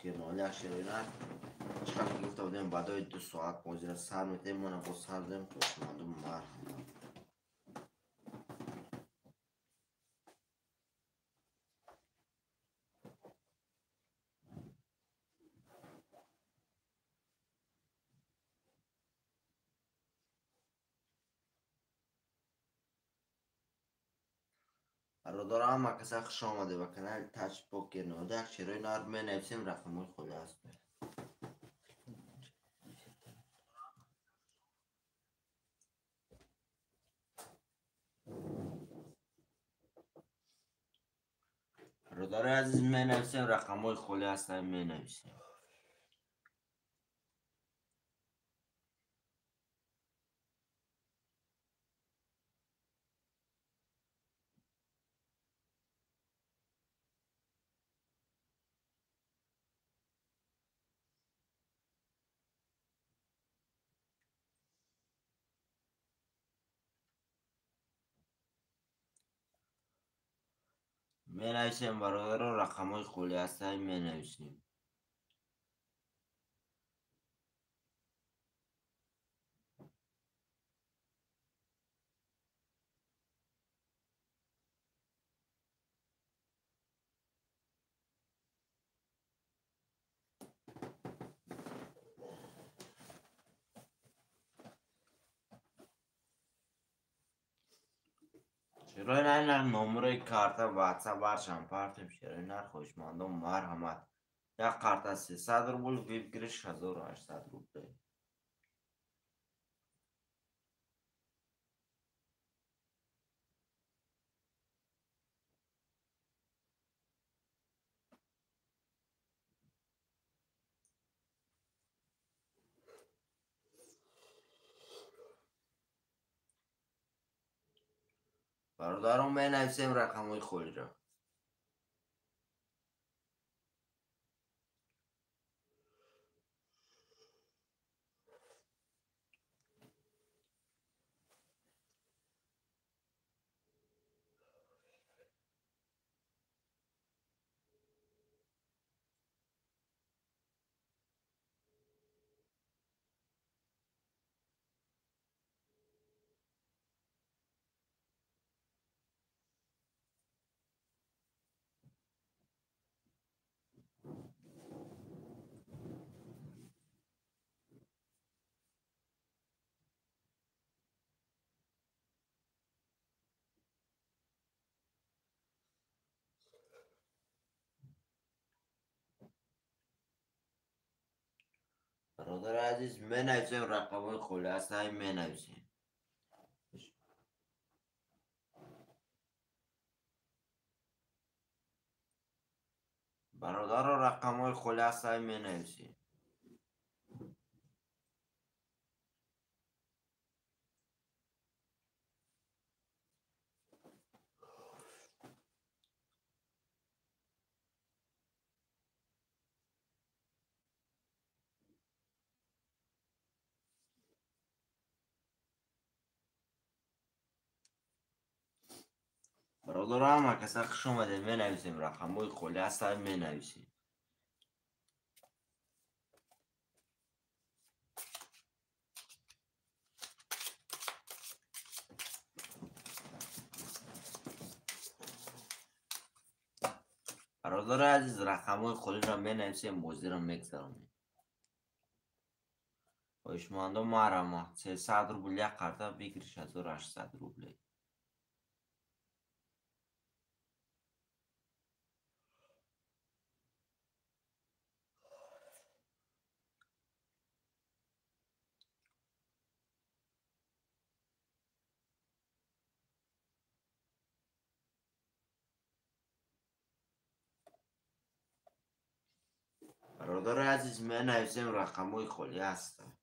Покер 01 шерои нар. Чӣ қадр гуфта будем, баъдои 2 соат бозиро сар метаем, мана боз сар додем. Хоҳишманду марҳамат. Бародаро, ҳама каса хуш омадед ба канали Таҷ Покер 01. Шерои нар менависем, рақамҳои холӣ аст. Бародарои азиз, менависем, рақамҳои холӣ ҳастанд, менависем. Менависем, бародаро, рақамҳои холӣ ҳастанд, менависем. Шерои нар номерои карта ватсап баршам партем. Шерои нар, хоҳишмандон марҳамат. Як карта 300 рубл, выигрыш 1800 рублей. Бародарон, менависем рақамҳои холиро. Бародари азиз, менависем, рақамҳои холӣ ҳастанд, менависем. Бародаро, рақамҳои холӣ ҳастанд, менависем. Бародаро, ҳама каса хуш омадед, менависем, рақамҳои холӣ ҳастанд, менависем. Бародари азиз, рақамҳои холиро менависем, бозиро мегзаронем. Хоҳишмандон марҳамат, 300 рубл як карта, выигрыш 1800 рублей. Бародари азиз, менависем, рақамҳои холӣ ҳастанд.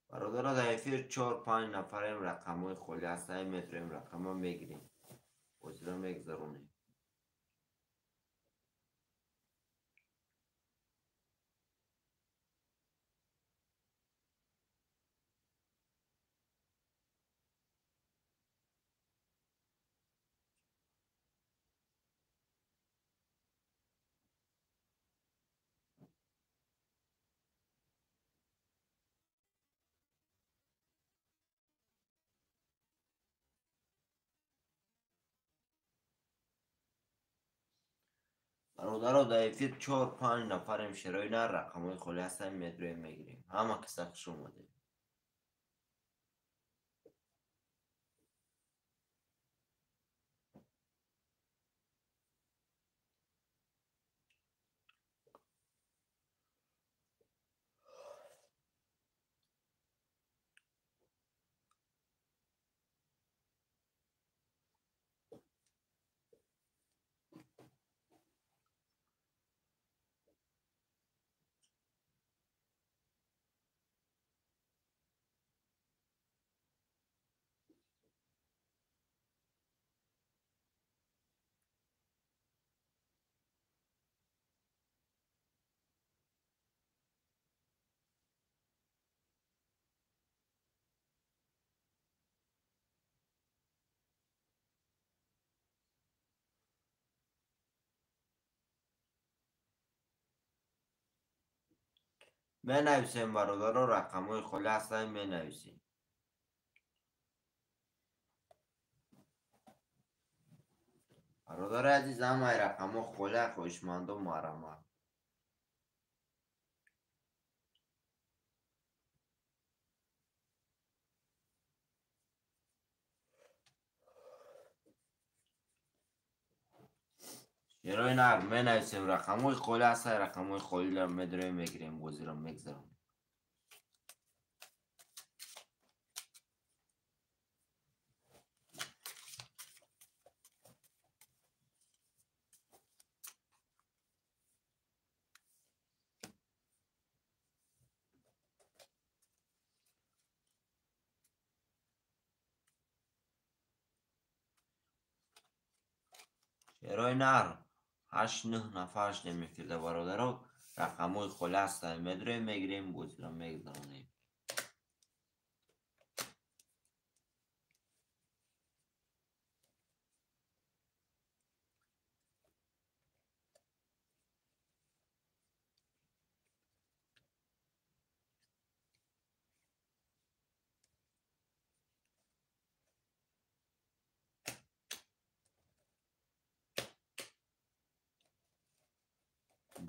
Бародаро, дар эфир 4-5 нафарем, рақамҳои холӣ ҳастанд, метавонем рақамро мегирем, бозиро мегзаронем. Бародаро, дар эфир 4-5 нафарем, шерои нар, рақамҳои холӣ ҳастанд, медроем, мегирем. Ҳама каса хуш омадед. Менависем, бародаро, рақамҳои холӣ ҳастанд, менависем. Бародари азиз, ҳамаи рақамҳо холӣ, хоҳишмандо марҳамат. Шерои нар, менависем, рақамҳои холӣ ҳастанд, рақамҳои холиро медроем, мегирем, бозиро мегзаронем. Шерои нар, 8-9 нафар шудем эфирда, бародаро, рақамҳои холӣ ҳастанд, медроем, мегирем, бозиро мегзаронем.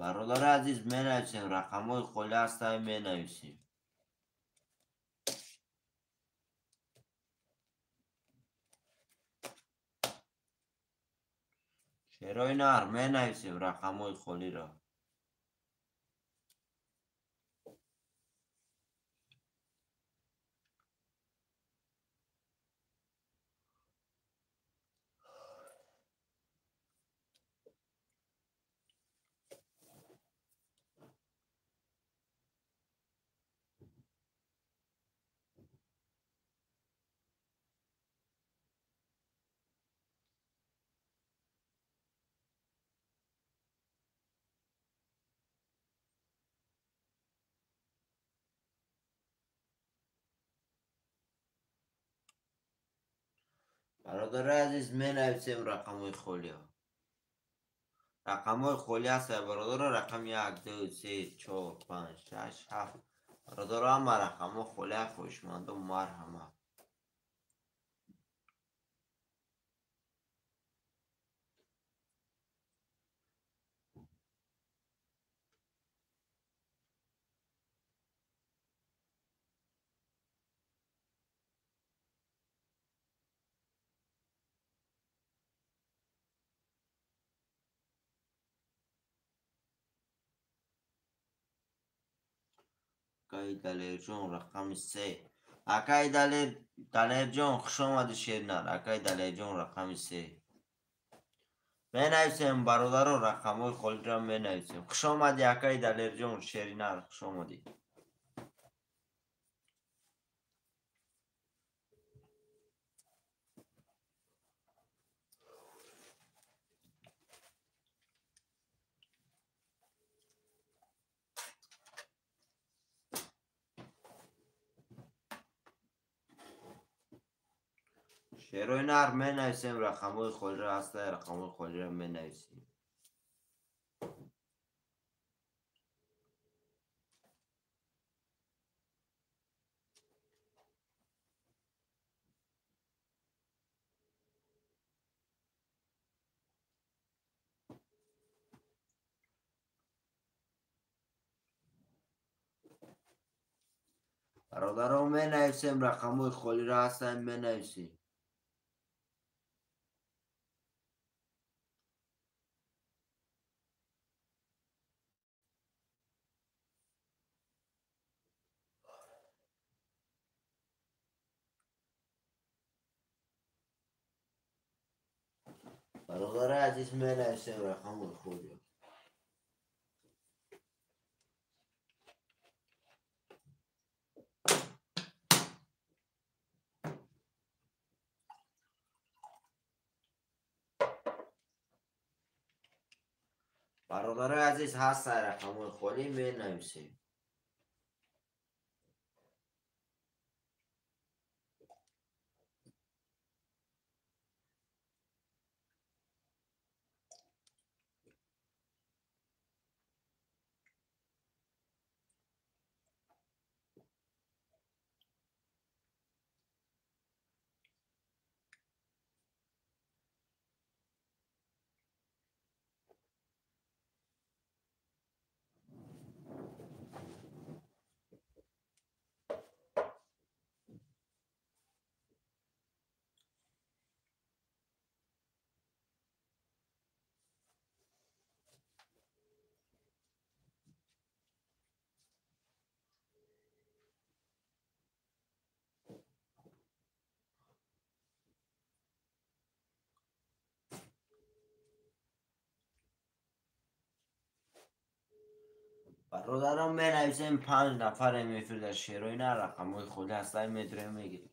Бародари азиз, менависем, рақамҳои холӣ ҳастанд, менависем. Шерои нар, менависем рақамҳои холиро. Бародари азиз, менависем рақамҳои холиҳо. Рақамҳои холӣ ҳастанд, бародаро, рақами 1, 2, 3, 4, 5, 6, 7. Бародаро, ҳама рақамҳо холӣ, хоҳишмандо марҳамат. Акаи Далерҷон, рақами 3. Акаи Далерҷон, хуш омадӣ, шернар. Акаи Далерҷон, рақами 3. Менависем, бародаро, рақамҳои холиро менависем. Хуш омадӣ, акаи Далерҷон, шеринар, хуш омадӣ. Шерои нар, менависем, рақамҳои холиро ҳастанд, рақамҳои холиро менависем. Бародарон, менависем, рақамҳои холиро ҳастанд, менависем. Бародари азиз, менависем рақамҳои холиро. Бародари азиз, ҳастанд рақамҳои холӣ, менависем. Бародарон, менависем, 5 нафар эфир дар шерои на рақамҳои холӣ ҳастанд, медурем, мегирем.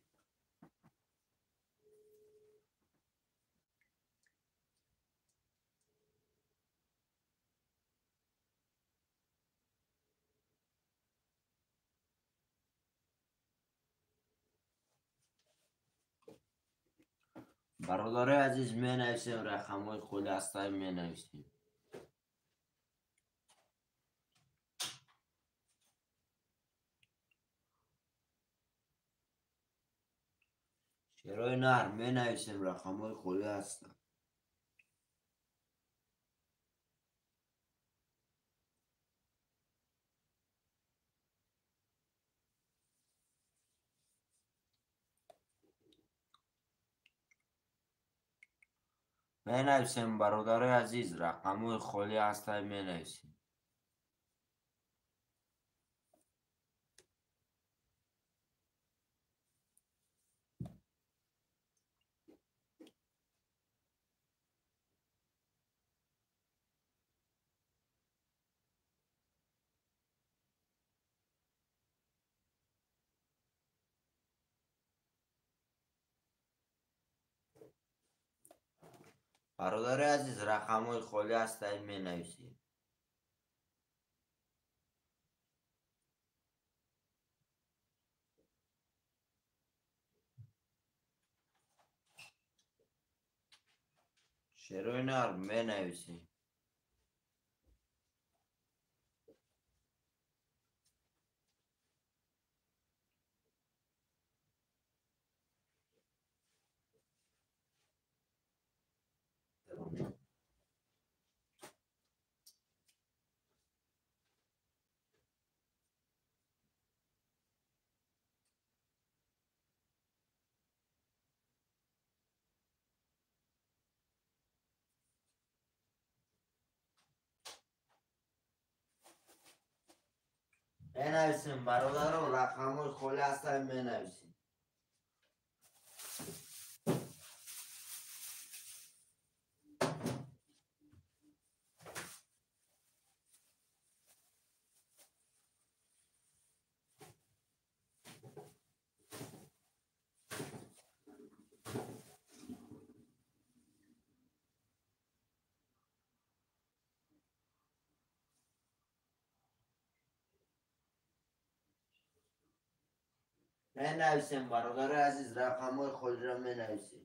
Бародарои азиз, менависем, рақамҳои холӣ ҳастанд, менависем. Шерои нар, менависем, рақамҳои холӣ ҳастанд. Менависем, бародарои азиз, рақамҳои холӣ ҳастанд, менависем. Бародари азиз, рақамҳои холӣ ҳастанд, менависем. Шерои нар, менависем. Менависем, бародарон, рақамҳои холӣ ҳастанд, менависем. Менависем, бародари азиз, рақамҳои холиро менависем.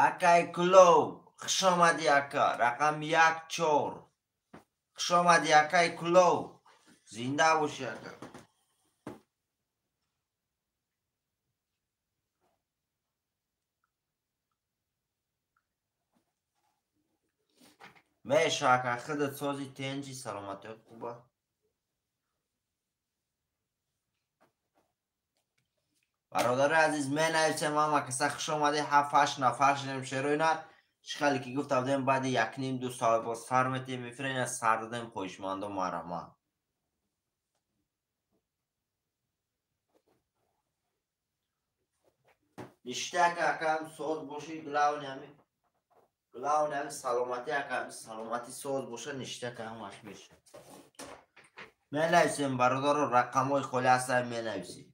Акай Кулов, хуш омадӣ ака. Рақам 1-4. Хуш омадӣ акай Кулов. Зинда бошӣ ака. Меша ака, худат сози тенҷи, саломатиёт хуба. Бародари азиз, менависем ҳама каса хуш омадӣ. 7-8 нафар шудем шерои нар. Чӣ хеле ки гуфта будем, баъди 1.5-2 соат боз сар метиҳем эфира, ина сар додем. Хоҳишмандо марҳамат. Ништак акам, соз бошӣ, главный ҳами главный ҳами саломатӣ акам, саломатӣ соз боша, ништак ҳамаш меша. Менависем бародаро, рақамҳои холӣ ҳастанд, менависем.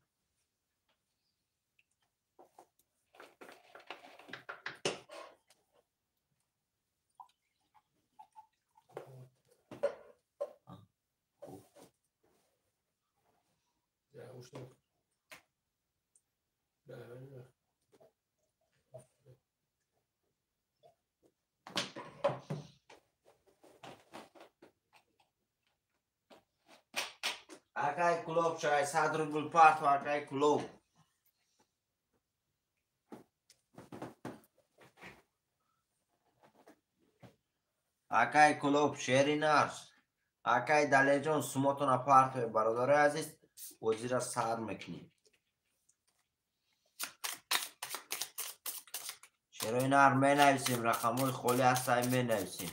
Акай Кулоб, 600 рубл парту, акай Кулоб. Акай Кулоб, шери нарс. Акай Далеҷон, сумотона партуе, бародарои азиз, бозира сар мекунем. Шерои нар менависем, рақамҳои холӣ ҳастанд, менависем.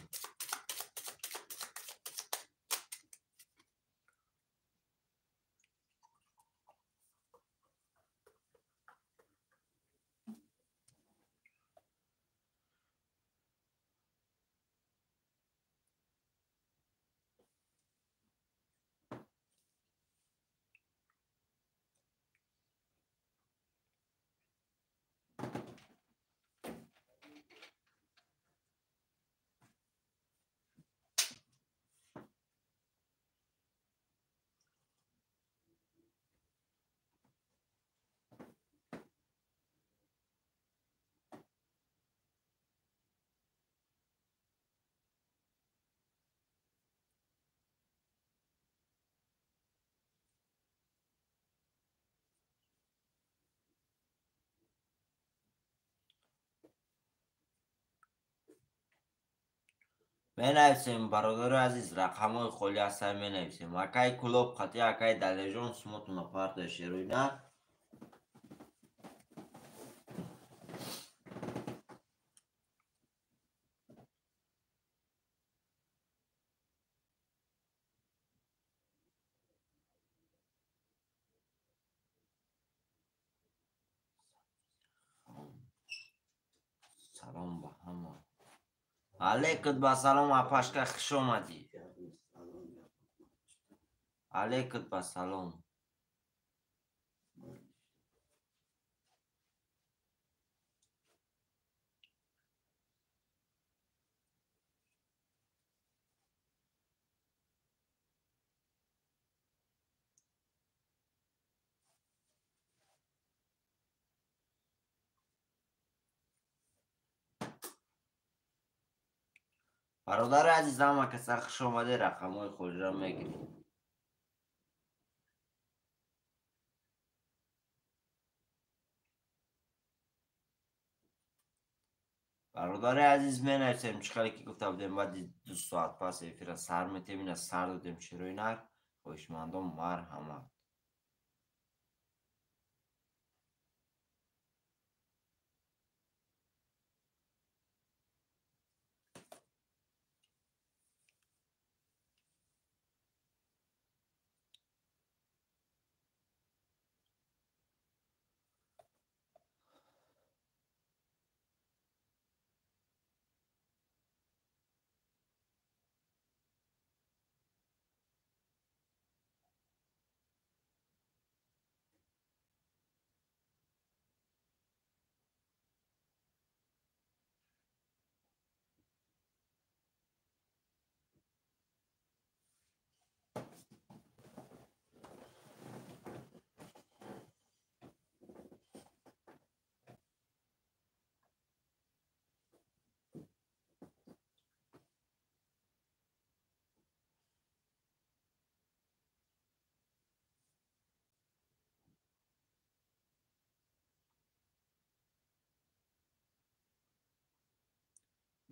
Менависем, бародари азиз, рақамҳои холӣ ҳастанд, менависем. Акай Кулоб қатъи акай Далеҷон, сумотона партия шерои нар. Салом ба ҳама. Алейкум ба салом, апашка, хуш омадӣ. Алейкум ба салом. Бародари азиз, ҳама каса хуш омадед, рақамҳои холиро мегирем. Бародари азиз, менависем, чӣ хеле ки гуфта будем, баъди 2 соат пас эфира сар метиҳем, ина сар додем шерои нар. Хоҳишмандон марҳамат.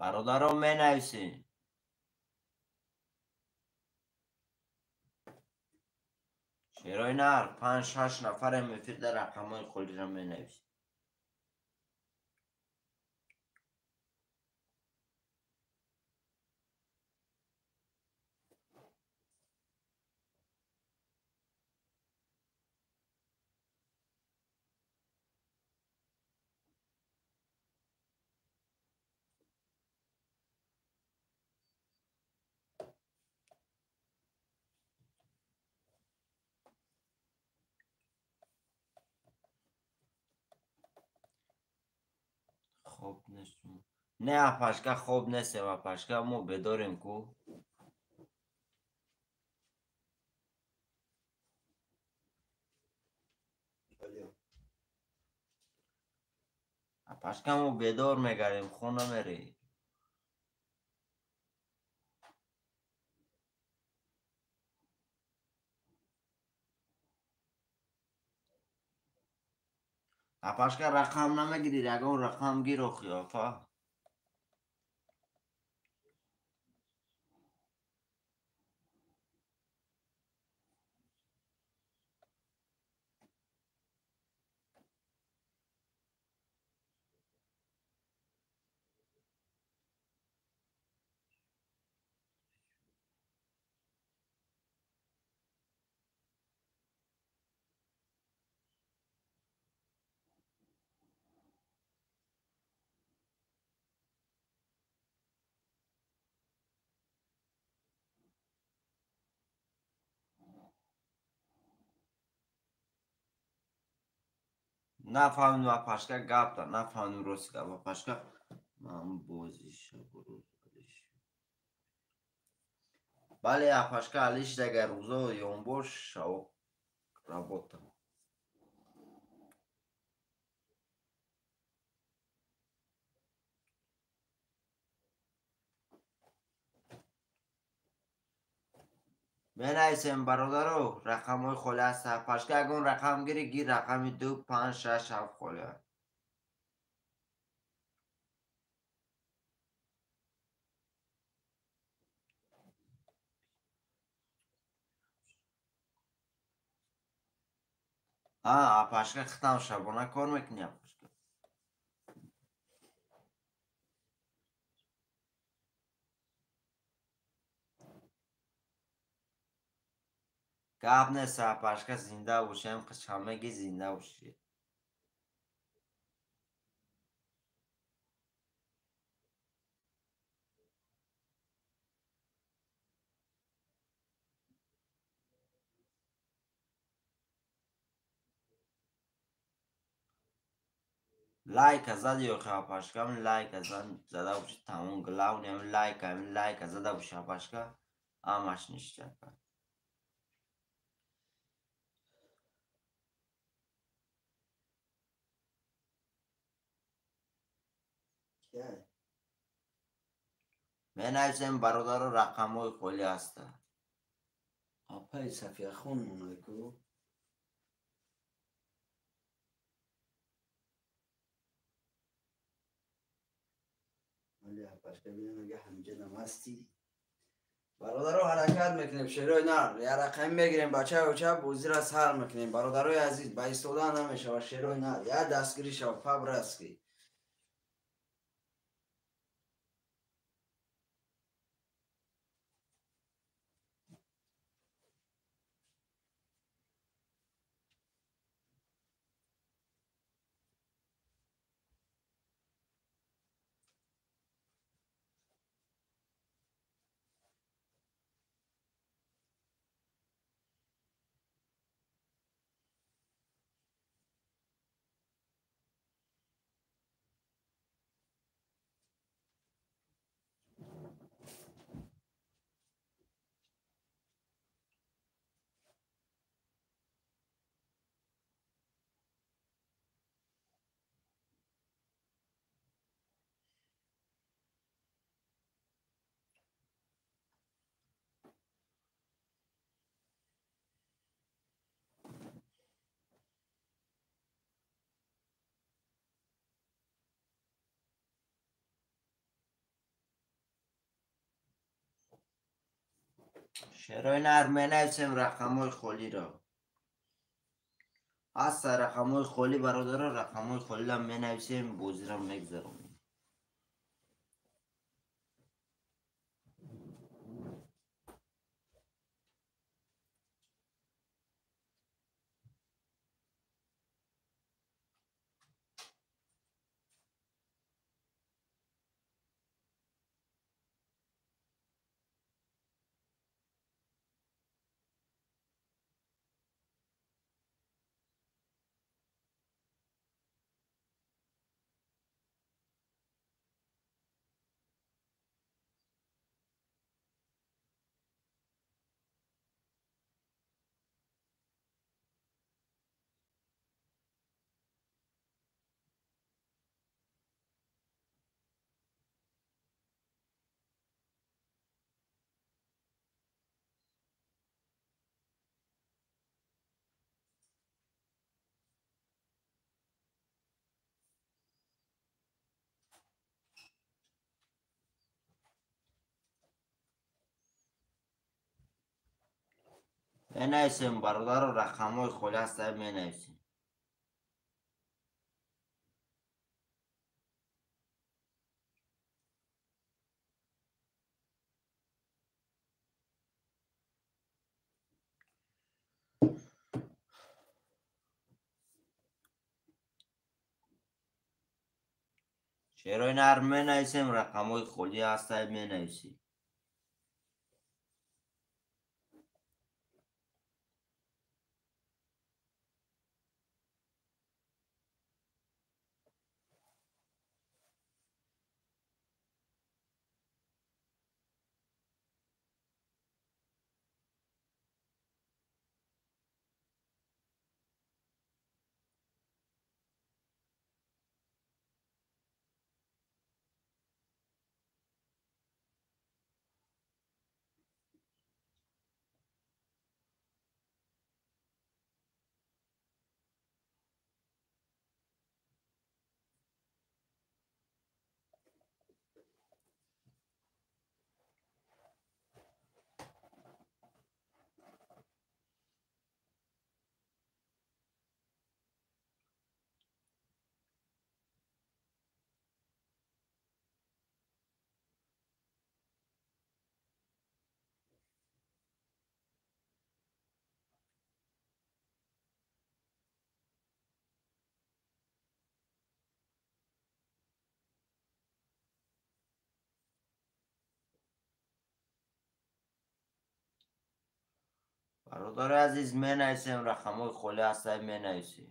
Бародарон менависем. Шерои нар 5-6 нафарем эфирда рақамҳои холиро менависем. Хоб нестум. Не, апашка, хоб нестем, апашка, мо бедорем ку. Апашка, мо бедор мегардем, хона мерем. Апашка, рақам намегирӣ, ягон рақам гир охи, апа. Нафаҳмидум, апашка, гапта, нафаҳмидум рости гап, апашка. Ман бозиша бурӯз алиш. Бале, апашка, алиш дагар рӯзо ёнбош шаво работа. Менависем, бародаро, рақамҳои холӣ ҳаст. Апашка, ягон рақам гири, гир рақами 2, 5, 6, 7 холӣ. А, апашка, хитам шабона кор мекунӣ, апашка? Гап нест, апашка, зинда бошем, ҳамагӣ зинда бошед. Лайка зади охи, апашка, лайка зада боши, тамом, главный лайка, лайка зада боши, апашка, ҳамаш ништяк. Менависем, бародаро, рақамҳои холӣ ҳастанд. Апаи Сафияхон монайку. Вале апашка, бинам, ага ҳамҷадам ҳастӣ. Бародаро, ҳаракат мекунем, шерои нар, я рақам мегирем, бачаи оча бозира сар мекунем. Бародарои азиз, ба истода намешава, шерои нар, я дастгирӣ шава, по-братски. Шерои нар менависем рақамҳои холиро. Ҳаста рақамҳои холӣ бародаро, рақамҳои холиро менависем, бозиро мегзаронем. Менависем бародаро, рақамҳои холӣ ҳаста менависем. Шерои нар менависем, рақамҳои холӣ ҳаста менависем. Бародари азиз, менависем, рақамҳои холӣ ҳаста менависем.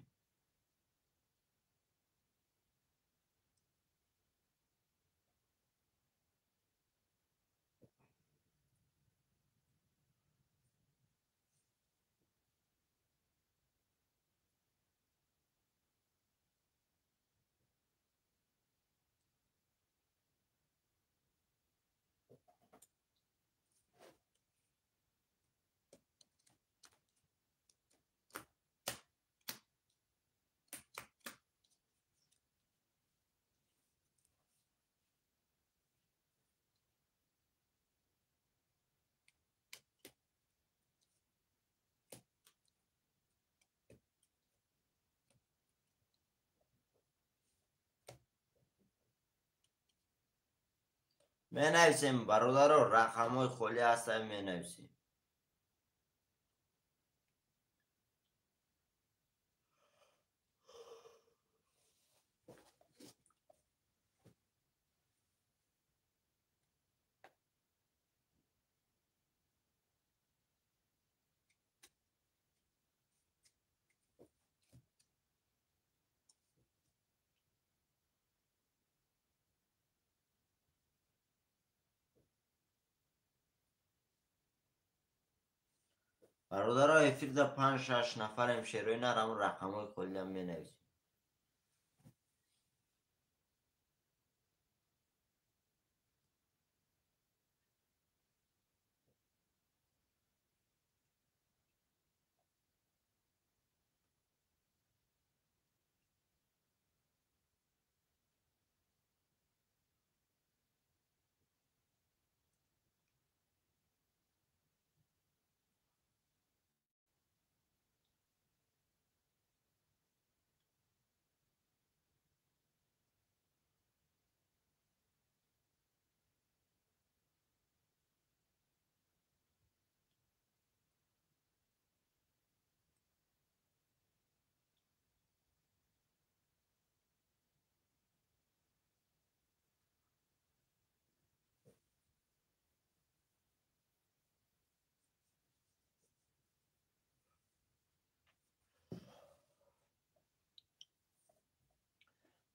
Менависем бародаро, рақамҳои холӣ ҳаста менависем. Бародаро, эфирда 5-6 нафарем, шерои нар ҳамун рақамҳои холиам менависем.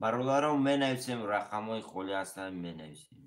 Бародарон, менависем, рақамҳои холӣ ҳастанд, менависем.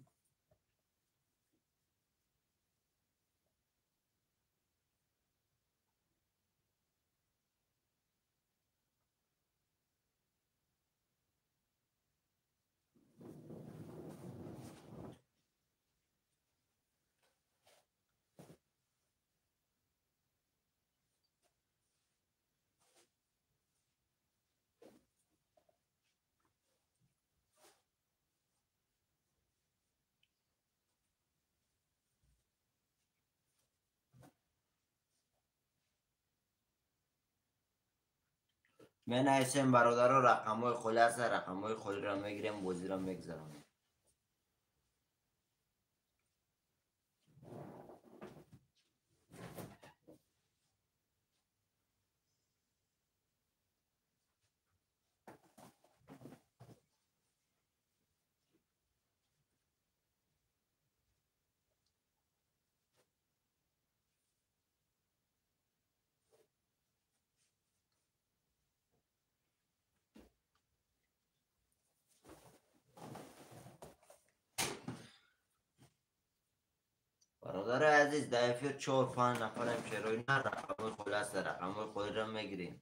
Менависем, бародаро, рақамҳои холӣ ҳастанд, рақамҳои холиро мегирем, бозиро мегузаронем. Бародари азиз, дар эфир 4-5 нафарем, шерои на, рақамҳои холӣ ҳастанд, рақамҳои холиро мегирем.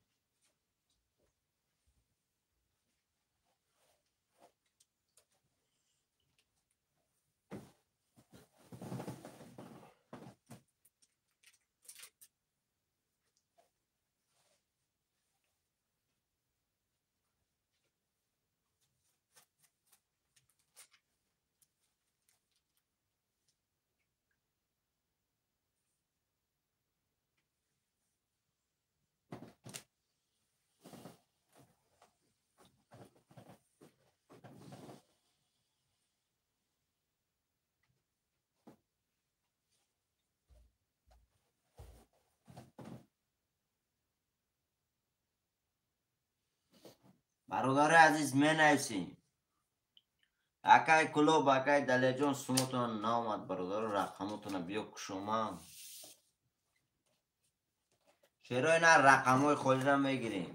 Бародари азиз, менависем. Акай Кулоб, акай Далерҷон, сумотон наомад, бародаро, рақамотона биё кушомам. Шерои на, рақамҳои холиро мегирем.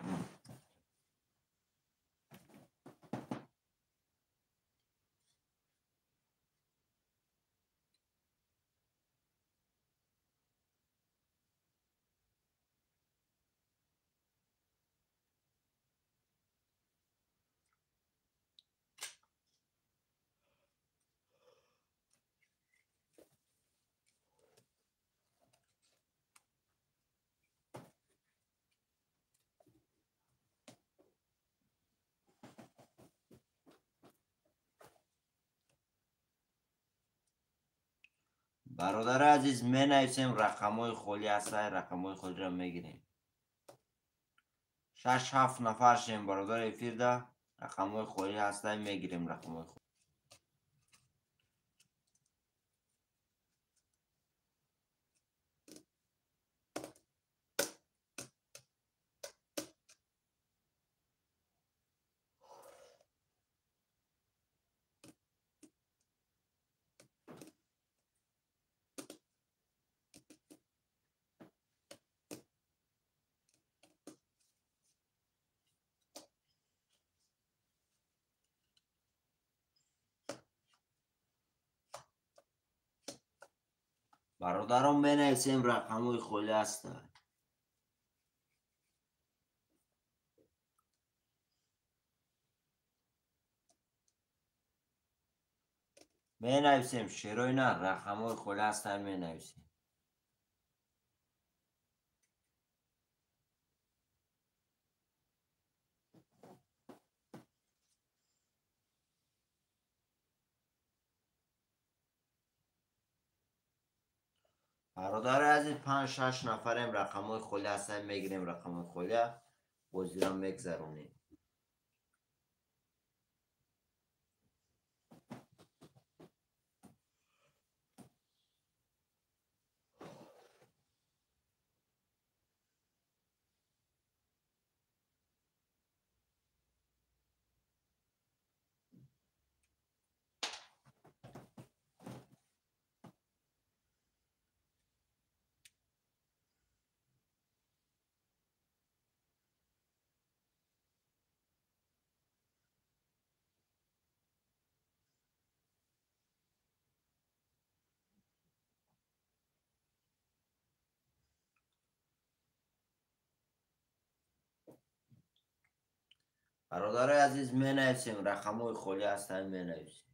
Бародари азиз, менависем, рақамҳои холӣ ҳастанд, рақамҳои холиро мегирем. 6-7 нафар шем, бародар, эфирда, рақамҳои холӣ ҳастанд, мегирем рақамҳои холӣ. Бародарон, менависем, рақамҳои холӣ ҳастанд. Менависем, шерои на, рақамҳои холӣ ҳастанд, менависем. Бародари азиз, 5-6 нафарем, рақамҳои холӣ ҳастанд, мегирем рақамҳои холия, бозиро мегзаронем. Бародарои азиз, менависем, рақамҳои холӣ ҳастанд, менависем.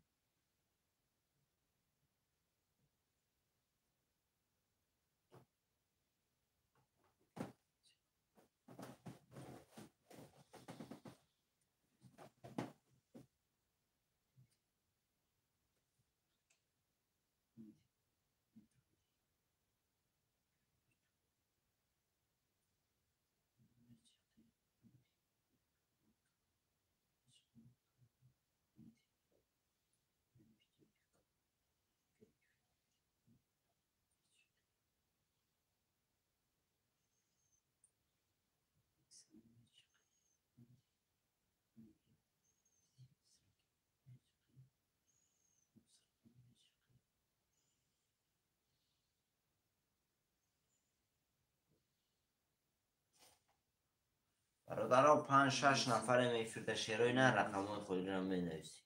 Бародаро, 5-6 нафаре мефирда шерои на рақамҳои холиро менависем.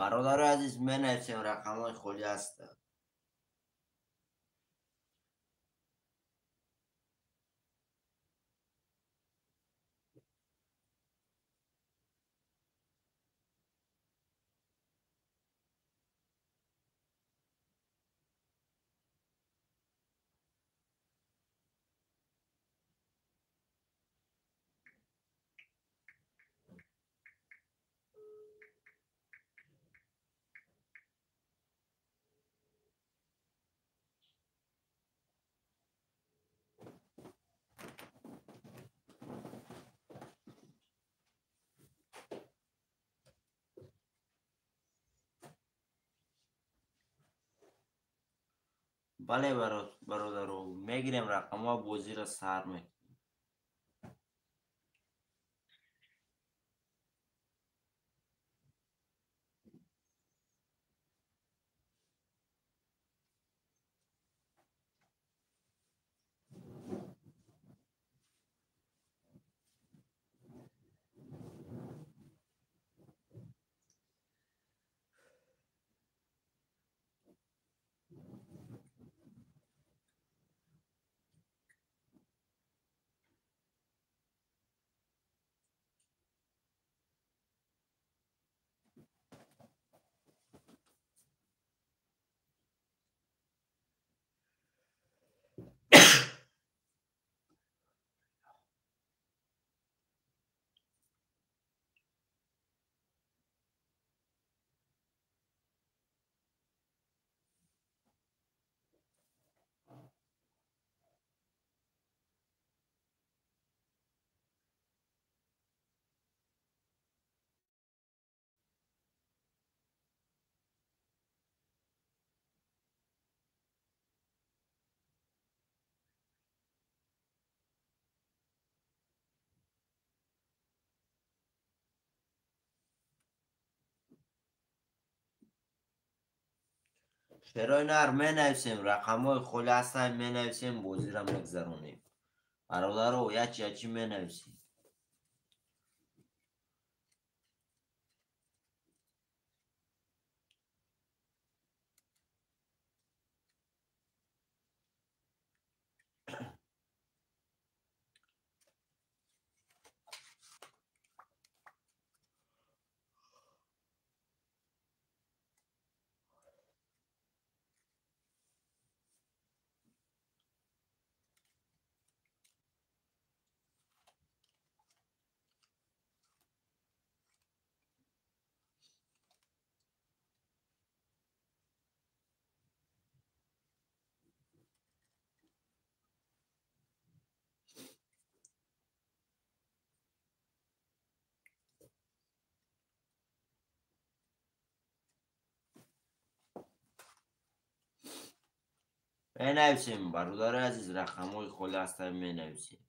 Бародарои азиз, менависем, рақамҳои холӣ ҳастанд. Бале, бародаро, мегирем рақамҳо, бозиро сар мекунем. Шерои нар менависем, рақамҳои холи ҳастанд, менависем, бозиро мегзаронем. Бародаро, ячи ячи менависем. Менависем, бародари азиз, рақамҳои холи ҳастанд, менависем.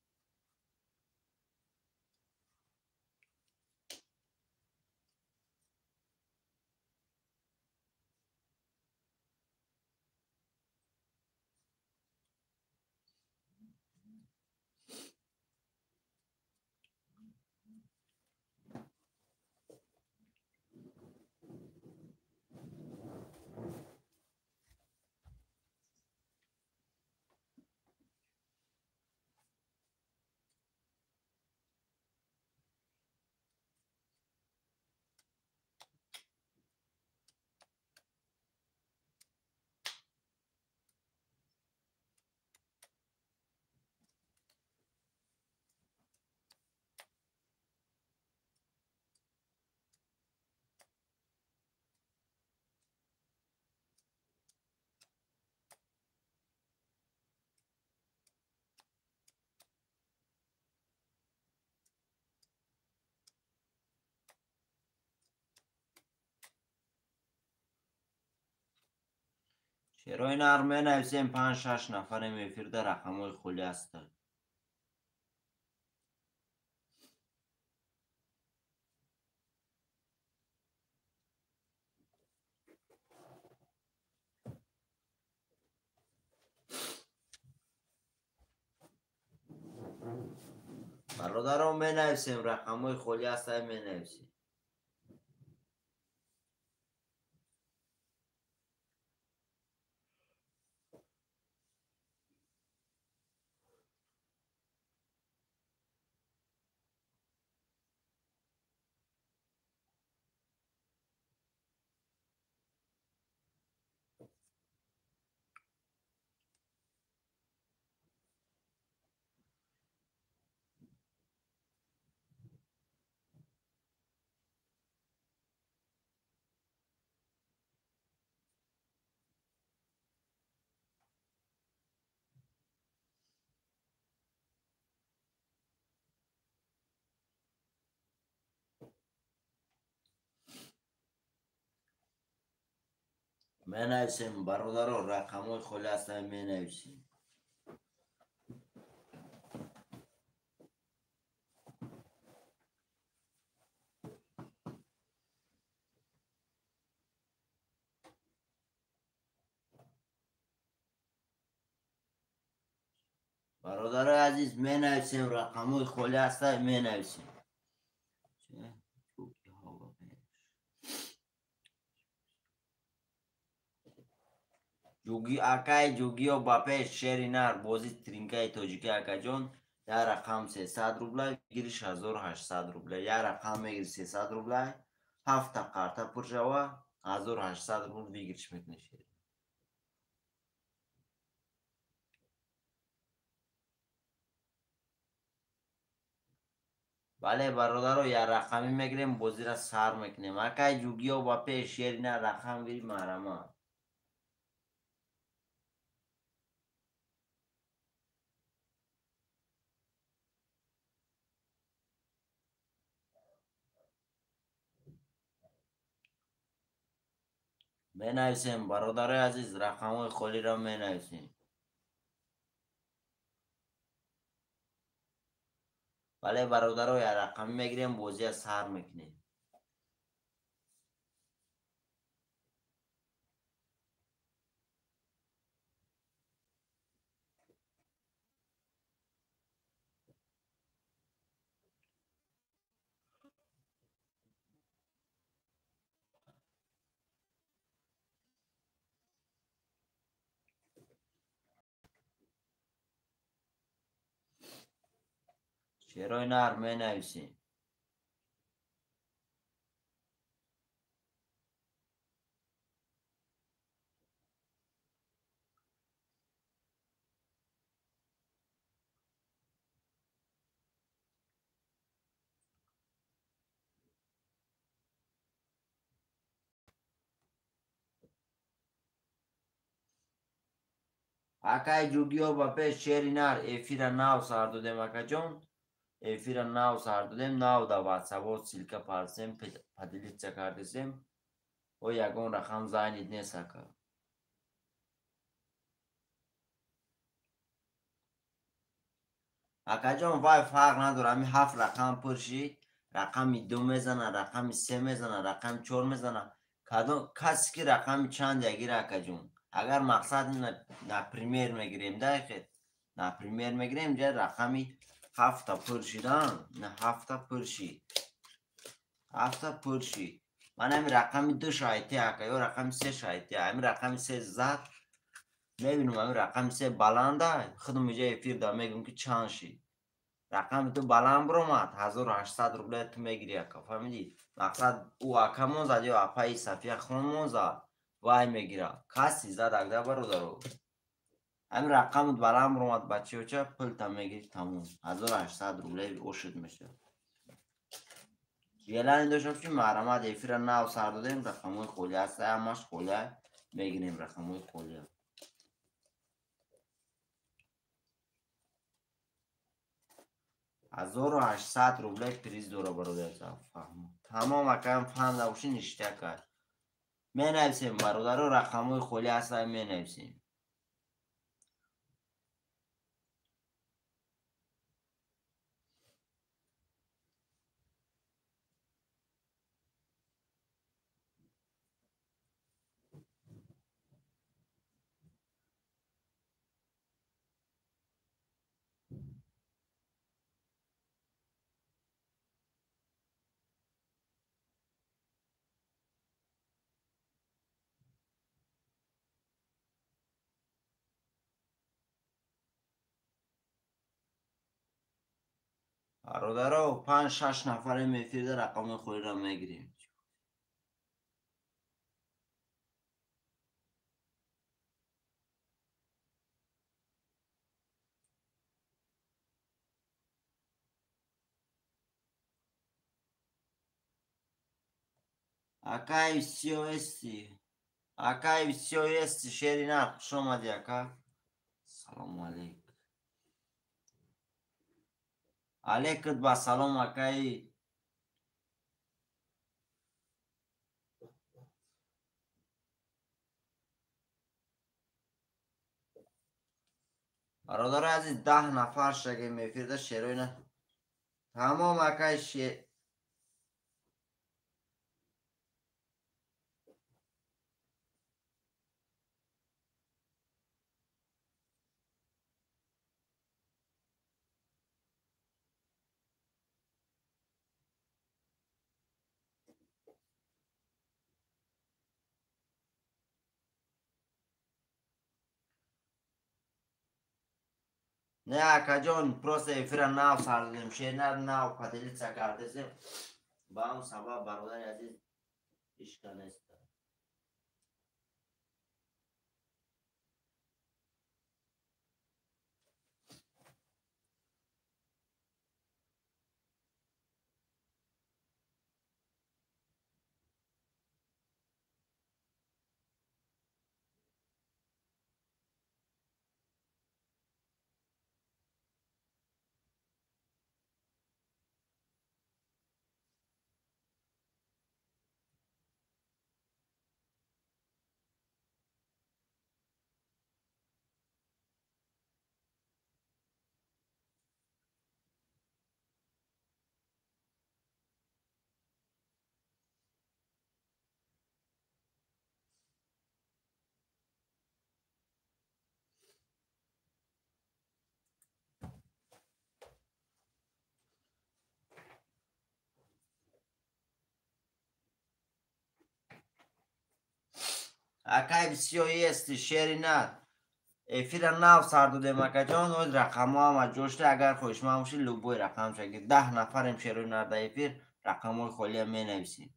Шерои нар менависем, 5-6 нафарем эфирда, рақамҳои холи ҳастанд. Бародарон, менависем, рақамҳои холи ҳастанд, менависем. Менависем, бародаро, рақамҳои холи ҳастанд, менависем. Бародарои азиз, менависем, рақамҳои холи ҳастанд, менависем. Ҷуги акай ҷугиё ба пеш, шери нар, бози тринкаи тоҷики акаҷон, як рақам 300 рубла, гириш 1800 рубла, як рақам мегири 300 рубла, ҳафта қарта пур шава, 1800 рубл выигрыш мекунӣ шери. Бале, бародаро, як рақамӣ мегирем, бозиро сар мекунем. Акай ҷугиё ба пеш, шери нар, рақам гири маҳрама. Менависем, бародарои азиз, рақамҳои холиро менависем. Бале, бародаро, як рақамӣ мегирем, бозия сар мекунем. Шерои нар менависем. Акай ҷугиё ба пеш шери нар эфира нав сар додем, акаҷон. Эфира нав сар додем, нав да ватсапо ссылка парсем, поделиться кардесем. О ягон рақам занят нест, ака. Акаҷон, вай фарқ надорад, ҳамин ҳафт рақам пур шид, рақами ду мезана, рақами се мезана, рақами чор мезана. Кадом касе ки рақами чанд ягира, акаҷон. Агар мақсад например мегирем, да, например мегирем, ҷа рақами ҳафта пур шидан, на ҳафта пур шид. Ҳафта пур шид. Ман ҳамин рақами ду шайте, ака, ё рақами се шайте. Ҳамин рақами се зад, мебинам ҳамин рақами се баланда, худам иҷа эфир да мегӯм ки чанд шид. Рақами ду баланд биромад, 1800 рубле ту мегири, ака, фаҳмидӣ? Мақсад ӯ акамон зад ё апаи Сафия хонмон зад, вай мегира. Каси зад агда, бародаро. Ҳамин рақамат баланд биромад, бачаёча, пулта мегири, тамом. 1800 рубле ошуд мешавад. Желание дошта бошӣ, марҳамат, эфира нав сар додем, рақамҳои холӣ ҳаст, ҳамаш холӣ, мегирем рақамҳои холӣ. 1800 рубле приз дора, бародар. Фаҳмо. Тамом, акам, фаҳмда бошӣ, ништяк кард. Менависем, бародаро, рақамҳои холӣ ҳастанд, менависем. Бародаро, 5-6 нафарем эфирда, рақами холиро мегирем. Акай всё эсти. Акай всё эсти, шери нар, хуш омадӣ, ака. Салому алейк. Алейкум ба салом, акай. Бародари азиз, 10 нафар шагем эфирда, шерои на. Тамом, акай, шер. Не, акаҷон, просто эфира нав сар додем, шернар нав поделиться кардесем. Ба он сабаб, бародари азиз, ишка нест. Акай всё есть, шери нар. Эфира нав сар додем акаҷон, оз рақамҳо ҳама ҷошта, агар хоҳишманд бошед любой рақам шагир. 10 нафарем шерои нар дар эфир, рақамҳои холиам менависем.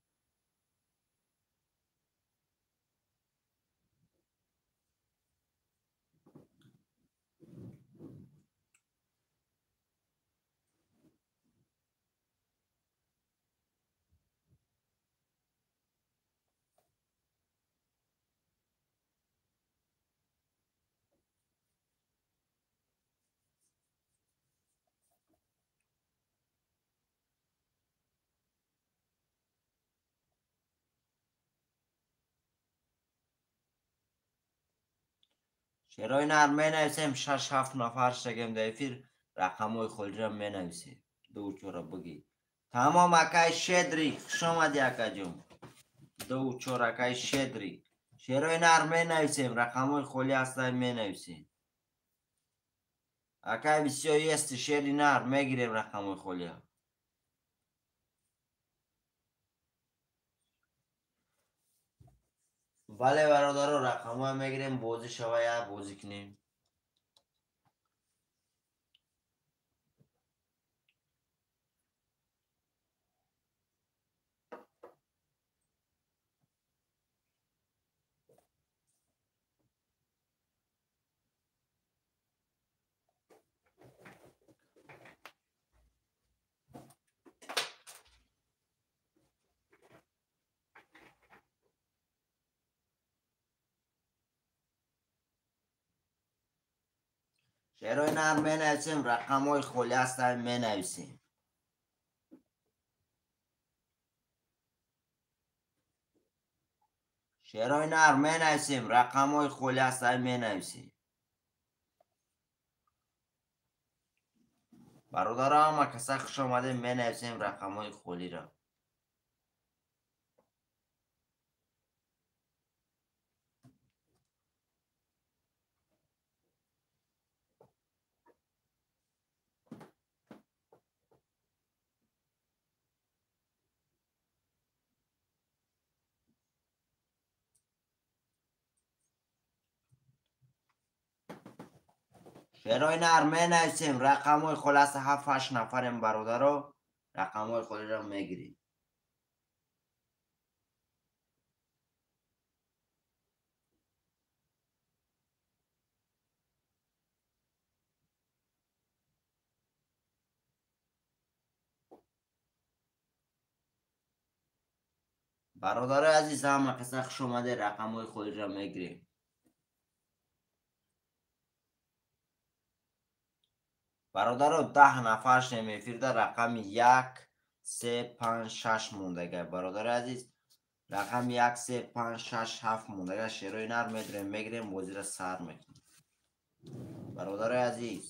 Шерои нар менависем, 6-7 нафар шагем дар эфир, рақамҳои холиро менависем. 2-4 бигӣ. Тамом акай Шедри, хуш омадӣ акаҷон. 2-4 акай Шедри. Шерои нар менависем, рақамҳои холи ҳастанд менависем. Акай бисёр ести шери нар мегирем рақамҳои холиро. Бале бародаро, рақамҳоя мегирем, бозӣ шава, як бозӣ кунем. Шерои нар менависем, рақамҳои холи ҳастанд менависем. Шерои нар менависем, рақамҳои холи ҳастанд менависем. Бародаро, ҳама каса хуш омадем, менависем рақамҳои холиро. Шерои нар менависем, рақамҳои холаса 7-8 нафарем бародаро, рақамҳои холиро мегирем. Бародарои азиз, ҳама каса хуш омаде, рақамҳои холиро мегирем. Бародаро, 10 нафар шем эфирда, рақами 1, 3, 5, 6 мондага. Бародари азиз, рақами 1, 3, 5, 6, 7 мондага. Шерои нар медурем, мегирем, бозиро сар мекунем. Бародари азиз,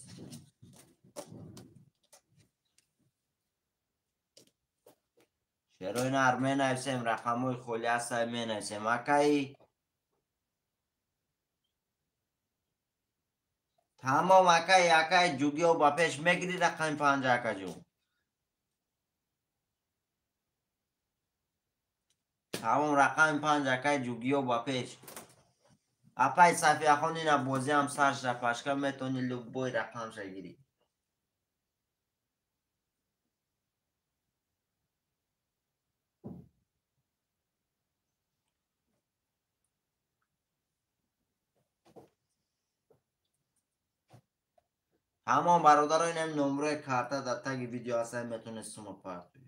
шерои нар менависем, рақамҳои холи ҳастанд менависем. Акаи тамом акай, акай ҷугиё ба пеш мегирӣ рақами 5 акаҷон. Тамом рақами 5 акай ҷугиё ба пеш. Апай Сафияхон, ина бозиам сар шуда, пашка метавонӣ любой рақамша гирӣ. Тамом бародаро, инам номрои карта дар таги видео ҳастанд, метавонед сума партоед.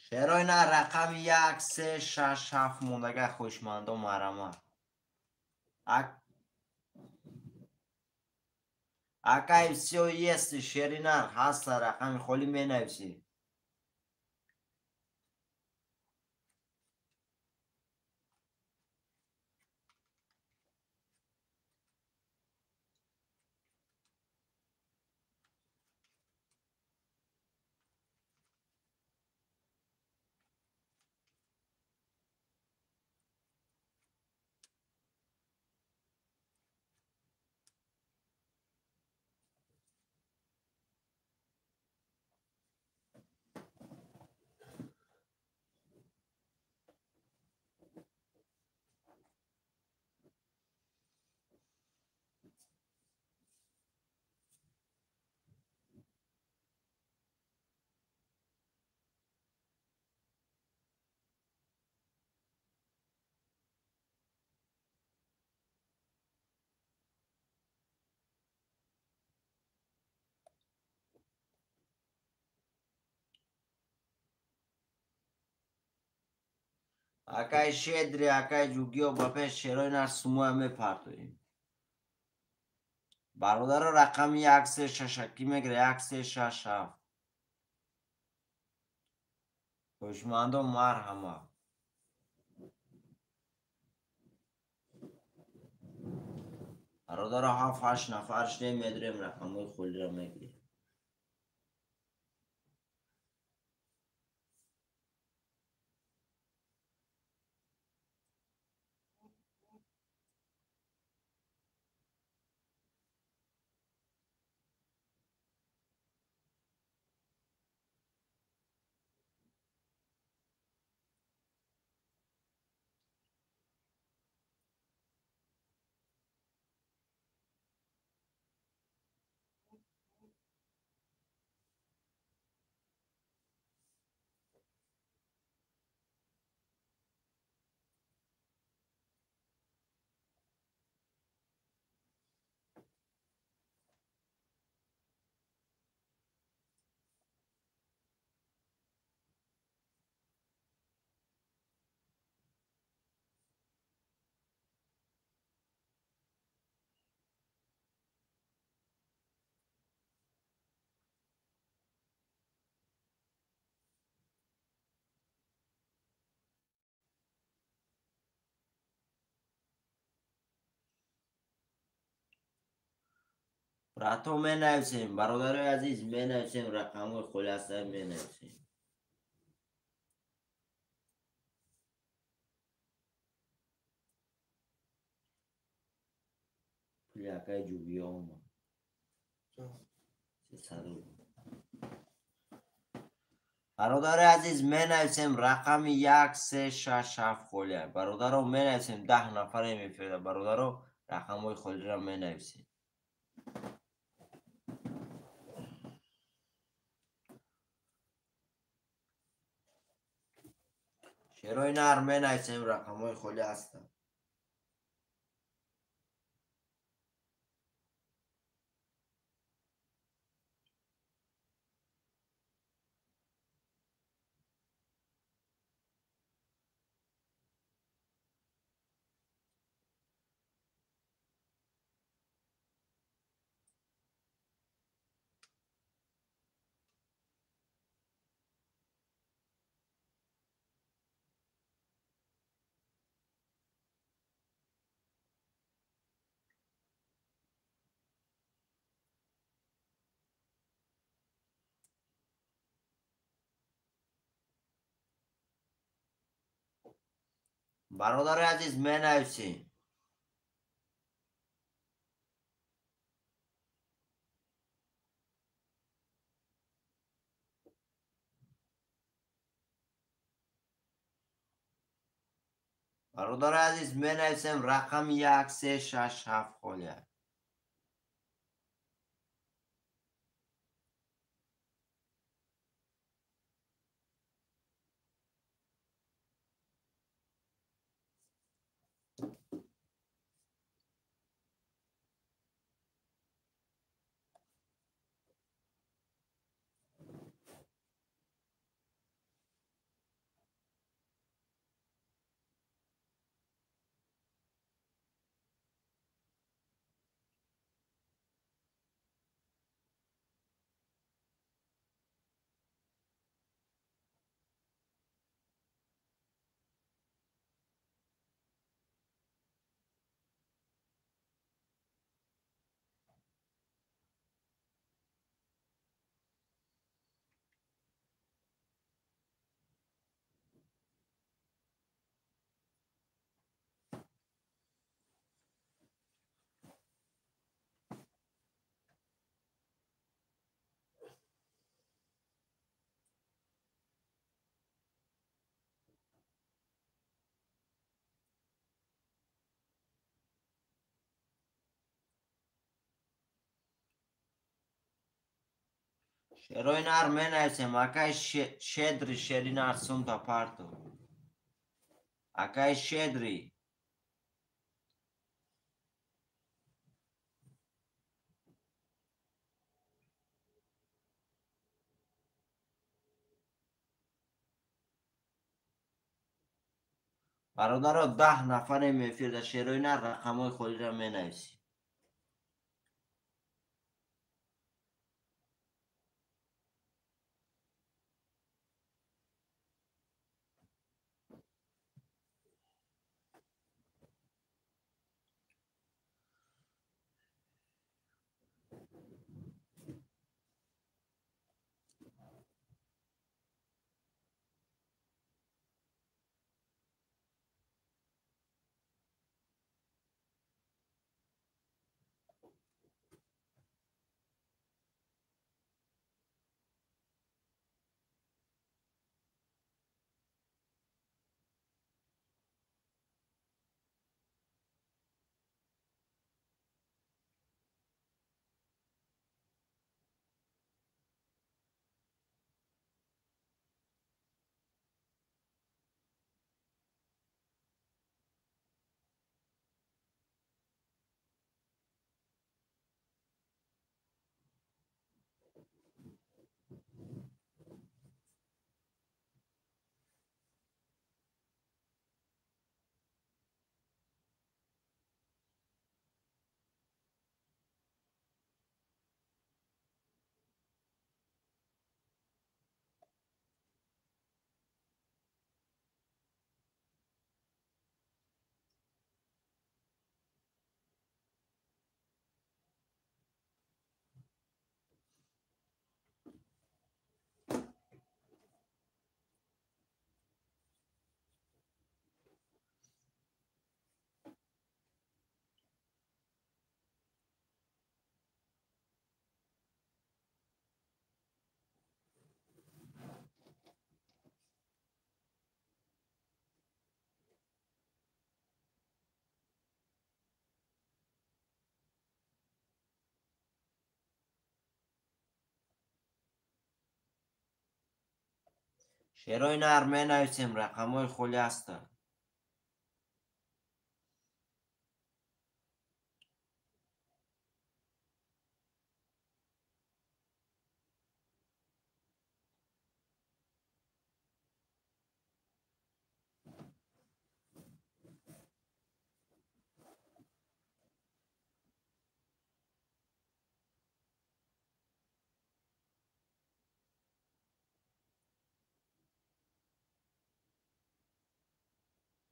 Шерои нар рақами 1, 3, 6, 7 мондага, хушмандо марама. Акай всё есть, шери нар ҳаста, рақами холи менависӣ. Акай Шедри, акай Ҷугиё ба пеш шерои нар сумоя мепартоем. Бародаро рақами 1 3 6 ки мегира 1 3 6 7. Хушмандо марҳама. Бародаро 7-8 нафар шудем, медурем рақамҳои холиро мегирем. Брато менависем, бародарои азиз менависем, рақамҳои холи ҳастанд менависем. Пули акай Ҷугиё омад. 300 рубл. Бародарои азиз менависем рақами 1 3 6 7 холия. Бародаро менависем 10 нафаре мефирда. Бародаро рақамҳои холиро менависем. Шерои нар менависем рақамҳои холӣ ҳастанд. Бародари азиз менависем. Бародари азиз менависем рақами 1 3 6 7 холия. Шерои нар менависем, акай Шедри шери нар сумта парто. Акай Шедри. Бародаро, 10 нафарем эфирда, шерои нар рақамҳои холиро менависӣ. Шерои нар менависем, рақамҳои холи ҳастанд.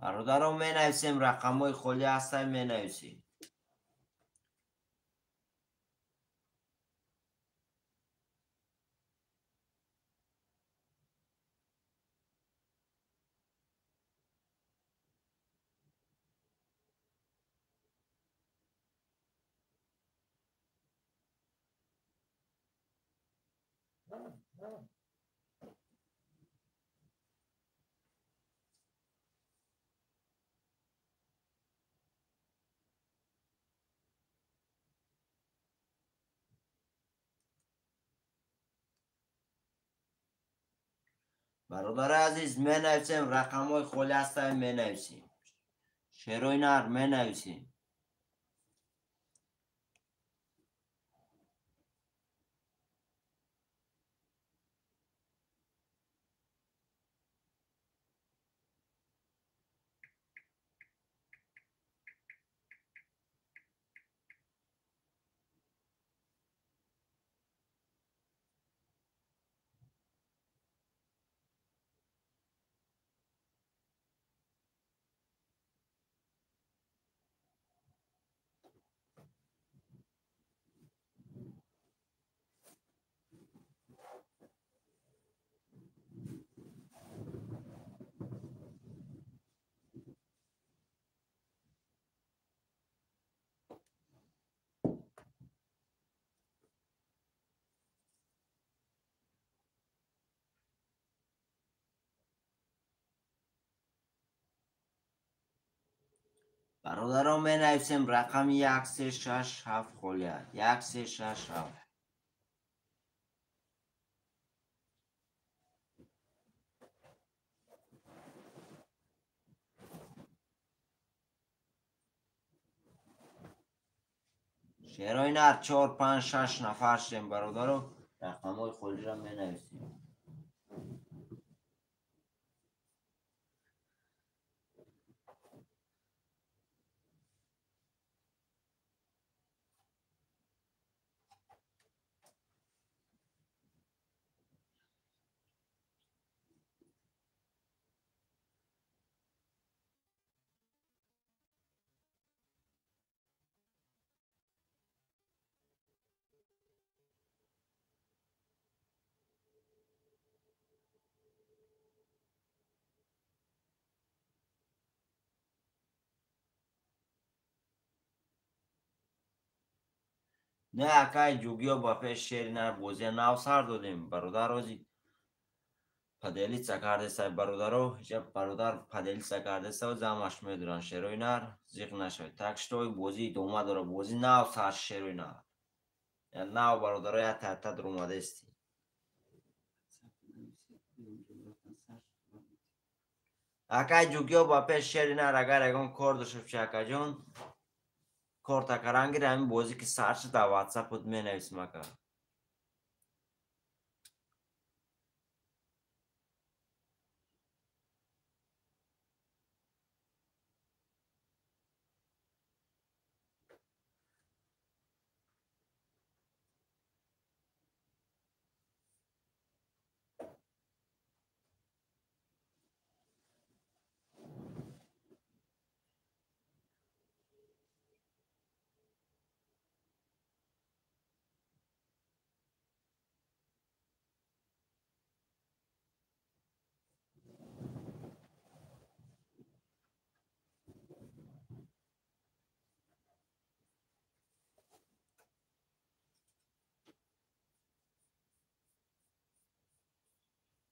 Бародаро, менависем, рақамҳои холи ҳастанд, менависем. Бародари азиз, менависем, рақамҳои холи ҳастанд, менависем. Шерои нар менависем. Бародарон, менависем рақами 1 3 6 7 холӣ аст. 1 3 6 7. Шерои нар 4 5 6 нафар шудем, бародаро, рақамҳои холиро менависем. Не, акай Ҷугиё, ба пеш шери нар, бозия нав сар додем, бародар. Ози поделиться кардеса, бародаро, иҷа бародар поделиться кардеса, замаш медуранд, шерои нар, зиқ нашавед. Так что бозӣ идома дора, бозӣ нав сар, шерои нар, нав, бародаро, я татат омадести. Акай Ҷугиё, ба пеш шери нар, агар ягон кор дошта бошӣ, акаҷон, корта карангир, ҳамин бозӣ ки сар шуд, дар ватсапот менависем, ака.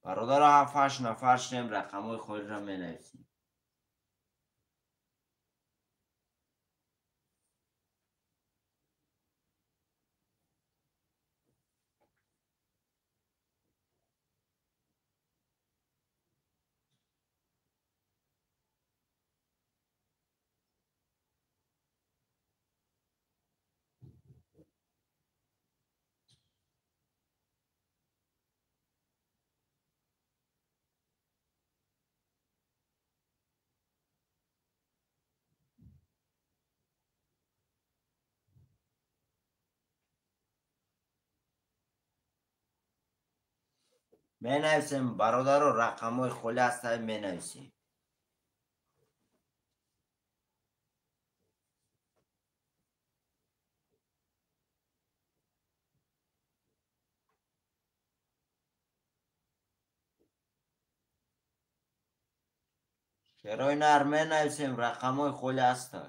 Бародаро, ҳафт ҳашт нафар шудем, рақамҳои холиро менависем. Менависем, бародаро, рақамҳои холи ҳастаи, менависем. Шерои нар, менависем, рақамҳои холи ҳаста.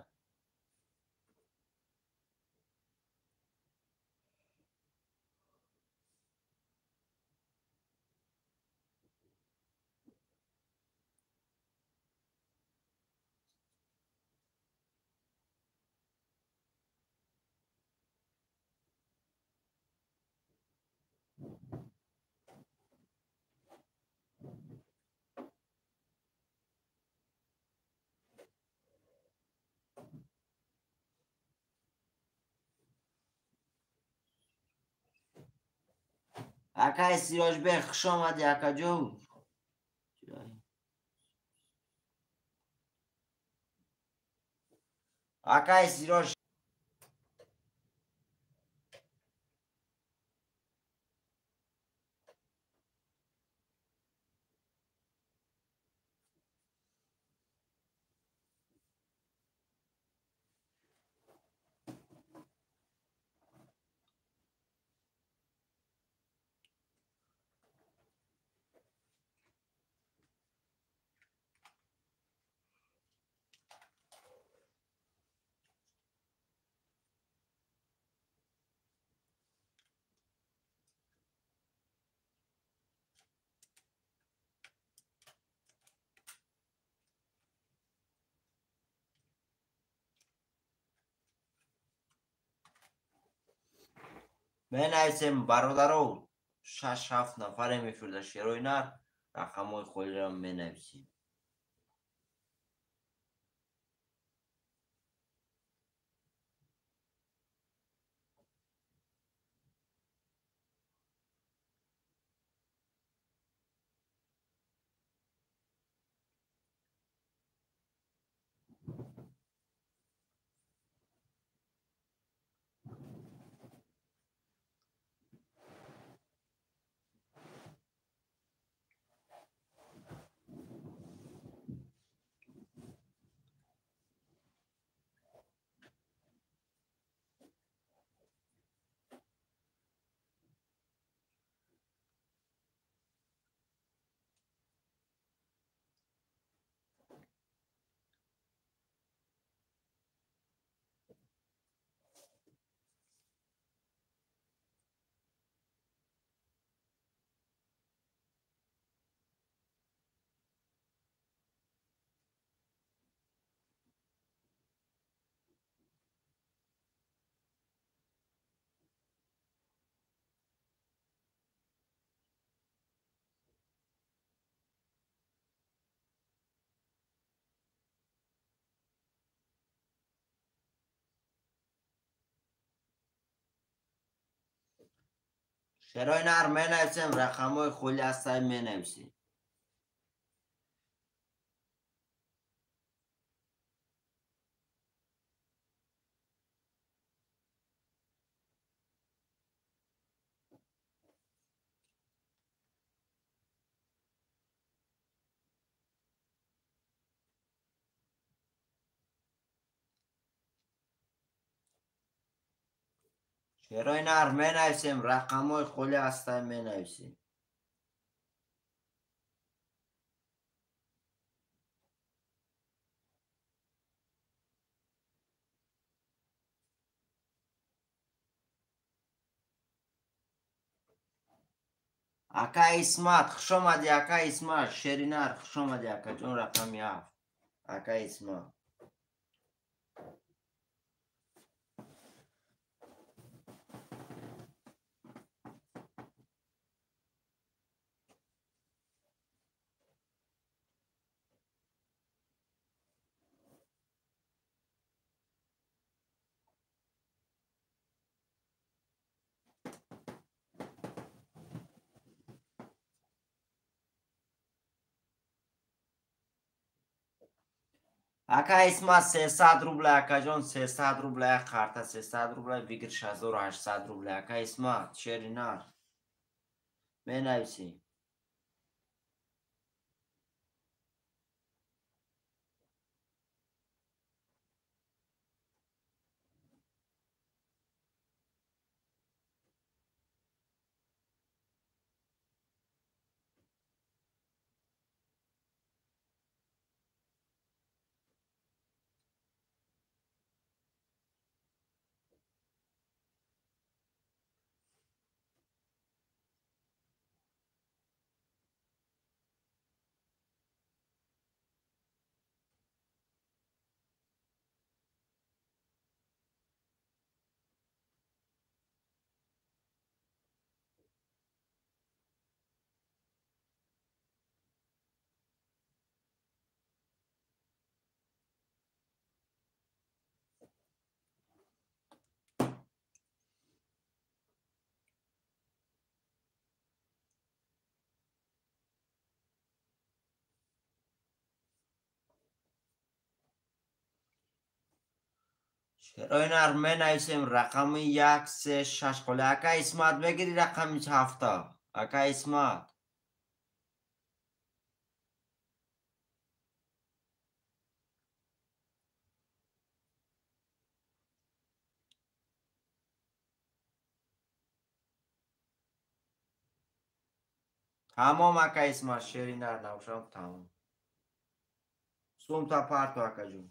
Акай Сироҷбек, хуш омадӣ, акаҷон. Акай Сироҷ. Менависем, бародаро, шаш ҳафт нафаре мефирда, шерои нар, рақамҳои холиро менависем. Шерои нар менависем, рақамҳои холи ҳастай менависем. Шерои нар менависем, рақамҳои холи ҳастай менависем. Ака Исмат, хуш омадӣ, ака Исмат, шери нар, хуш омадӣ, акаҷон, рақами 7. Ака Исмат. Ака Исмат 300 рубля, акаҷон 300 рубля, як карта 300 рубля, выигрыш 1800 рубля. Ака Исмат, шери нар. Менависӣ. Шерои нар менависем рақами 1, 3, 6 холи. Ака Исмат мегири рақами 7. Ака Исмат. Тамом ака Исмат, шери нар набошам тамом. Сумта парту акаҷон.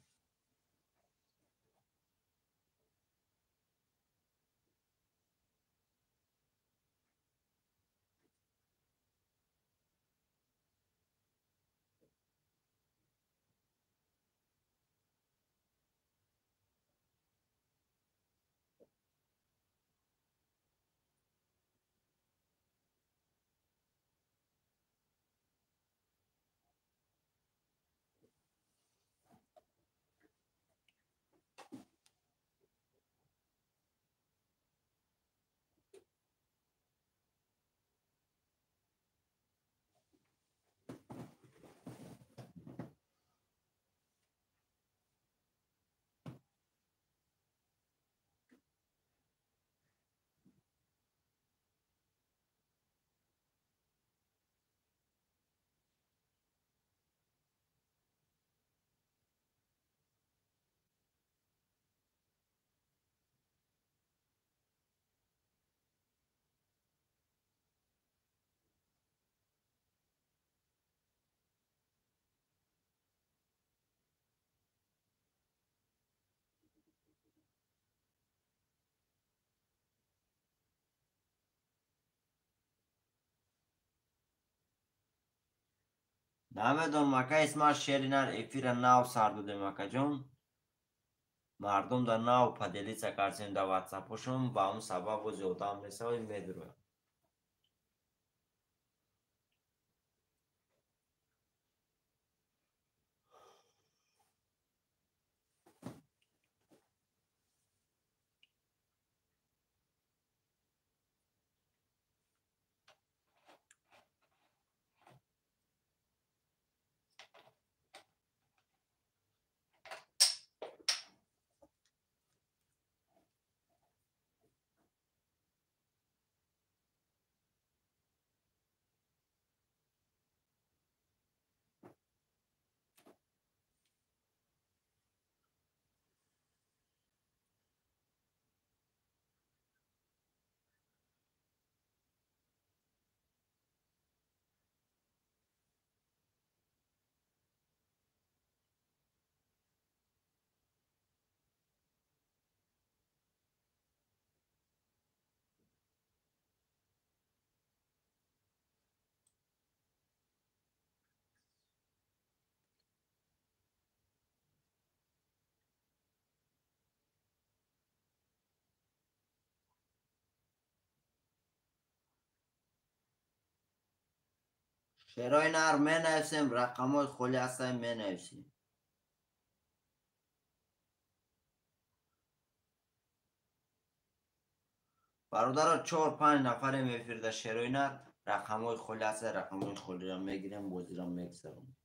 Намедонам ака Исмат, шери нар эфира нав сар додем акаҷон. Мардум дар нав поделиться кардем дар ватсапошон, ба он сабаб бози одам несавад медурояд. Шерои нар менависем, рақамҳои холӣ ҳастанд, менависем. Бародаро, 4-5 нафарем эфирда. Шерои нар, рақамҳои холӣ ҳастанд, рақамҳои холиро мегирем, бозиро мегзаронем.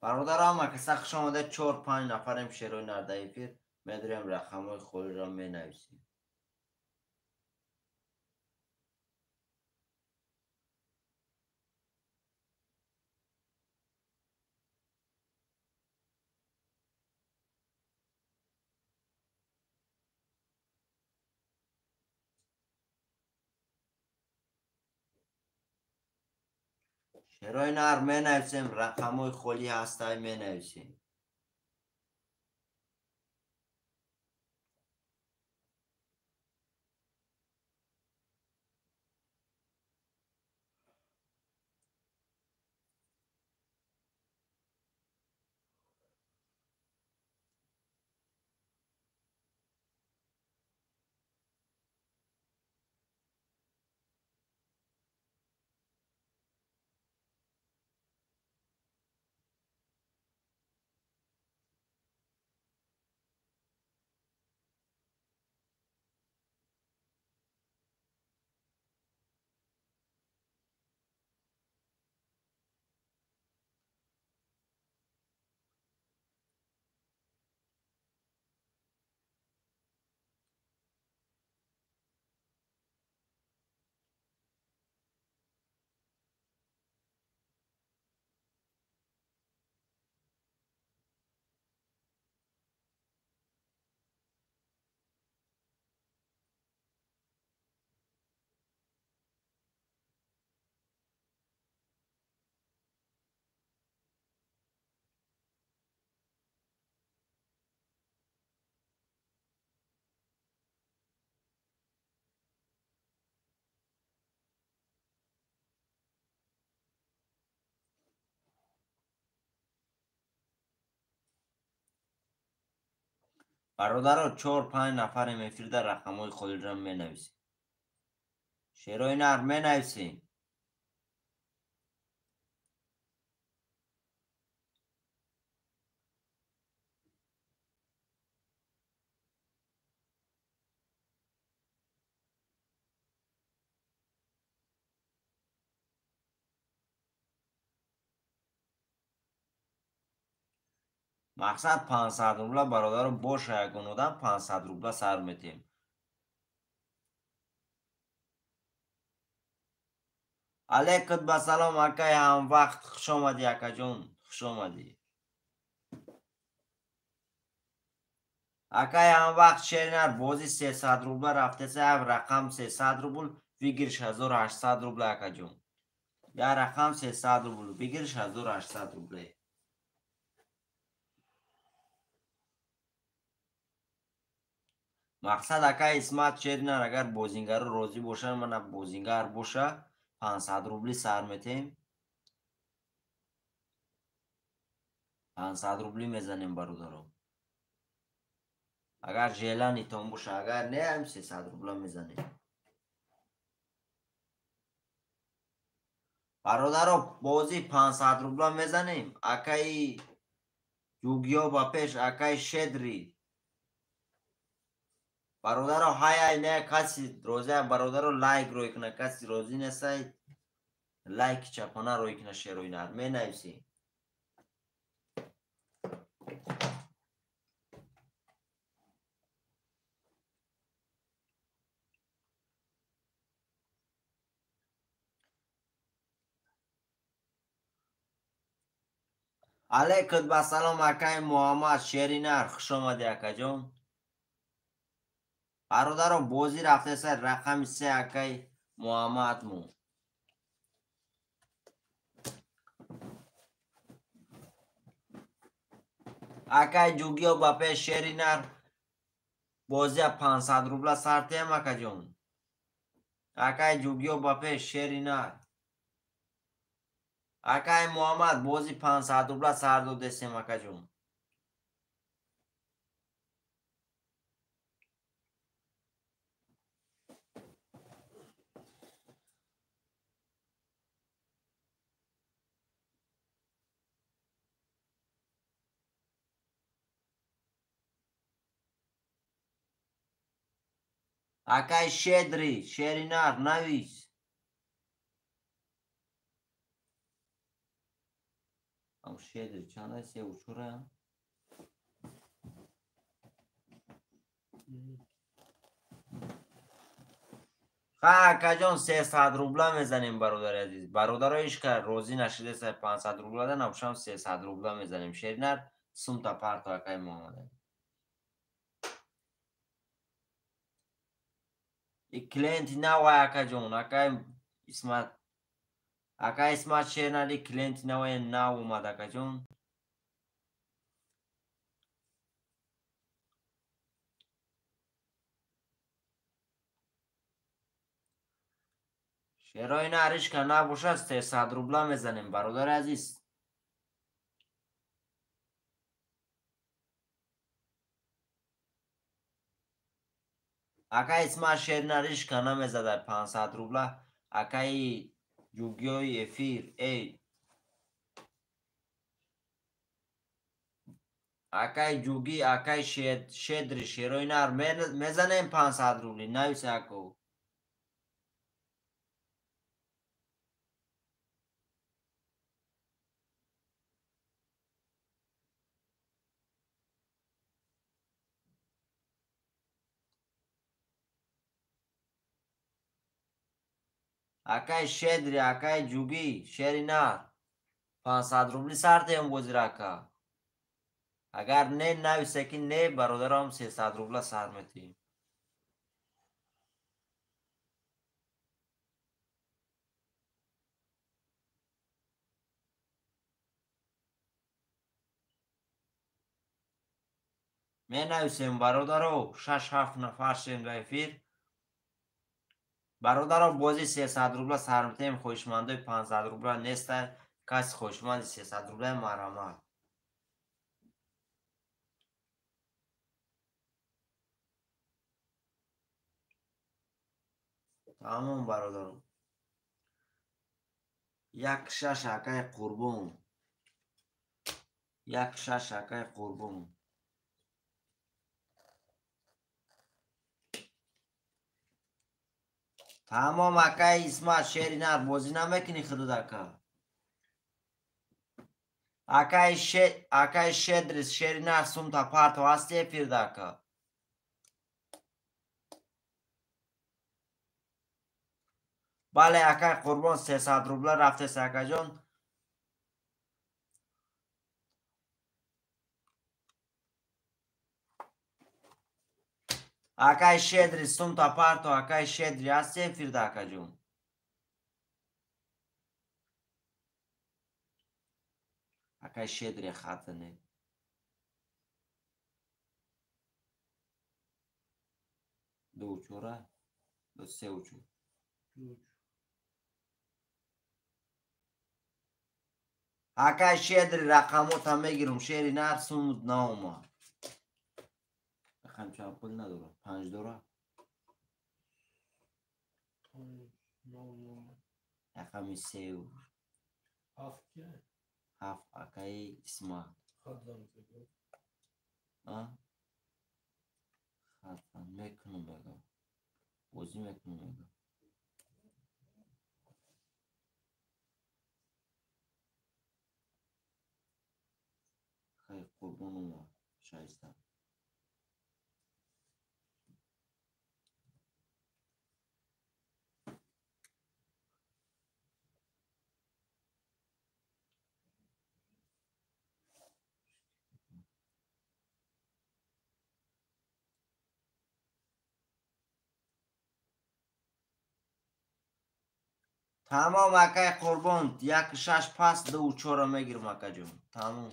Бародаро, ҳама каса хуш омада. 4-5 нафарем, шерои нар, дар эфир. Медурем, рақамҳои холиро менависем. Шерои нар, менависем, рақамҳои холӣ ҳастай, менависем. Бародаро, 4-5 нафарем эфирда, рақамҳои холиро менависем. Шерои нар, менависем. Мақсад 500 рубла, бародаро, боша, ягон одам 500 рубла сар метиҳем. Алейкум ба салом, акай ҳамвақт, хуш омадӣ, акаҷон, хуш омадӣ. Акай ҳамвақт, шеринар, бозӣ 300 рубла рафтеса, як рақам 300 рубл, выигрыш 1800 рубла, акаҷон. Як рақам 300 рубл, выигрыш 1800 рубле. Мақсад, акай Исмат, шеринар, агар бозингаро розӣ бошанд, мана бозингар боша, 500 рубли сар метем. 500 рубли мезанем, бародаро. Агар желанитон боша, агар не, ҳам 300 рубла мезанем. Бародаро, бозӣ 500 рубла мезанем. Акаи Югиё ба пеш, акаи Шедри. Бародаро, ҳай ай не, каси розия, бародаро, лайк рӯй куна, каси розӣ несай, лайки чапона рӯй куна, шерои нар менависӣ. Алейкум ба салом, акаи Муҳаммад, шеринар, хуш омадӣ, акаҷон. Бародаро, бозӣ рафтеса рақами 3 акай Муҳаммадмо. Акай Ҷугиё ба пеш шери нар. Бозия 500 рубла сартем акаҷон. Акай Ҷугиё ба пеш шери нар. Акай Муҳаммад бози 500 рубла сар додесем акаҷон. Акай Шедри, шери нар, навис. Ам Шедри чанд аст? Се учура? Ха, акаҷон, 300 рубла мезанем, бародари азиз. Бародаро ишка розӣ нашидеса 500 рубла да набошам 300 рубла мезанем. Шери нар сумта парто акай Муҳаммад. И клиенти навай акаҷон, акай Исмат. Акай Исмат шернари клиенти навай нав омад акаҷон. Шерои наришка набошад 300 рубла мезанем, бародари азиз. Акай Исмат шернаришка намезада 500 рубла. Акаи Ҷугиёи эфир, эй. Акай Ҷуги, акай Шедри, шерои нар мезанем 500 рубли. Навис ако. Акай Шедри, акай Ҷугӣ, шери нар. 500 рубли сартем бозира ака. Агар не нависе ки не, бародарам 300 рубла сар метиҳем. Менависем бародаро, 6-7 нафар шем дар эфир. Бародаро, бози 300 рубла сар метиҳем, хоҳишмандои 500 рубла неста, каси хоҳишманди 300 рубла марҳамат. Тамом бародаро. 1-6 акай Қурбон. 1-6 акай Қурбон. Тамом акай Исмат шери нар бозӣ намекунӣ худат ака. Акай Шедрис шери нар сумта парто ҳасти эфирда ака. Бале акай Қурбон 300 рубла рафтеса акаҷон. Акай Шедри сумта парто, акай Шедри ҳасти эфирда акаҷон. Акай Шедри хатане. Ду учура? Ду се учу. Акай Шедри рақамота мегирум, шери нар сумут наомад. Рақам чанд пул надорад? 5 дорад? Рақами 3 7 акаи Исмат. Хатан мекунам мега. Бозӣ мекунам мега. Акаи Қурбон омад. 600. Тамом акай Қурбон, 1-6 пас 2-4 мегирам акаҷон. Тамом.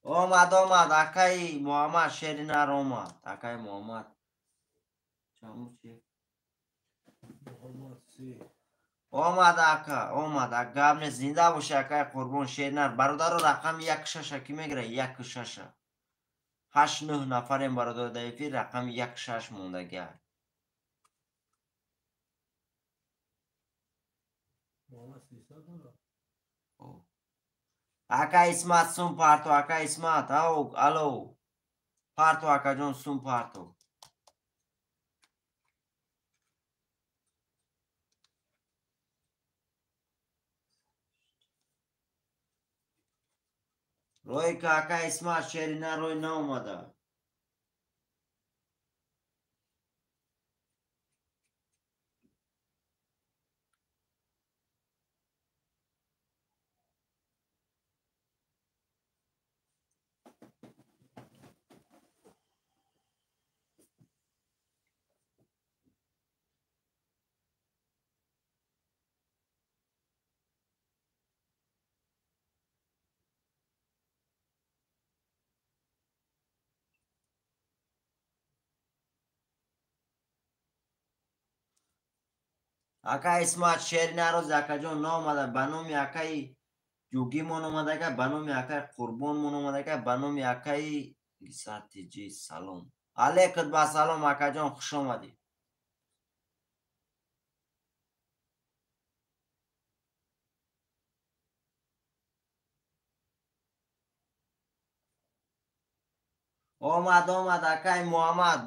Омад, омад, акай Муҳаммад шери нар омад. Акай Муҳаммад. Чаму чи? Омад ака, омад. Гап нест, зинда боши акай Қурбон шери нар. Бародаро рақами 1-6 ки мегира? 1-6. 8-9 нафарем бародаро дар эфир, рақами 1-6 мондагиа. Ака Исмат сум парто, ака Исмат, ау, алло. Парто акаҷон сум парто. Ройка ака Исмат шери на рой наомада. Ака Исмат шери нароз акаҷон наомада. Ба номи акаи Ҷугимон омадака, ба номи акаи Қурбонмон омадака, ба номи акаи Гисартиҷи салом. Алейкум ба салом акаҷон, хуш омадӣ. Омад, омад акаи Муҳаммад.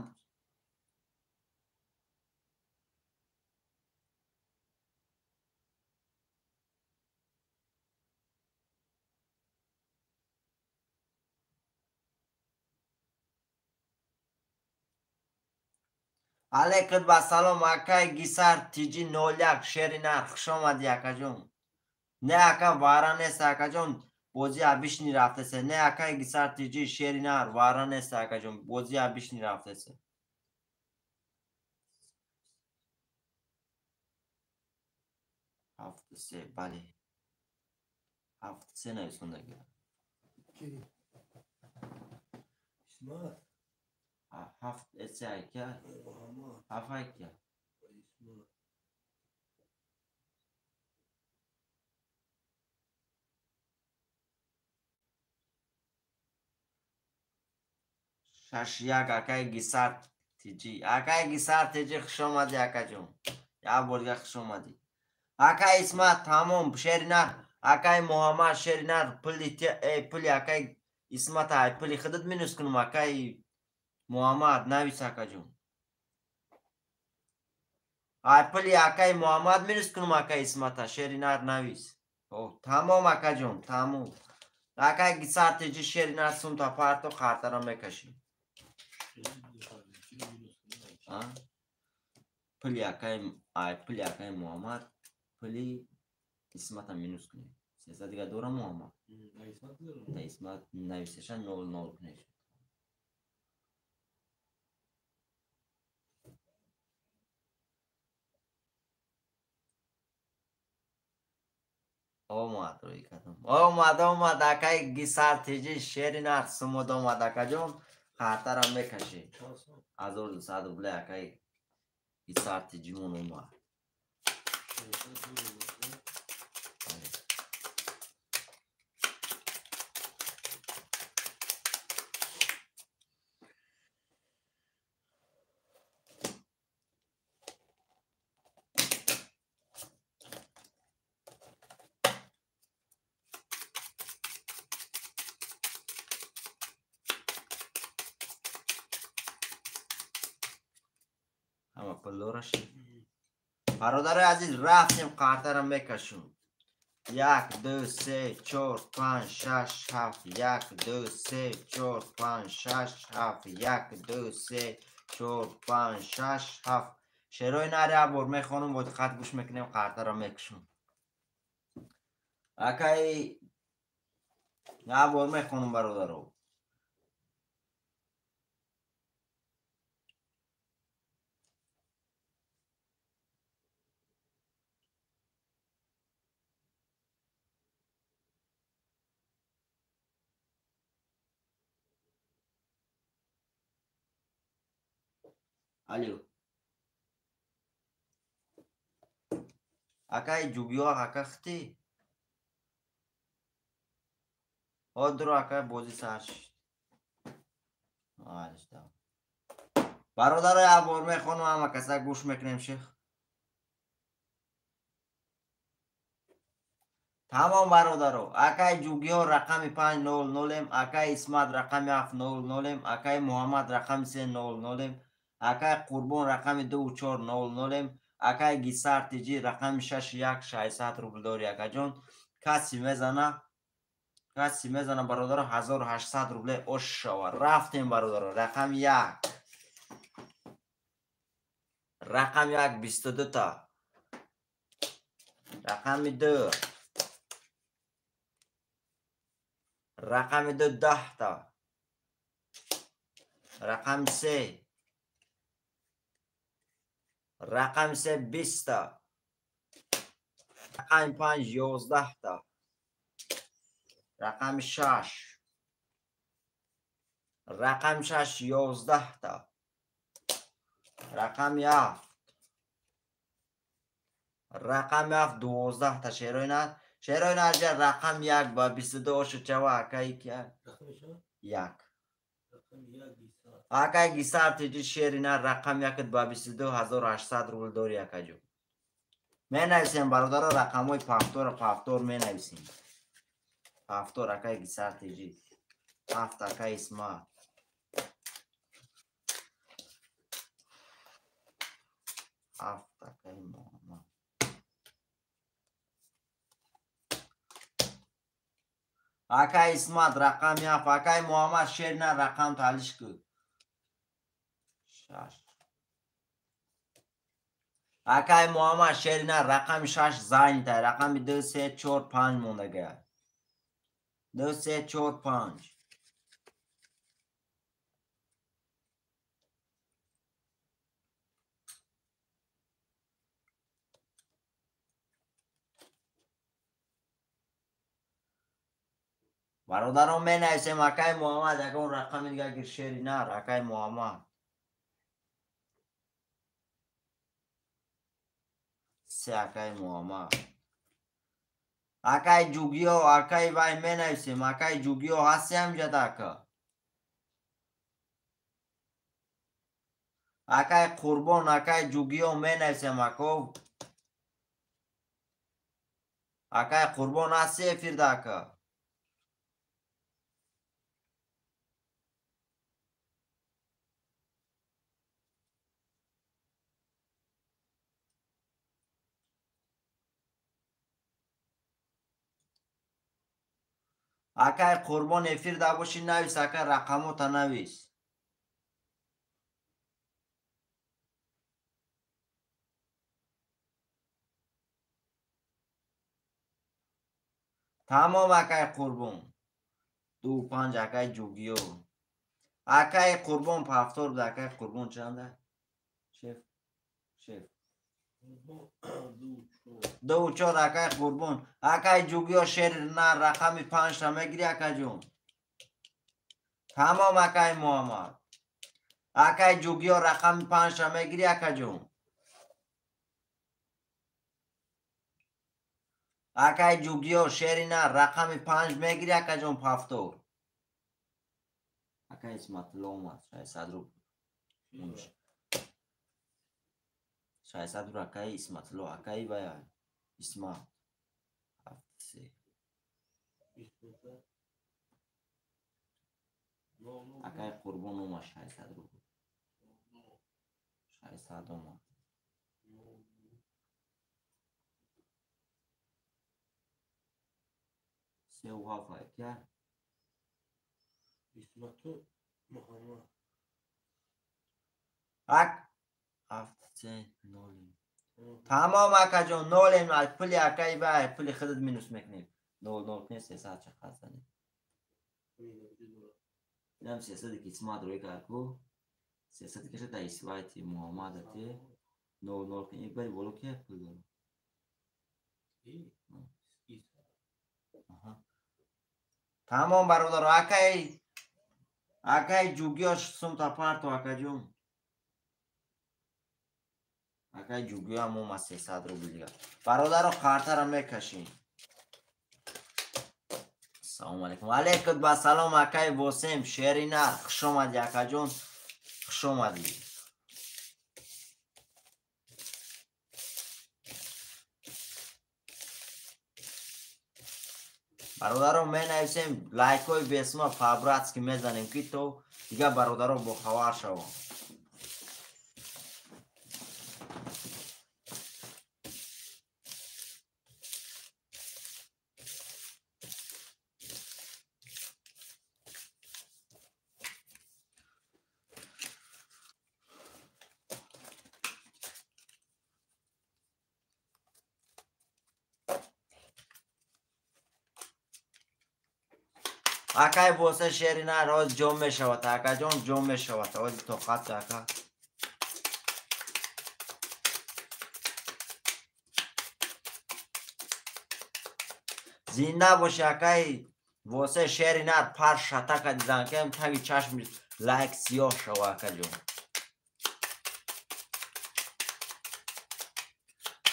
Алейкум ба салом акаи Гисар Тиҷи 01 шери нар, хуш омадӣ акаҷон. Не ака вара нест акаҷон, бозӣ абишни рафтасе. Не акаи Гисар Тиҷи шери нар, вара нест акаҷон, бозӣ абишни рафтасе. 7-3, бале. 7-3 нависондагӣ. Исмат. 7-3 айка? 7 айка? 6-1 акаи Гисар Тиҷи. Акаи Гисар Тиҷи хуш омадӣ акаҷон. Як бор дига хуш омадӣ. Акаи Исмат тамом шери нар. Акаи Муҳаммад шери нар пули акаи Исмат ай пули худат минус кунам акаи Муҳаммад навис акаҷон. Ай пули акаи Муҳаммад минус кунам акаи Исмата шери нар навис. Тамом акаҷон, тамом. Акаи Гисар Тиҷи шери нар сумта парто қартара мекашӣ. Пули акаи Муҳаммад пули Исмата минус кунем. 300 дига дора Муҳаммад. Да Исмат нависеша 0-0 кунеш. Омад рӯй кардам. Омад, омад акаи Гисар Тиҷи шери нар сумод омад акаҷон. Хатарам мекашӣ. 1200 рубля акаи Гисар Тиҷимон омад. Бародарои азиз рафтем қартара мекашум. 1 2 3 4 5 6 7 1 2 3 4 5 6 7 1 2 3 4 5 6 7. Шерои нар як бор мехонам, бо диққат гӯш мекунем, қартара мекашум. Акаи як бор мехонам бародаро. Алло. Акай ҷугиё ака хити? Ҳо дуро акай бозӣ сар шид. Бародарои абор мехонам, ҳама каса гӯш мекунем шех. Тамом бародаро, акай ҷугиё рақами 500-ем, акай Исмат рақами 700-ем, акай Муҳаммад рақами 300-ем, акай Қурбон рақами 2400-ем, акай Гисар тиҷи рақами 61 600 рубл дори акаҷон. Каси мезана, каси мезана бародаро 1800 рубле ош шава. Рафтем бародаро, рақами 1. Рақами 1 22 та. Рақами 2. Рақами 2 10 та. Рақами 3. Рақами 3 20 та. Рақами 5 11 та. Рақами 6. Рақами 6 11 та. Рақами 7. Рақами 7 12 та. Шерои нар. Шерои нар ҷа рақами 1 ба 22 ошуд чава акаи кия? 1. Акаи Гисар тиҷи шери нар рақами 1 ба 22 1800 рубл дори акаҷо. Менависем бародаро рақамҳои пафтора пафтор менависем. Пафтор акаи Гисар тиҷи. 7 акаи Исмат. 7 акаи Муҳаммад. Акаи Исмат рақами 7, акаи Муҳаммад шери нар рақам талиш ку. 6. Акаи Муҳаммад шери нар рақами 6 занята, рақами 2 3 4 5 мондага. 2 3 4 5. Бародарон менависем акаи Муҳаммад ягон рақами дига гир шери нар акаи Муҳаммад. 3 акаи Муҳаммад. Акаи ҷугиё, акаи вай менависем, акаи ҷугиё ҳасти ҳамҷада ака. Акаи Қурбон, акаи ҷугиё менависем ако. Акаи Қурбон ҳасти эфирда ака. Акаи Қурбон эфирда бошӣ навис, ака рақамота навис. Тамом акаи Қурбон. 2 5 акаи ҷугиё. Акаи Қурбон пафтор буда, акаи Қурбон чанда? Шеф. Шеф. 2 4 акаи Қурбон. Акаи ҷугиё шери нар рақами 5 та мегири акаҷон. Тамом акаи Муҳаммад. Акаи ҷугиё рақами 5 та мегири акаҷон. Акаи ҷугиё шери нар рақами 5 мегири акаҷон пафтор. Акаи Исматулло омад 600 рубл. 600 рубл акаи Исматулло, акаи вая Исмат. 7 3. Акаи Қурбон омад 600 рубл. 600 омад. 3 7 ака. Исмату Муҳаммад. Ак 7 3 0. Тамом акаҷон, 0 пули акаи вай, пули худат минус мекунем. 0 0 кунем 300 чақадр занем. Инам 300 ки Исмат рӯй кард ку. 300 каша да Исмати Муҳаммад ати 0 0 кунем бари боло ки пул дорам. Тамом бародаро, акаи ҷугиё сумта парто акаҷон. Акай ҷугиам омад 300 рубл дига. Бародаро қартара мекашем. Салом алейкум. Алейкум ба салом акай Восем шери нар. Хуш омадӣ акаҷон. Хуш омадӣ. Бародаро менависем лайкҳои бесма по-братски мезанем ки то дигар бародаро бохабар шаванд. Акай боса шери нар ҳоз ҷом мешавад, акаҷон ҷом мешавад. Ҳоз тоқат ака. Зинда боши акай боса шери нар пар шатака дизан кем таги чашми лайк сиёҳ шава акаҷон.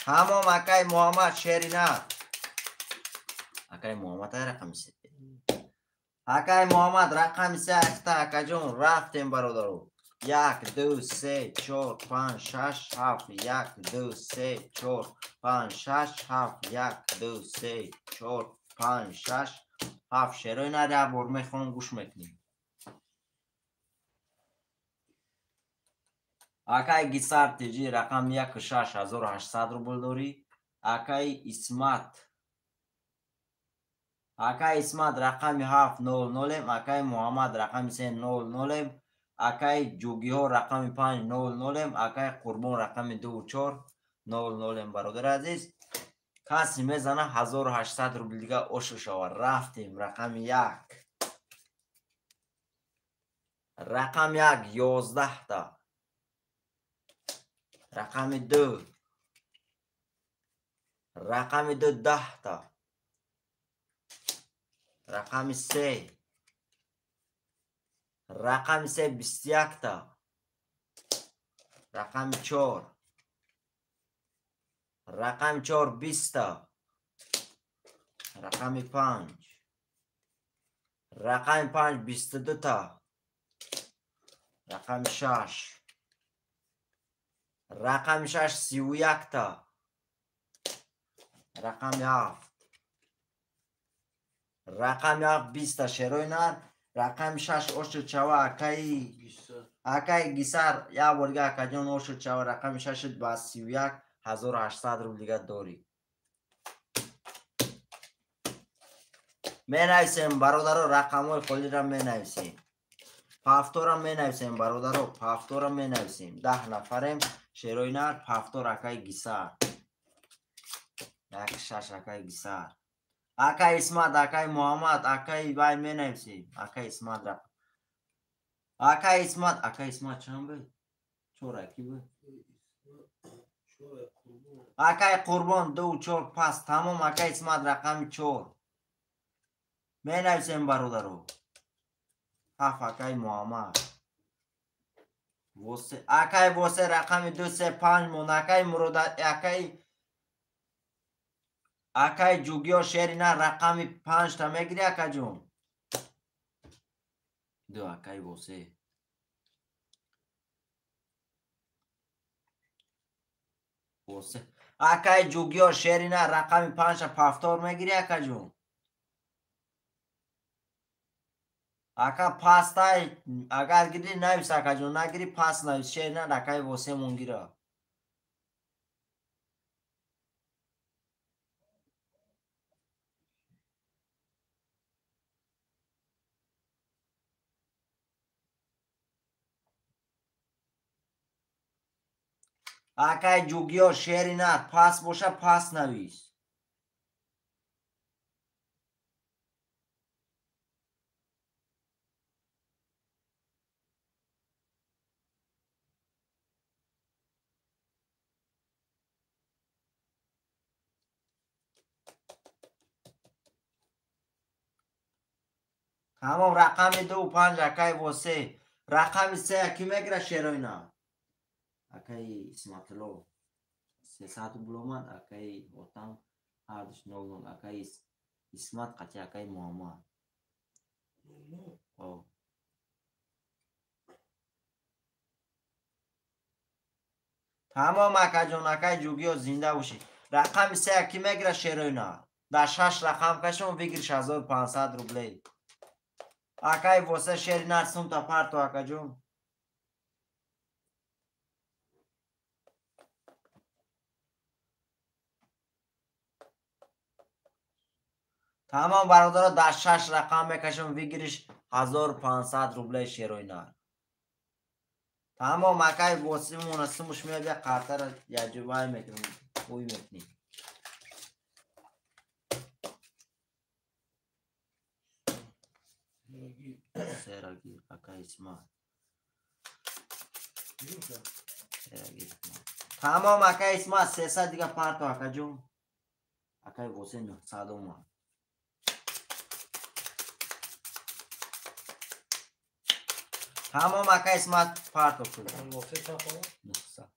Ҳамом акай Муҳаммад шери нар. Акай Муҳаммад ай рақами се. Акай Муҳаммад рақами се ахта акаҷон рафтем бародаро. 1 2 3 4 5 6 7 1 2 3 4 5 6 7 1 2 3 4 5 6 7. Шерои нар як бор мехонам гӯш мекунем. Акай Гисар Тиҷи рақами 1 6800 рубл дорӣ. Акай Исмат Акай Исмат рақами 700, акай Муҳаммад рақами 300, акай Ҷугиҳо рақами 500, акай Қурбон рақами 2400. Бародари азиз, касе мезана 1800 рубл дига ошу шава. Рафтем рақами 1. Рақами 1 11 та. Рақами 2. Рақами 2 10 та. Рақами 3. Рақами 3 21 та. Рақами 4. Рақами 4 20 та. Рақами 5. Рақами 5 22 та. Рақами 6. Рақами 6 31 та. Рақами 7. Рақами 7 20 та. Шерои нар рақами 6 ошуд шава акай Гисар як бор дига акаҷон ошуд шава. Рақами 6 ба 31800 рубл дига дорӣ. Менависем бародаро рақамҳои холиро менависем. Пафтора менависем бародаро, пафтора менависем. 10 нафарем. Шерои нар пафтор акай Гисар. 1 6 акай Гисар. Акай Исмат, акай Муҳаммад, акай вай менависем. Акай Исмат рақам. Акай Исмат, акай Исмат чанд буд? 4 аки буд. Акай Қурбон 2 4 пас тамом. Акай Исмат рақами 4. Менависем бародаро. 7 акай Муҳаммад. Акай Восе рақами 2 3 5 мон. Акай Мурод, акай Ҷугиё шери нар рақами 5 та мегирӣ акаҷон? 2 акай Восе. Восе. Акай Ҷугиё шери нар рақами 5 та пафтор мегирӣ акаҷон? Ака пастай агар гирӣ навис акаҷон, нагирӣ пас навис. Шери нар акай Восе мон гира. Акай Ҷугиё шери нар пас боша пас навис. Тамом рақами 2 5 акай Восе. Рақами 3 ки мегира шерои нар? Акай Исматулло. 300 рубл омад, акаи Ҳотам ҳардуш 00, акаи Исмат қати акаи Муҳаммад. Тамом акаҷон, акаи Ҷугиё зинда бошӣ. Рақами се ки мегира шерои нар? Дар 6 рақам кашон выигрыш 1500 рублей. Акаи Восе шери нар сумта парто акаҷон. Тамом бародаро, дар 6 рақам мекашам выигрыш 1500 рублей шерои нар. Тамом акаи Восимона сумуш меояд, як қартара яҷубай мекунем, ӯй мекунем. Серагир, акаи Исмат. Серагир. Тамом акаи Исмат, 300 дига парто акаҷон. Акаи Восе 900 омад. Тамом акаи Исмат парто шуд. 900.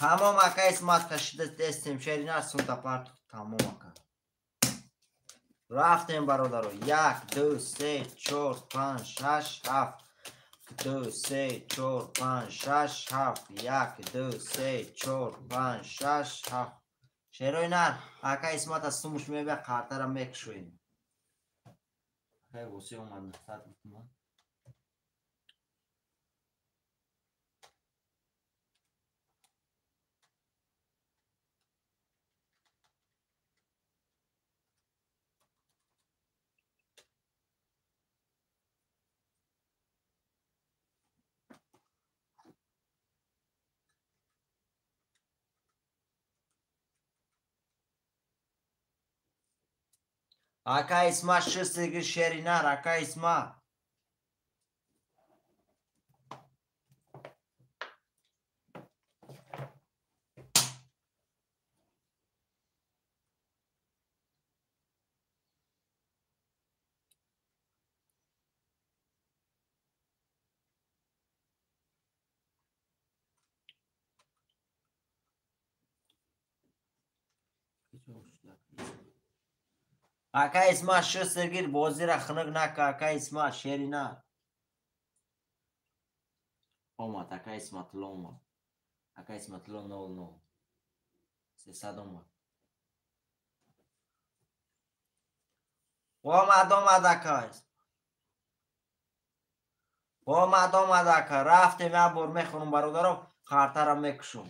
Тамом ака Исмат кашида дестем шерина сунта парто. Тамом ака. Рафтем бародаро. 1 2 3 4 5 6 7 2 3 4 5 6 7 1 2 3 4 5 6 7. Шерои нар ака Исмат аз сумуш мебия қартара мекушоем. Акаи Восе омад 900 гуфтум. Ака Исмат шистиги шери нар, ака Исмат. Ака Исмат шистигир бозира хунук нака, ака Исмат шери нар. Омад, ака Исматло омад. Ака Исматло 00. 300 омад. Омад, омад ака. Омад, омад ака. Рафтем як бор мехонум бародаро, қартара мекушум.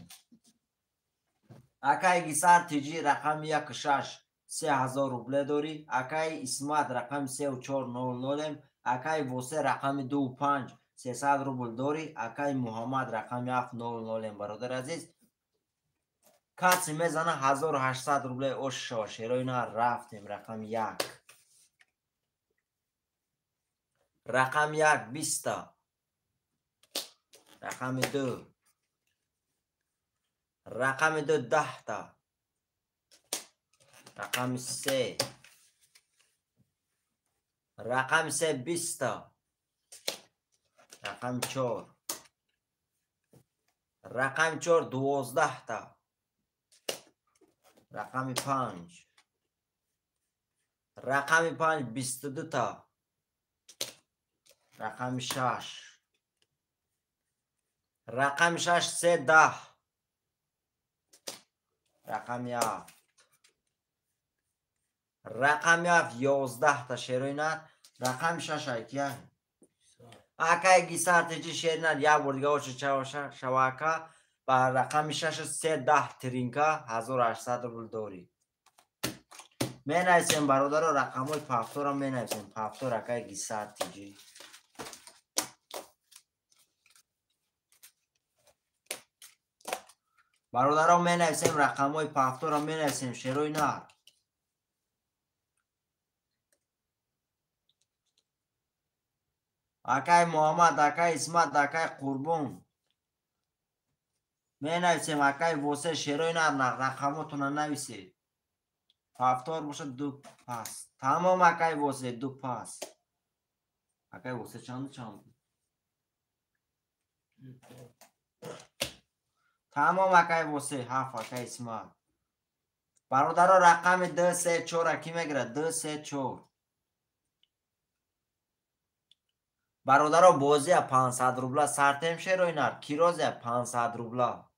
Акаи Гисар тиҷи рақами 16 3000 рубле дорӣ. Акаи Исмат рақами 3400, акаи Восе рақами 25 300 рубл дорӣ. Акаи Муҳаммад рақами 700. Бародари азиз, касе мезана 1800 рубле ош шава. Шерои нар рафтем рақами 1. Рақами 1 20, рақами 2, рақами 2 10, рақами 3, рақами 3 20, рақами 4, рақами 4 12, рақами 5, рақами 5 22, рақами 6, рақами 6 3 10, рақами 7, рақами 7 11 шерои нар. Рақами 6 айкия. Акаи Гисар тиҷи шери нар як бор дига очи шава ака. Ба рақами 6 3 10 тринка 1800 рубл дорӣ. Менависем бародаро, рақамҳои пафтора менависем. Пафтор акаи Гисар тиҷи. Бародаро менависем рақамҳои пафтора менависем шерои нар. Акай Муҳаммад, акай Исмат, акай Қурбон. Менависем акай Восе, шерои нар, рақамотона нависед. Повтор бошад ду пас. Тамом акай Восе, ду пас. Акай Восе чанд чанд? Тамом акай Восе, ҳафт акай Исмат. Бародаро рақами 2 3 4 ки мегирад? 2 3 4. Бародаро бозия 500 рубла сартем шерои нар, кирозия 500 рубла.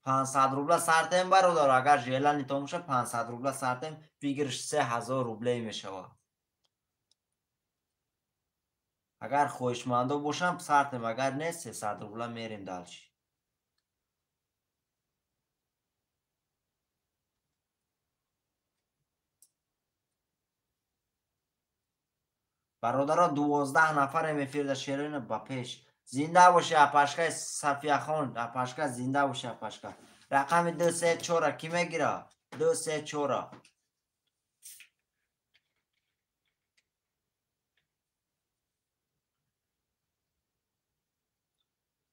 500 рубла сартем бародаро, агар желани то муша 500 рубла сартем, выигрыш 3000 рублей мешавад. Агар хоҳишмандо бошам сартем, агар не 300 рубла мерем дальше. Бародаро 12 нафарем эфирда шероина ба пеш. Зинда боши апашкаи Сафияхон, апашка зинда боши апашка. Рақами 2 3 4 ки мегира? 2 3 4.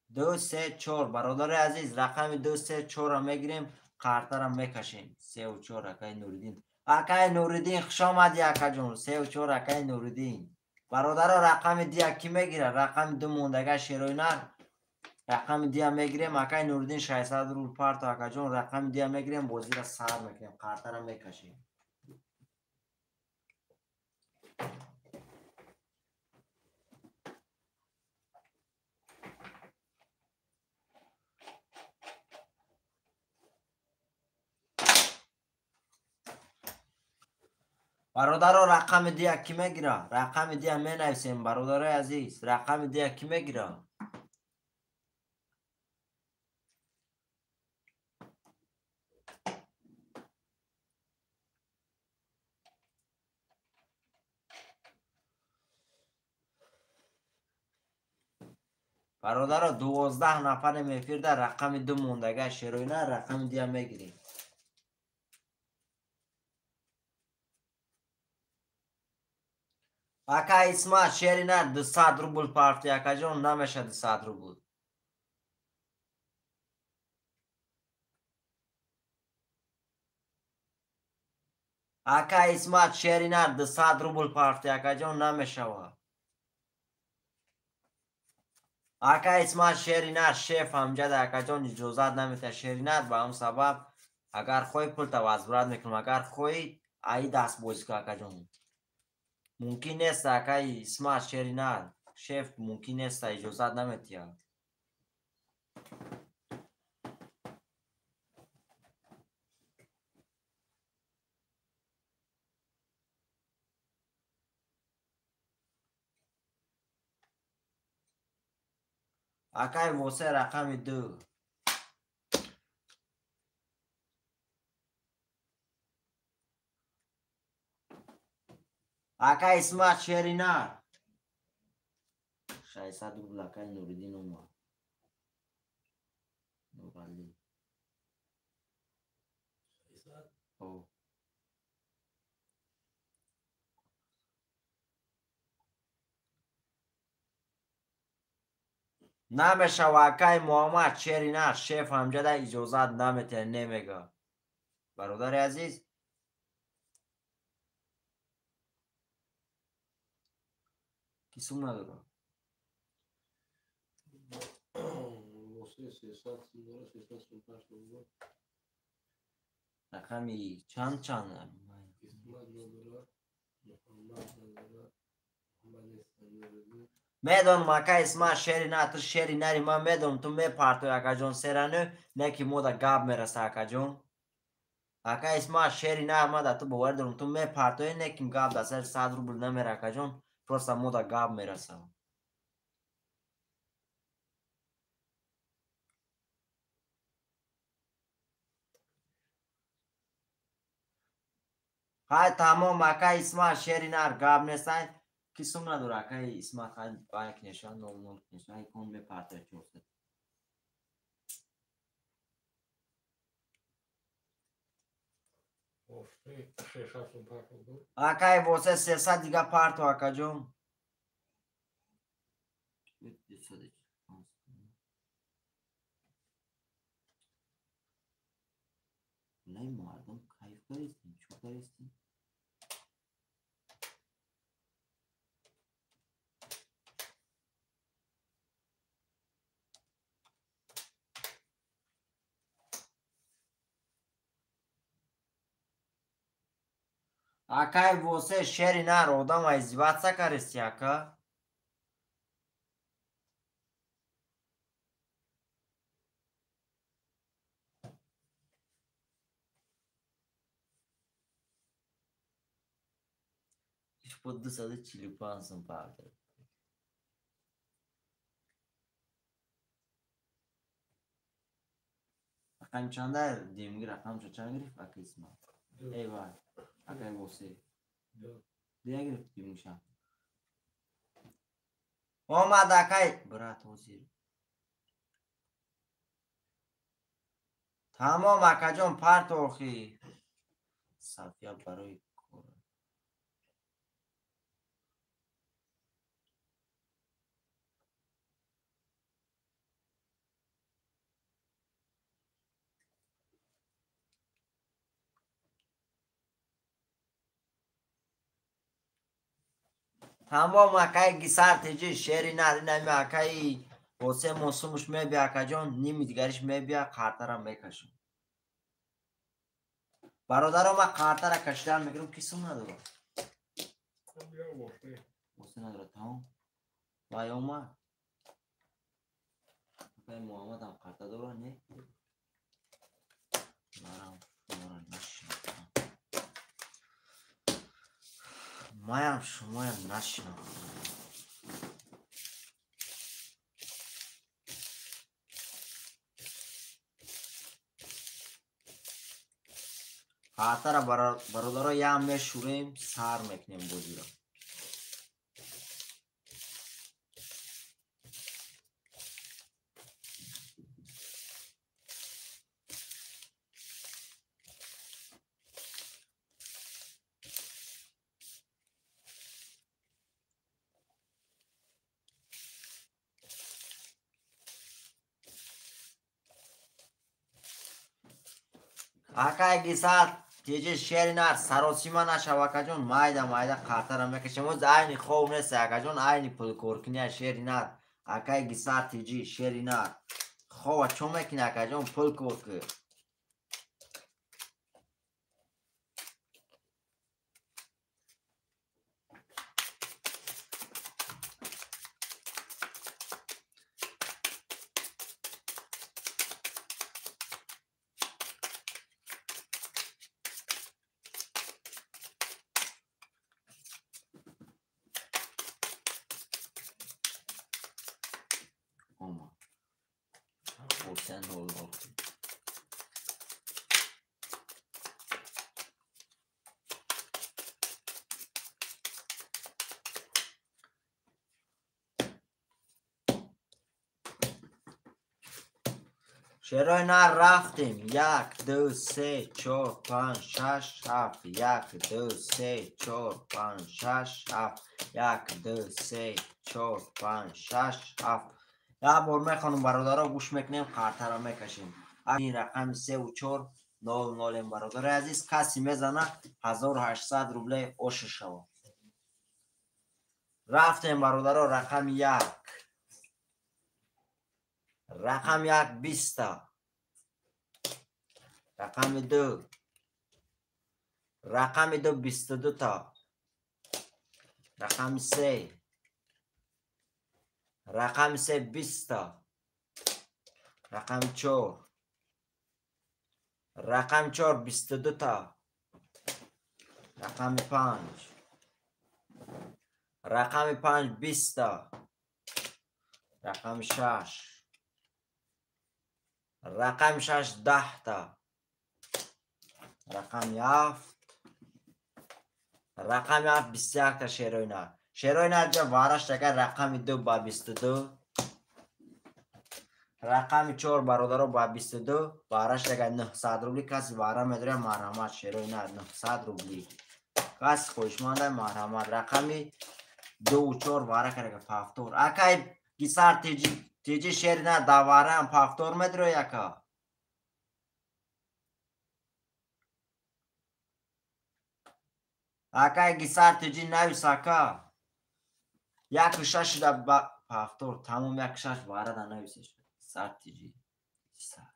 2 3 4 бародари азиз, рақами 2 3 4 мегирем, қартара мекашем. 3 4 акаи Нуриддин. Акаи Нуриддин хуш омадӣ акаҷон. 3 4 акаи Нуриддин. Бародаро рақами 2 ки мегира? Рақами 2 мондага шерои нар. Рақами 2 мегирем, акаи Нуриддин 600 рубл парто акаҷон, рақами 2 мегирем, бозиро сар мекунем, қартара мекашем. Бародаро рақами 2 ки мегира? Рақами 2 менависем бародарои азиз. Рақами 2 ки мегира? Бародаро 12 нафарем эфирда, рақами 2 мондага шероина, рақами 2 мегирем. Ака Исмат шерина 200 рубл парти, акаҷон намеша 200 рубл. Ака Исмат шерина 200 рубл парти, акаҷон намешава. Ака Исмат шерина шеф ҳамҷада, акаҷон иҷозат намета шеринат, ба ҳам сабаб агар хоҳӣ пулта возврат мекунам, агар хоҳӣ аи даст бозӣ кун акаҷон. Мумкин нест акаи Исмат шеринат, шеф мумкин нест, иҷозат наметиҳад. Акаи Восе рақами 2. Ака Исмат шеринар 600 рубл акаи Нуриддин омад. Нурали. 600? О. Намешава акаи Муҳаммад шеринар, шеф ҳамҷада иҷозат наметиҳад, немега. Бародари азиз, ки сум надорад? Восе 300 сум дорад, 335 рубл. Рақами чанд чанд? Исмат надорад, Муҳаммад надорад, Муҳаммад нест, Нуриддин. Медонам ака Исмат шери на, ту шери нари, ман медонам ту мепартои акаҷон серану, не ки мода гап мераса акаҷон. Ака Исмат шери на, ман да ту боварӣ дорам, ту мепартои, не ки гап да сари 100 рубл намера акаҷон, просто мода гап мераса. Ҳай тамом ака Исмат шери нар, гап нестай. Ки сум надора акаи Исмат, хай байк неша, 00 неша, ай кон мепартои чорсад. Акай восе 300 дига парто акаҷон. Най мардум кайф каристин, чӯ каристин? Акай восе шери нар одам издеваться каристи ака? По 245 сум парто. Рақам чанда димги рақам чанд гирифт ака Исмаил? Эй вай, акай восе. Дия гирифт димгиша. Омад акай брат ҳозир. Тамом акаҷон парто охи. Сафия барои кор. Тамом акай гисар теҷи шери нар инами акаи восе мосумуш мебия акаҷон, ними дигариш мебия, қартара мекашам. Бародаро ма қартара кашидан мегирам, ки сум надорам. Восе надора, тамом. Вай омад. Акаи Муҳаммадам қарта дора, не? Марам шуморо нашинохтам. Маям шумоям нашинохтам. Қартара бародаро ям мешӯрем, сар мекунем бозиро. Акай гисар теҷи шери нар саросима нашав акаҷон, майда майда қартара мекашем. Оз айни хов нест акаҷон, айни пулкоркуния шери нар. Акай гисар теҷи шери нар. Хова чо мекуни акаҷон, пул кор кун. Шерои нар рафтем. 1, 2, 3, 4, 5, 6, 7. 1, 2, 3, 4, 5, 6, 7. 1, 2, 3, 4, 5, 6, 7. Як бор мехонам бародаро, гӯш мекунем, қартара мекашем. Ин рақами 3 ва 4 0 0 бародари азиз, каси мезана 1800 рубле оша шава. Рафтем бародаро, рақами 1. Рақами 1 20. Рақами 2. Рақами 2 22 та. Рақами 3. Рақами 3 20 та. Рақами 4. Рақами 4 22 та. Рақами 5. Рақами 5 20 та. Рақами 6. Рақами 6 10 та. Рақами 7. Рақами 7 21 та шерои нар. Шерои нар ҷа вараш така рақами 2 ба 22. Рақами 4 бародаро ба 22 баҳраш яга 900 рубли. Каси баҳра медорад, марҳамат, шерои нар 900 рубли. Каси хоҳишманда, марҳамат. Рақами 2 4 баҳра карага пафтор. Акай гисар теҷи шери нар давараам пафтор медрои ака. Акай гисар теҷи навис ака. 1-6 да пафтор тамом 1-6 баҳра да нависеш. Сар теҷи сар.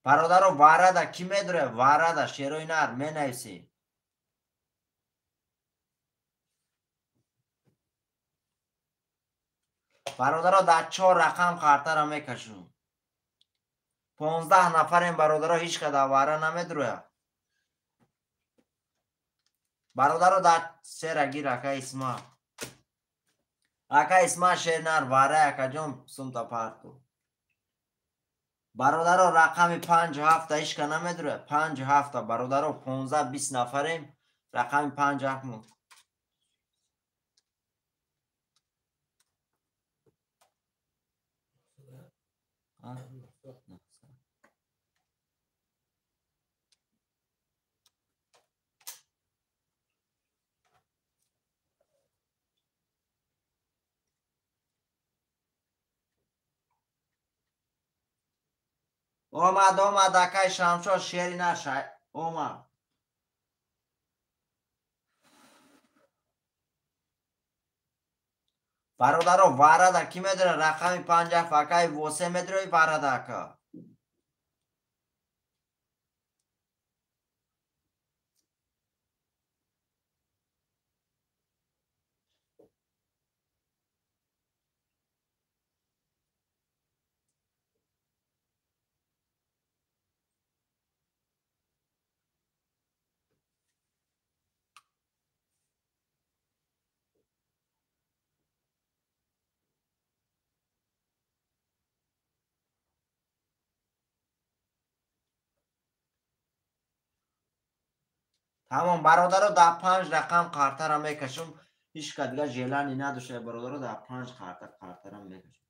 Бародаро варада ки медуре? Варада шерои нар менависӣ. Бародаро дар 4 рақам қартара мекашум. 15 нафарем бародаро, ҳеҷ ка дар вара намедуроя. Бародаро дар сера гир ака Исма. Ака Исма шер нар вара акаҷон сумта парту. Бародаро рақами 5-7 ҳеҷ ка намедуроя. 5-7 бародаро 15-20 нафарем, рақами 5-7 мо. Омад, омад, акай Шамшод шери наша. Омад. Бародаро варада ки медора? Рақами 5 акай восе медрои варада ака. Тамом бародаро дар 5 рақам қартара мекашум. Ҳеҷ ка дигар желани надошта бародаро, дар 5 қарта қартара мекашум.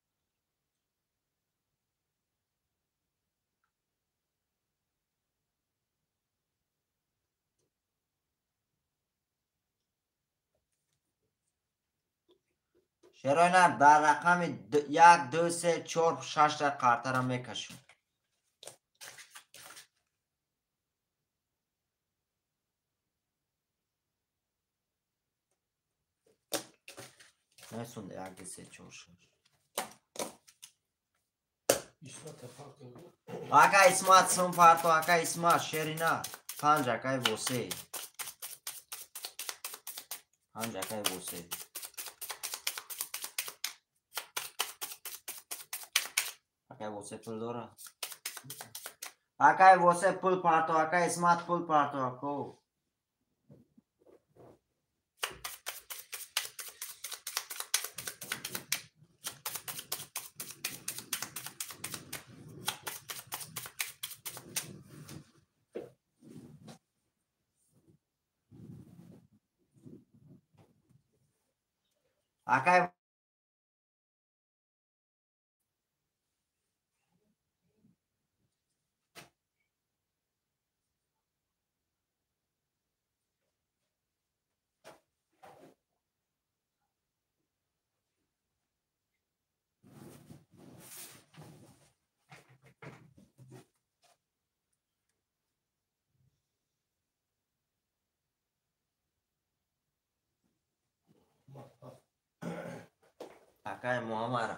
Шерои нар дар рақами 1 2 3 4 6 та қартара мекашум. Несунда 1 2 3 4 6. Ака Исмат сум парто, ака Исмат шерина 5 акай восе. 5 акай восе. Акай восе пул дора. Акай восе пул парто, акай Исмат пул парто ако. Акай акай Муаммара.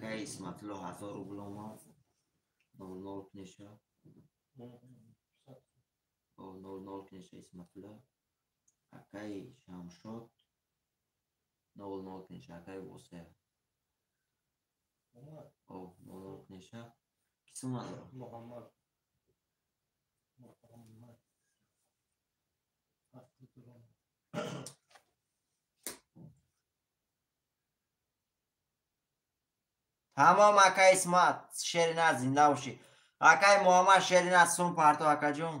Акай Исматулло 1000 рубл омад. 00 книша. 00 книша Исматулло. Акай Шамшод 00 книша. Акай Восе. 00 книша. Ки сума дорад? Муҳаммад. Муҳаммад. Тамом акай Исмат, шери нар, зинда бошӣ. Акай Муҳаммад, шери нар, сум парто акаҷон.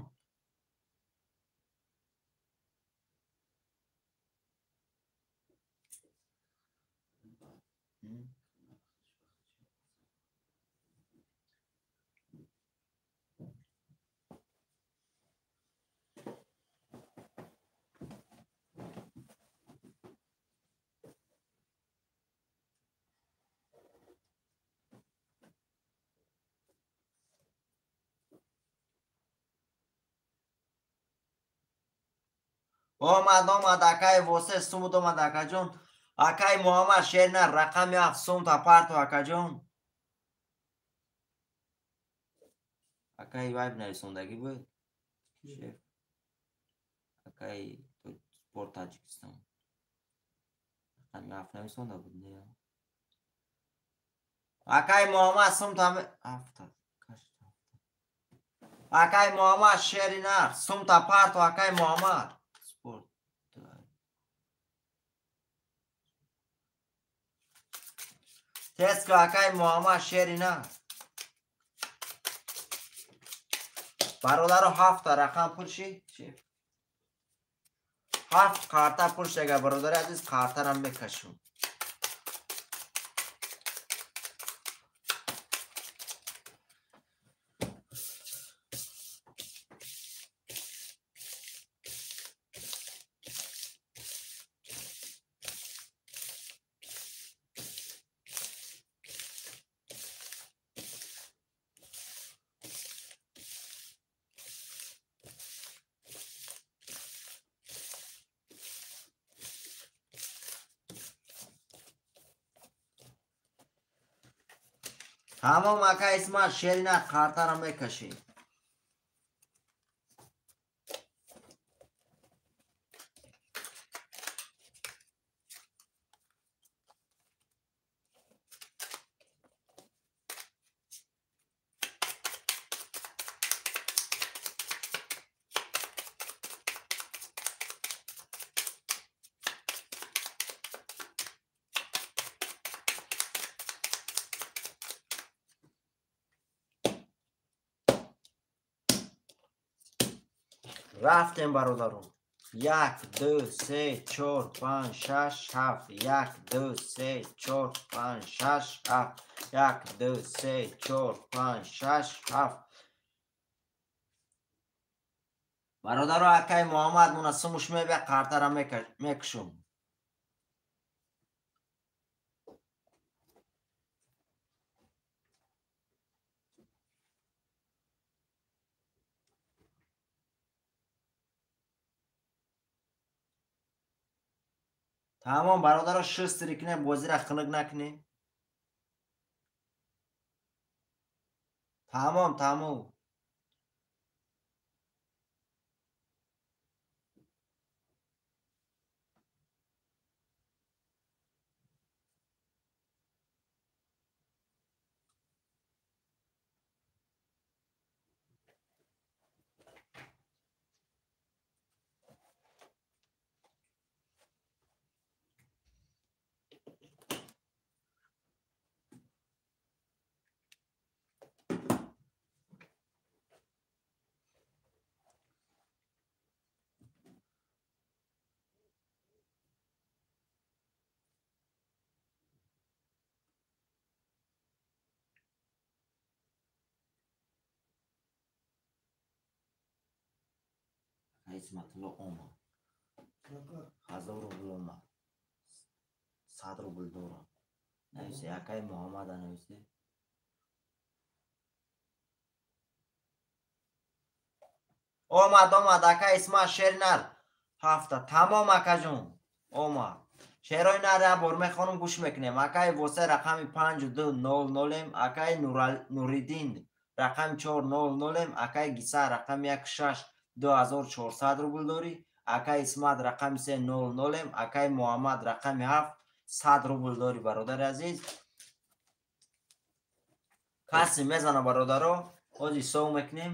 Омад, омад, акай Восе сумуд омад, акаҷон. Акай Муҳаммад, шери нар, рақами 7 сум та парто, акаҷон. Акай вайб нависондагӣ буд? Шеф. Акай Спорт Таҷикистон. Рақами 7 нависонда буд, не? Акай Муҳаммад сум та 7. Акай Муҳаммад, шери нар, сум та парто, акай Муҳаммад. Спорт. Теско акай Муҳаммад, шери нар. Бародаро 7 рақам пур ши? 7 карта пур шага, бародари азиз, картарам мекашум. Тамом акай Исмат, шери нар, картара мекашӣ. Рафтем, бародарон. 1, 2, 3, 4, 5, 6, 7. 1, 2, 3, 4, 5, 6, 7. 1, 2, 3, 4, 5, 6, 7. Бародаро, акай Муҳаммад муна сумуш мебия, картара мекушум. Тамом бародаро, шустри кунем, бозира хунук накунем. Тамом, тамом. Исматулло омад. 1000 рубл омад. 100 рубл дорам. Нависе, акай Муҳаммада нависе. Омад, омад, акай Исмат, шери нар. 7. Тамом акаҷон. Омад. Шерои нар як бор мехонам, гӯш мекунем. Акаи Восе рақами 5200-ем, акаи Нуриддин рақами 400-ем, акаи Гиса рақами 16 2400 рубл дорӣ, акаи Исмат рақами 300-ем, акаи Муҳаммад рақами 7 100 рубл дорӣ, бародари азиз. Касе мезана, бародаро, ҳозир ҳисоб мекунем.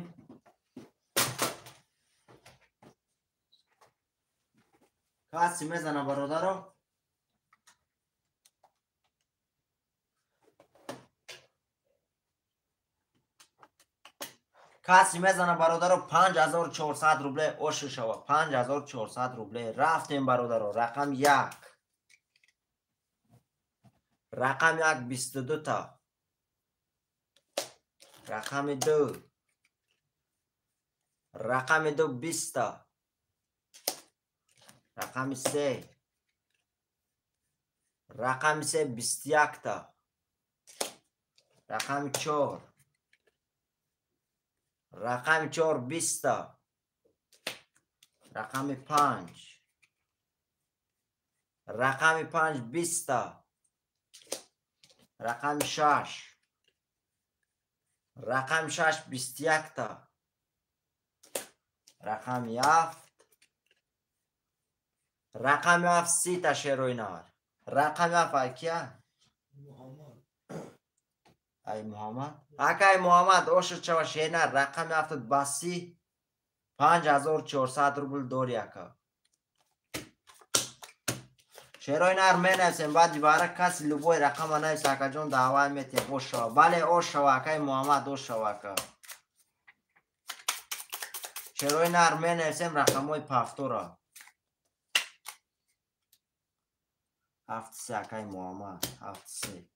Касе мезана, бародаро. Касе мезана, бародаро, 5400 рубле ошу шава. 5400 рубле. Рафтем, бародаро. Рақам 1. Рақам 1 22 та. Рақами 2. Рақами 2 20 та. Рақами 3. Рақами 3 21 та. Рақами 4. Рақами 4 20 та. Рақами 5. Рақами 5 20 та. Рақами 6. Рақами 6 21 та. Рақами 7. Рақами 7 30 та шерои нар. Рақами 7 ай кия? Муҳаммад. Ай Муҳаммад? Акай Муҳаммад ошуд шава шернар. Рақами 7 ба 30 5400 рубл дори, ака. Шерои нар менависем, баъди бара каси любой рақама нависа, акаҷон, даъват метиҳем. Ош шава. Бале, ош шава, акаи Муҳаммад, ош шава, ака. Шерои нар менависем рақамҳои пафтора. 7 3, акаи Муҳаммад, 7 3.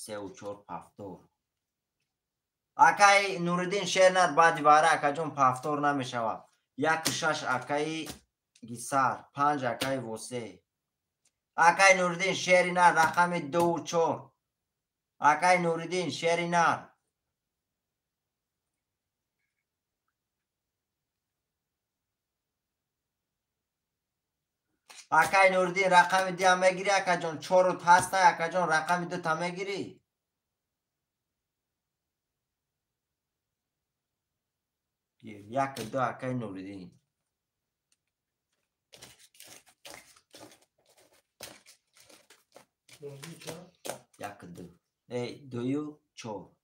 3 4 пафтор. Акаи Нуриддин шернар баъди бара, акаҷон, пафтор намешавад. 1 6 акаи Гисар, 5 акаи Восе. Акаи Нуриддин шери нар рақами 2 4. Акаи Нуриддин шери нар. Акаи Нуриддин рақами 2 мегирӣ, акаҷон, 4 ҳаста, акаҷон, рақами 2 та мегирӣ. 1 2 акаи Нуриддин. 1 2. Эй, 2 4.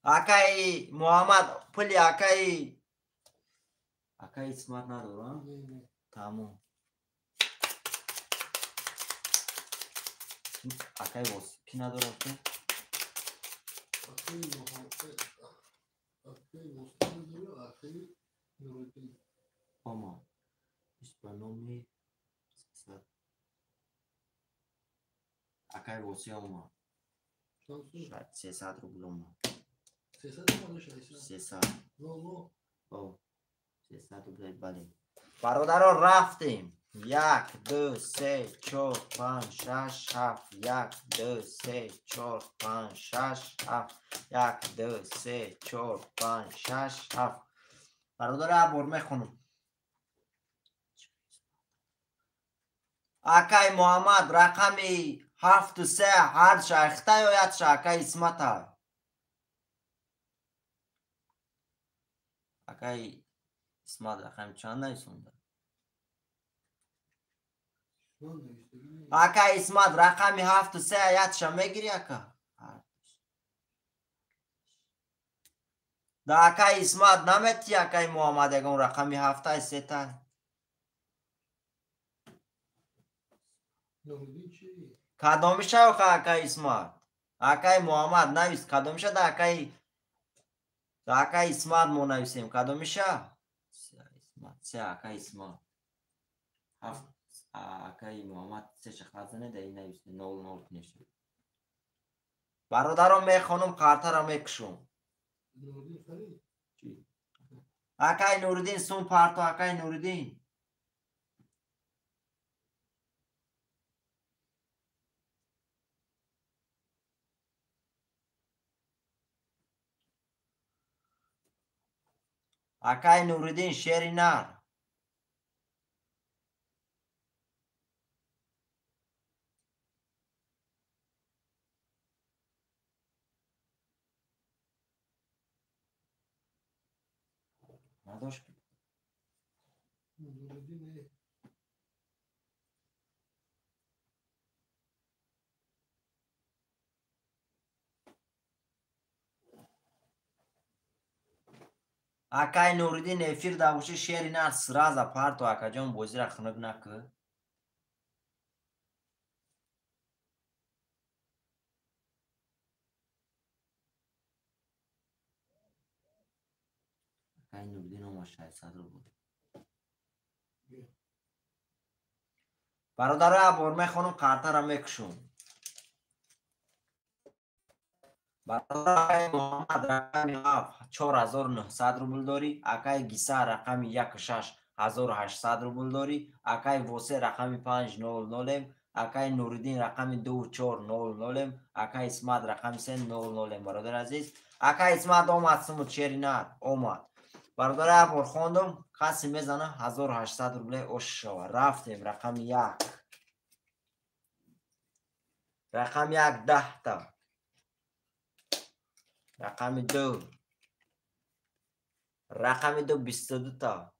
Акаи Муҳаммад пули акаи Исмат надора? Тамом. Акаи Вос ки надора? Ома. Ба номи акаи Воси ома. 300 рубл ома. 300. 300 рубл, бале. Бародаро, рафтем. 1 2 3 4 5 6 7 1 2 3 4 5 6 7 1 2 3 4 5 6 7. Бародаро, як бор мехонам. Акаи Муҳаммад рақами 7 3 ҳар шайхта ё ятша, акаи Исмата? Акаи Исмат рақами чанд нависонда? Акаи Исмат рақами 7 3 ятша мегирӣ, ака? Да акаи Исмат наметӣ, акаи Муҳаммад, ягон рақами 7 3 та? Кадомиша оха, акаи Исмат? Акаи Муҳаммад навис, кадомиша да акаи Акай Исмат мо нависем. Кадомиша? Се акай Исмат. Ҳафт акай Муҳаммад се шахат зане да ин нависем 00 кунеша. Бародарон мехонум қартара мекушум. Акай Нуриддин сум парто акай Нуриддин. Акай Нуриддин шери нар. Надошт. Акай Нуриддин эфир да боши шери нар сразу парто акаҷон бозира хунук накӯ. Акай Нуриддин ома 600 рубл. Бародаро абор мехонум қартара мекушум. Бародари Муҳаммад рақами 7 4900 рубл дорӣ, акай Гиса рақами 1 6800 рубл дорӣ, акай Восе рақами 5 00, акай Нуриддин рақами 2 4 00, акай Исмат рақами 3 00. Бародари азиз, акай Исмат омад сумут шери нар омад. Бародари абор хондум, касе мезана 1800 рубле ош шава. Рафтем рақами 1. Рақами 1 10 та. Рақами 2. Рақами 2 22 та.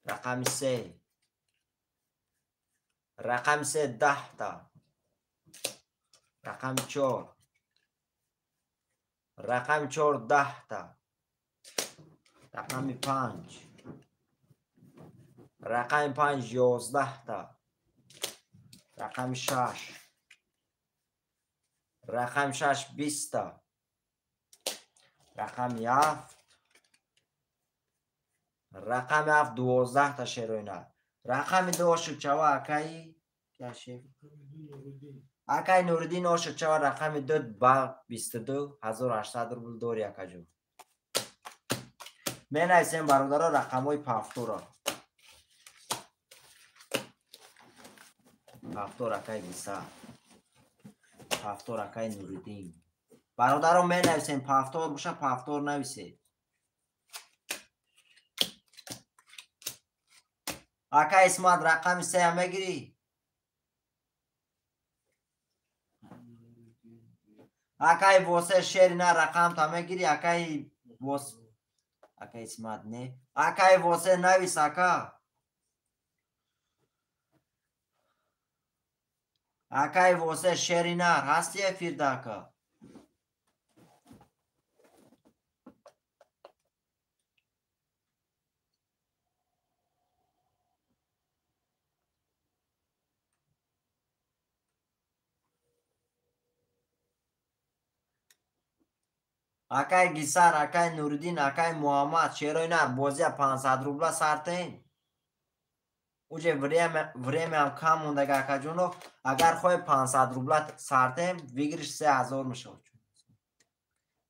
Рақами 3. Рақами 3 10 та. Рақами 4. Рақами 4 10 та. Рақами 5. Рақами 5 11 та. Рақами 6. Рақами 6 20 та. Рақами 7. Рақами 7 12 та шероина. Рақами 2 ошуд чава акаи акаи Нуриддин ошуд чава рақами 2 ба 22 1800 рубл дори акаҷон. Менависем бародаро рақамҳои пафтора. Пафтор акаи Гиса. Пафтор акаи Нуриддин. Бародаро менависем пафтор боша пафтор нависед. Акаи Исмат рақами 3 мегирӣ? Акаи Восе шери на рақамта мегирӣ? Акаи Вос акаи Исмат не. Акаи Восе навис ака. Акаи Восе шери нар ҳасти эфирда ака? Акаи Гисар, акаи Нуриддин, акаи Муҳаммад шерои нар бозия 500 рубла сартен. Уже времяам кам мондага акаҷоно, агар хоҳе 500 рубла сартем, выигрыш 3000 мешавад.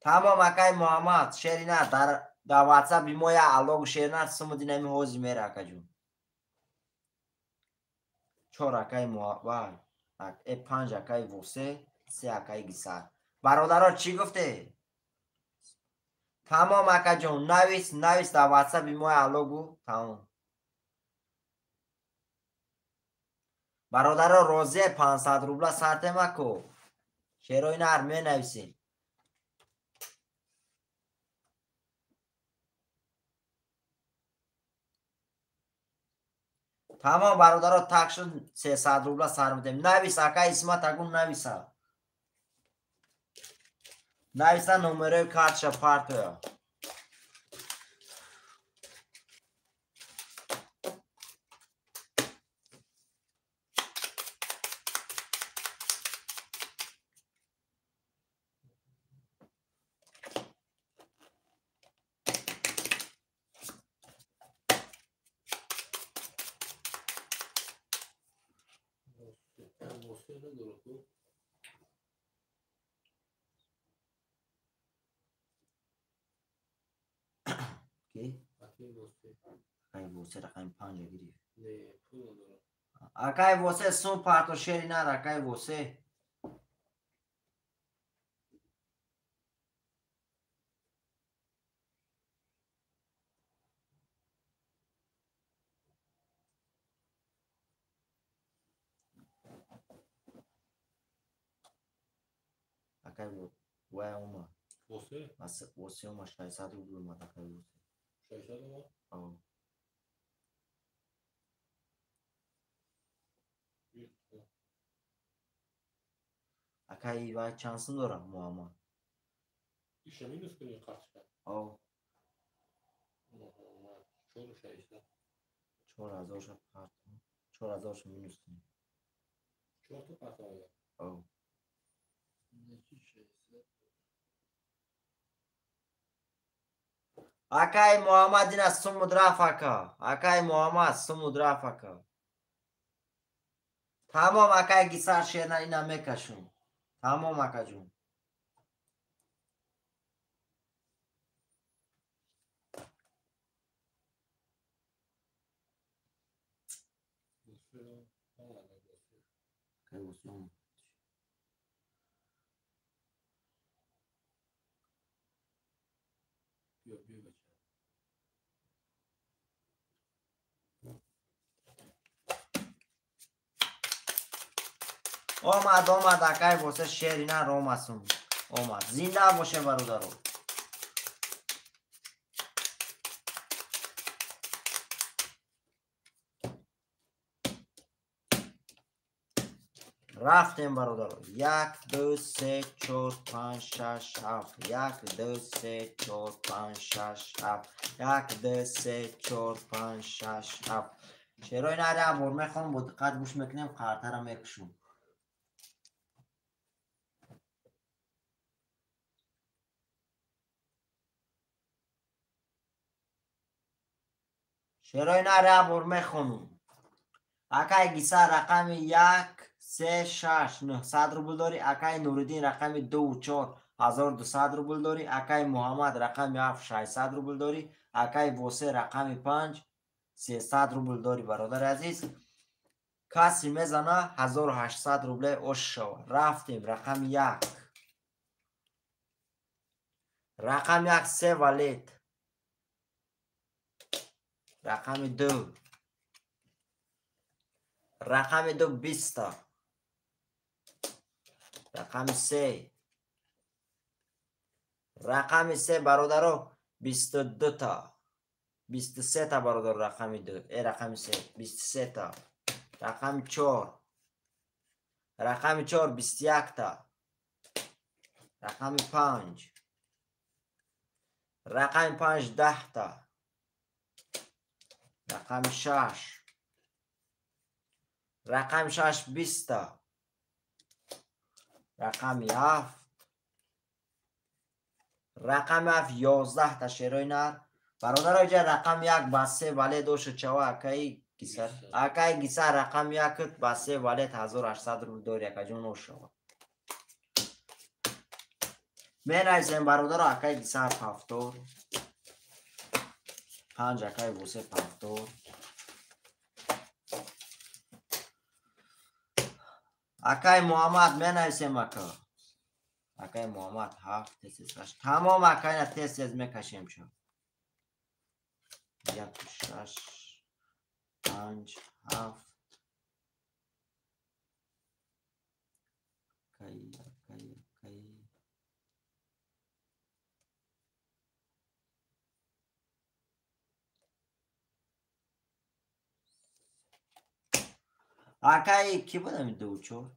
Тамом акаи Муҳаммад, шери нар дар WhatsApp мо я алло шери нар суму динами ҳози мера акаҷон. 4 акаи Муҳаммад, 5 акаи Восе, 3 акаи Гисар. Бародаро чӣ гуфте? Тамом акаҷон, навис, навис дар WhatsApp мо алло гу, тамом. Бародаро розия 500 рубла сартемако. Шерои нар менависем. Тамом бародаро так шуд 300 рубла сар медем. Навис ака Исмат агун нависа. Нависа номерои картша партоя. Ки? Акай Восе рақами 5 гирифт. Акай Восе сум парто шери нар, акай Восе. Акай вай омад. Восе? Восе омад, 600 рубл омад акай Восе. 600 омад? О. Акай вай чанд сум дорад Муҳаммад? Иша минус кунӣ қартика? О. Муҳаммад 4600. 4000 ша парт. 4000 ша минус кунӣ. 4 та парт омад. О. Акай Муҳаммад ина сумуд рафт ака. Акай Муҳаммад сумуд рафт ака. Тамом акай гисар шерна ина мекашум. Тамом акаҷун. Омад, омад, акай Восе шери нар омадсум. Омад. Зинда боше бародаро. Рафтем бародаро. 1, 2, 3, 4, 5, 6, 7. 1, 2, 3, 4, 5, 6, 7. 1, 2, 3, 4, 5, 6, 7. Шерои нар як бор мехонам, бо диққат гӯш мекунем, қартара мекушум. Шерои нар як бор мехонум. Акай Гисар рақами 1, 3, 6, 900 рубл дорӣ. Акай Нуриддин рақами 2, 4, 1200 рубл дорӣ. Акай Муҳаммад рақами 7, 600 рубл дорӣ. Акай Восе рақами 5, 300 рубл дорӣ. Бародари азиз, касе мезана 1800 рубле ош шава. Рафтем рақами 1. Рақами 1 се валет. Рақами 2. Рақами 2 20. Рақами 3. Рақами 3 бародаро 22 та. 23 та бародар рақами 2. Рақами 3 23 та. Рақами 4. Рақами 4 21 та. Рақами 5. Рақами 5 10 та. Рақами 6. Рақами 6 20 та. Рақами 7. Рақами 7 11 та шерои нар. Бародаро иҷа рақами 1 ба 3 вале дошт чава акаи Гисар. Акаи Гисар рақами 1 ба 3 валет 1800 рубл дори акаҷон ошава. Менависем бародаро акаи Гисар 70. 5 акаи Восе 70. Акаи Муҳаммад менависем ака. Акаи Муҳаммад 7 тез тез. Тамом акаина тез тез мекашем чо. 1, 6, 5, 7. Акаи, акаи, акаи. Акаи ки буд ами 2, 4?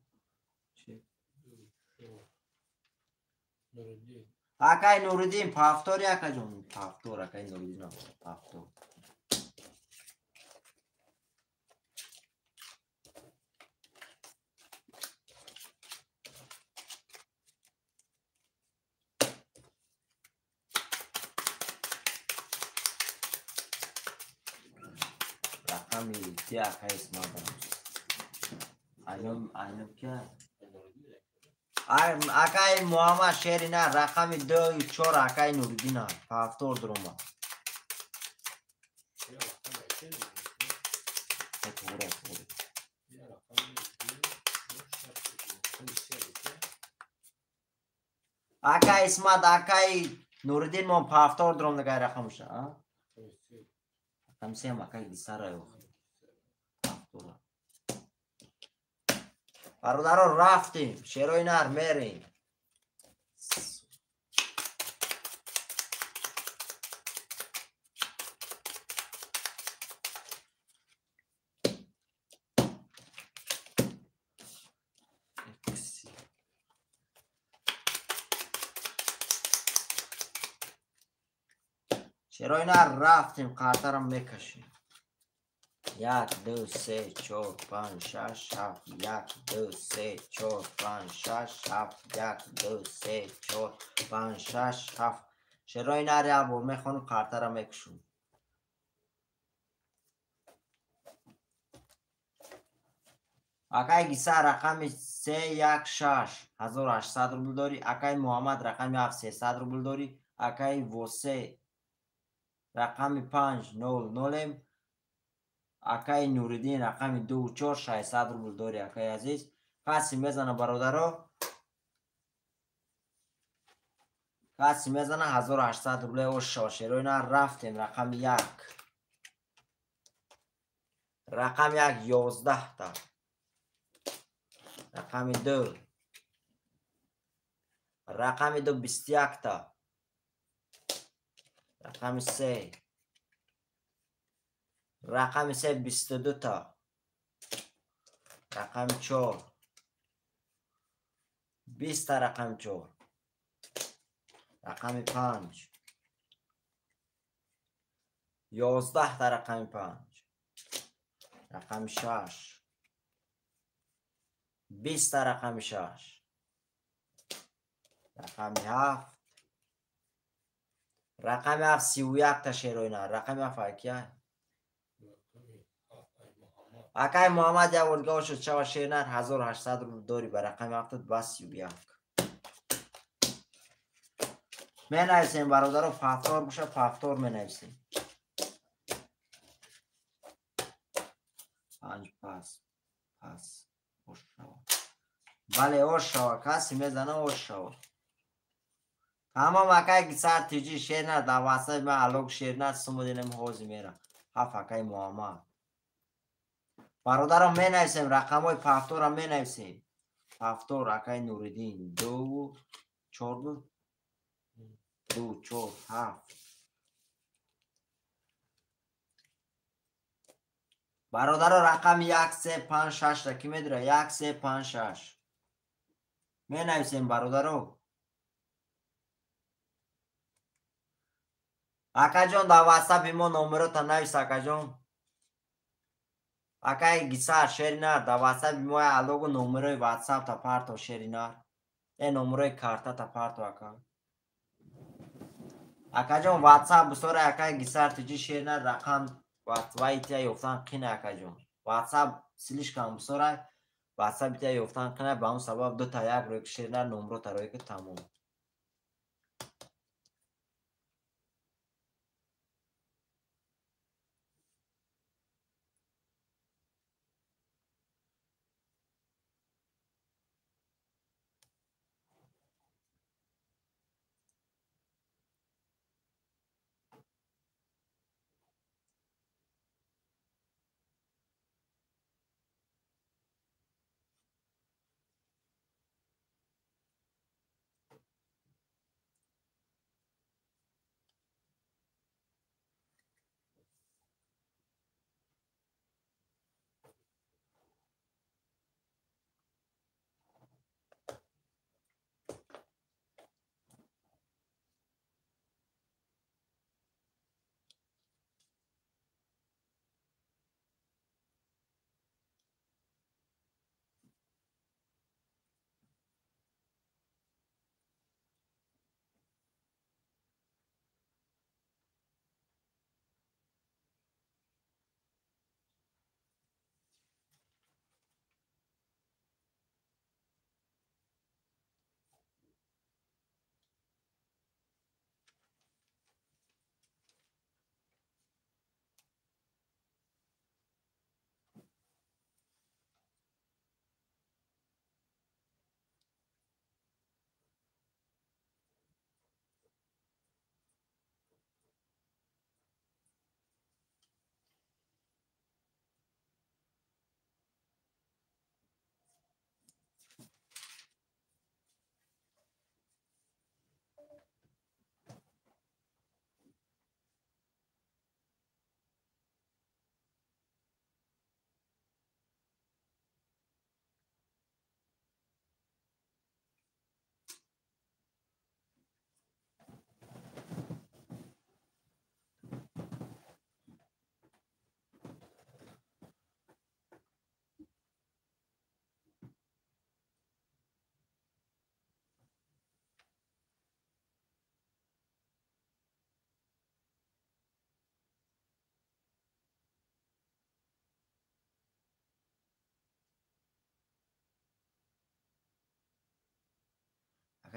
Акаи Нуриддин пафтори акаҷон. Пафтор акаи Нуриддин пафтор. Рақами 2 акаи Исмаил. Айном ки? Акай Муҳаммад шери нар рақами 2 4 акай Нуриддин повтор дурума. Акай Исмат, акай Нуриддин мон повтор дурум дагай рақамша, а? Рақами 3 акай Гисара ё. Повтор. Бародаро рафтем, шерои нар мерем. Шерои нар рафтем, қартарам мекашем. 1 2 3 4 5 6 7 1 2 3 4 5 6 7 1 2 3 4 5 6 7. Шерои нар як бор мехонам, қартара мекушам. Акай Гиса рақами 3 1 6 1800 рубл дорӣ. Акай Муҳаммад рақами 7 300 рубл дорӣ. Акай Восе рақами 5 0 0. Акай Нуриддин рақами 2 4 600 рубл дорӣ. Акай азиз, каси мезана бародаро, каси мезана 1800 рубле ош шерои нар рафтем. Рақами 1, рақами 1 11 та, рақами 2, рақами 2 21 та, рақами 3, рақами 3 22 та, рақами 4 20 та, рақами 4, рақами 5 11 та, рақами 5, рақами 6 20 та, рақами 6, рақами 7, рақами 7 31 та шерои нар. Рақами 7 акия акай Муҳаммад як бор шуд шава шернар 1800 рубл дорӣ ба рақами 7 ба 31. Менависем бародаро, повтор боша, повтор менависем. 5 пас пас ош шава. Бале ош шава, каси мезана ош шава. Тамом акай Гисар тиҷи шернар дар васаи ма алок шернар сумудинем ҳози мера. 7 акай Муҳаммад. Бародаро менависем, рақамҳои повторро менависем. Повтор акай Нуриддин 2 4 2 4 7. Бародаро рақами 1 3 5 6 ра ки медура? 1 3 5 6 менависем бародаро. Акаҷон дар ватсапи мо номерота навис акаҷон. Акай Гисар шеринар дар ватсапи мо алогу номерои ватсапта парто шеринар. Номерои картата парто ака. Акаҷон ватсап бисора акай Гисар тиҷи шеринар рақам вайтия ёфтан қина акаҷон. Ватсап слишком бисора ватсап ития ёфтан қина, ба он сабаб 2 та 1 рӯй шеринар номерота рӯй ки тамом.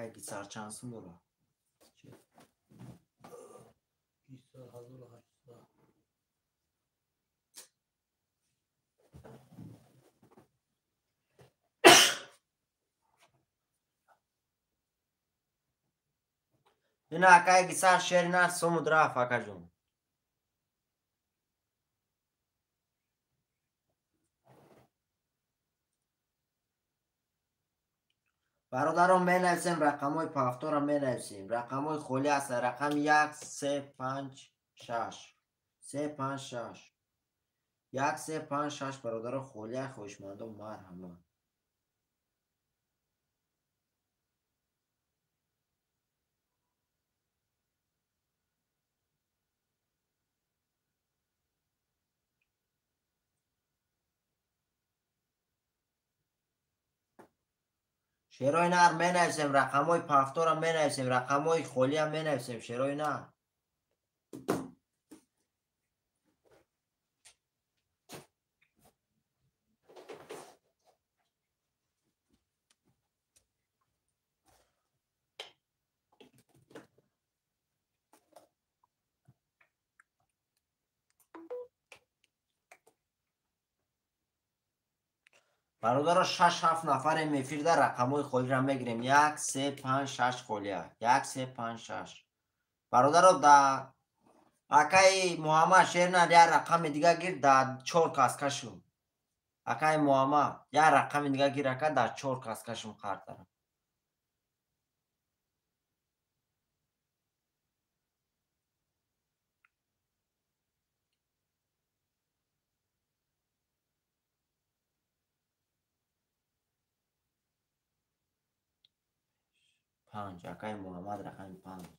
Акай гисар чанд сум дора? Гисар 1800. Ина акай гисар шерина сумуд рафт акаҷон. Бародарон менависем рақамҳои пафтора менависем. Рақамҳои холӣ ҳастанд. Рақами 1 3 5 6. 3 5 6. 1 3 5 6 бародарон холӣ хоҳишмандон марҳамат. Шерои нар менависем, рақамҳои пафтора менависем, рақамҳои холиам менависем, шерои нар. Бародаро 6-7 нафарем эфирда рақамҳои холиро мегирем. 1 3 5 6 холия. 1 3 5 6. Бародаро да акаи Муҳаммад Шернар як рақами дига гир да 4 кас кашум. Акаи Муҳаммад як рақами дига гир ака да 4 кас кашум қартара. Панҷ. Акаи Муҳаммад рақами 5.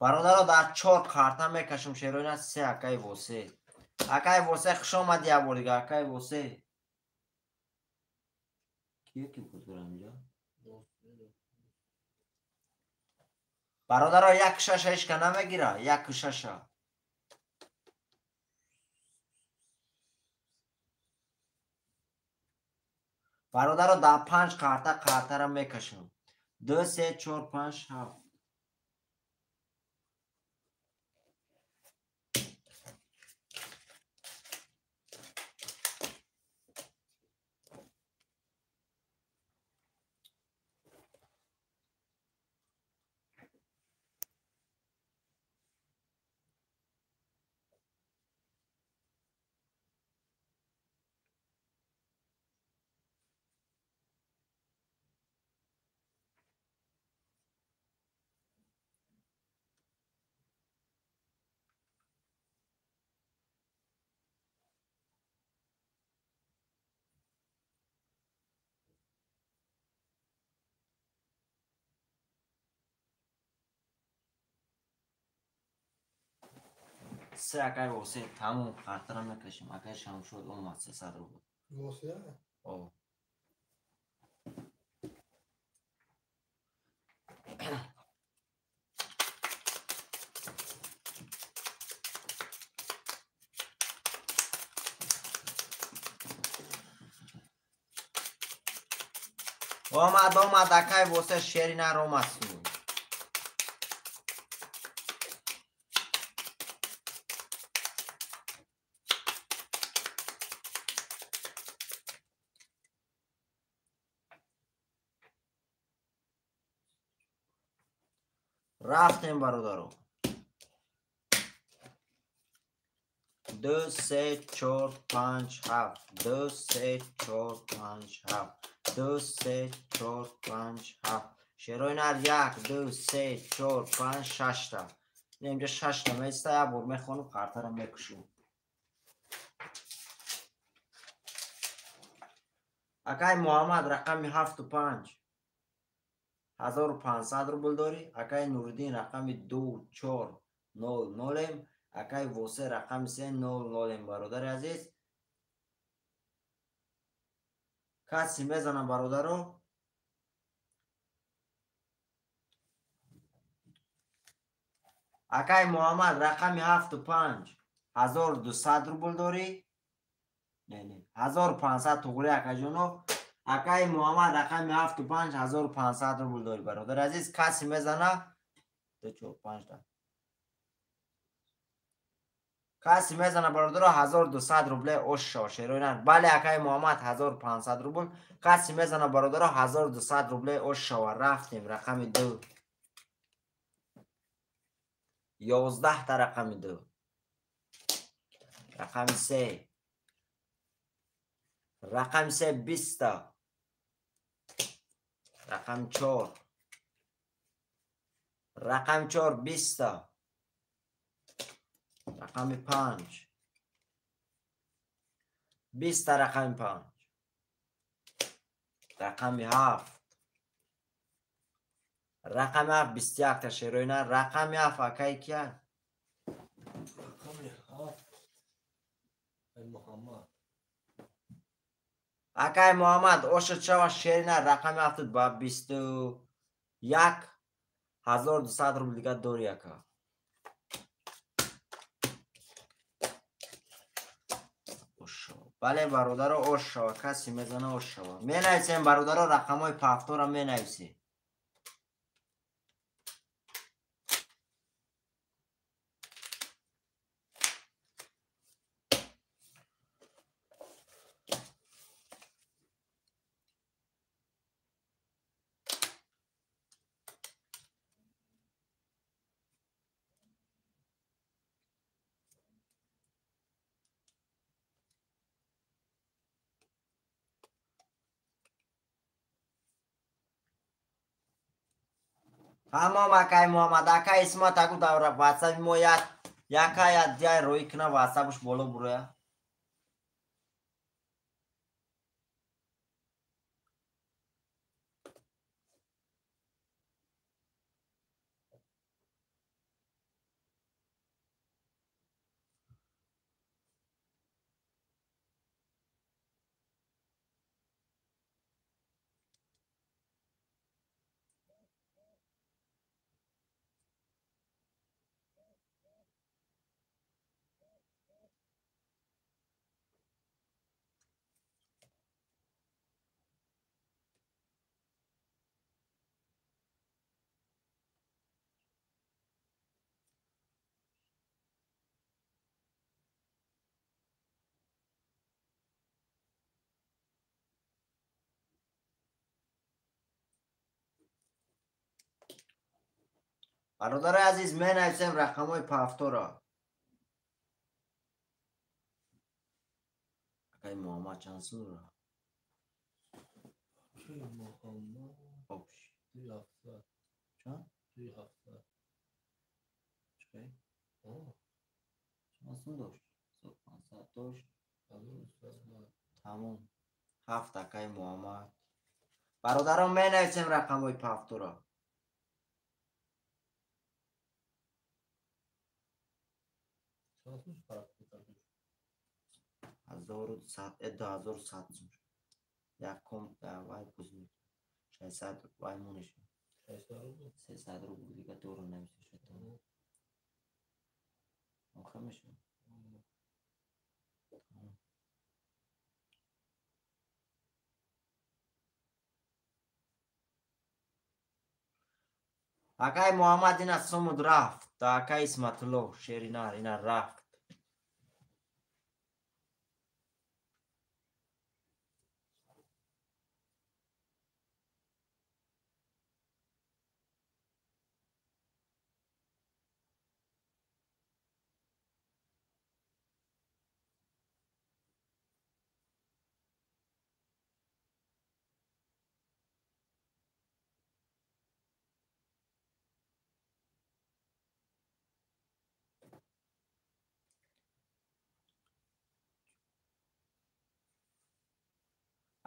Бародаро дар 4 карта мекашум шероина 3 акаи Восе. Акаи Восе хуш омадӣ як бор дига акаи Восе. Кие ки буд инҷо? Бародаро 1 6 ҳеч ка намегира. 1 6. Бародаро дар 5 карта картара мекашам. 2 3 4 5 7. Се акай Восе тамом картара мекашем. Акай Шамшод омад 300 рубл. Восе? О. Омад, омад, акай Восе шерина омад су. Рафтем бародаро. 2 3 4 5 7. 2 3 4 5 7. 2 3 4 5 7. Шерои нар 1 2 3 4 5 6 та. Инҷа 6 та меиста, як бор мехонам, картара мекушам. Акай Муҳаммад рақами 7 ва 5. 1500 рубл дорӣ. Акай Нуриддин рақами 2 4 0 0. Акай Восе рақами 3 0 0. Бародари азиз, каси мезанам бародаро. Акай Муҳаммад рақами 7 ва 5 1200 рубл дорӣ. Не, не. 1500 туғри акаҷоно. Акаи Муҳаммад рақами 7 5 1500 рубл дори бародар азиз. Каси мезана 2 4 5 та. Каси мезана бародаро 1200 рубле ош шава шерои нар. Бале акаи Муҳаммад 1500 рубл. Каси мезана бародаро 1200 рубле ош шава. Рафтем рақами 2. 11 та рақами 2. Рақами 3. Рақами 3 20 та. Рақами 4. Рақами 4 20 та. Рақами 5. 20 та рақами 5. Рақами 7. Рақами 7 21 та шерои нар. Рақами 7 акаи кия? Рақами 7 ай Муҳаммад. Акаи Муҳаммад ошад шава шери нар. Рақами 7 ба 21 1200 рубл дига дори ака. Бале бародаро ош шава, каси мезана ош шава. Менависем бародаро рақамҳои пафтора менависем. Ҳамом акаи Муҳаммад, акаи Исмат аку дар ватсапи мо яка я диай роӣ кина ватсапш боло буроя. Бародарои азиз, менависем рақамҳои пафтора. Акаи Муҳаммад чанд сум дорад? Акаи Муҳаммад Обш. 2700. Чанд? 2700. Чӣ? О. Чанд сум дошт? 500 дошт. 1200. Тамом. 7 акаи Муҳаммад. Бародарон менависем рақамҳои пафтора. Ҳазору сад, 2100 сум. Якум вай бузми. 600 вай монеш. 600 рубл. 300 рубл дига дора намешад. Охир мешад. Акаи Муҳаммад ина сумуд рафт. Акаи Исматулло шери нар ина рафт.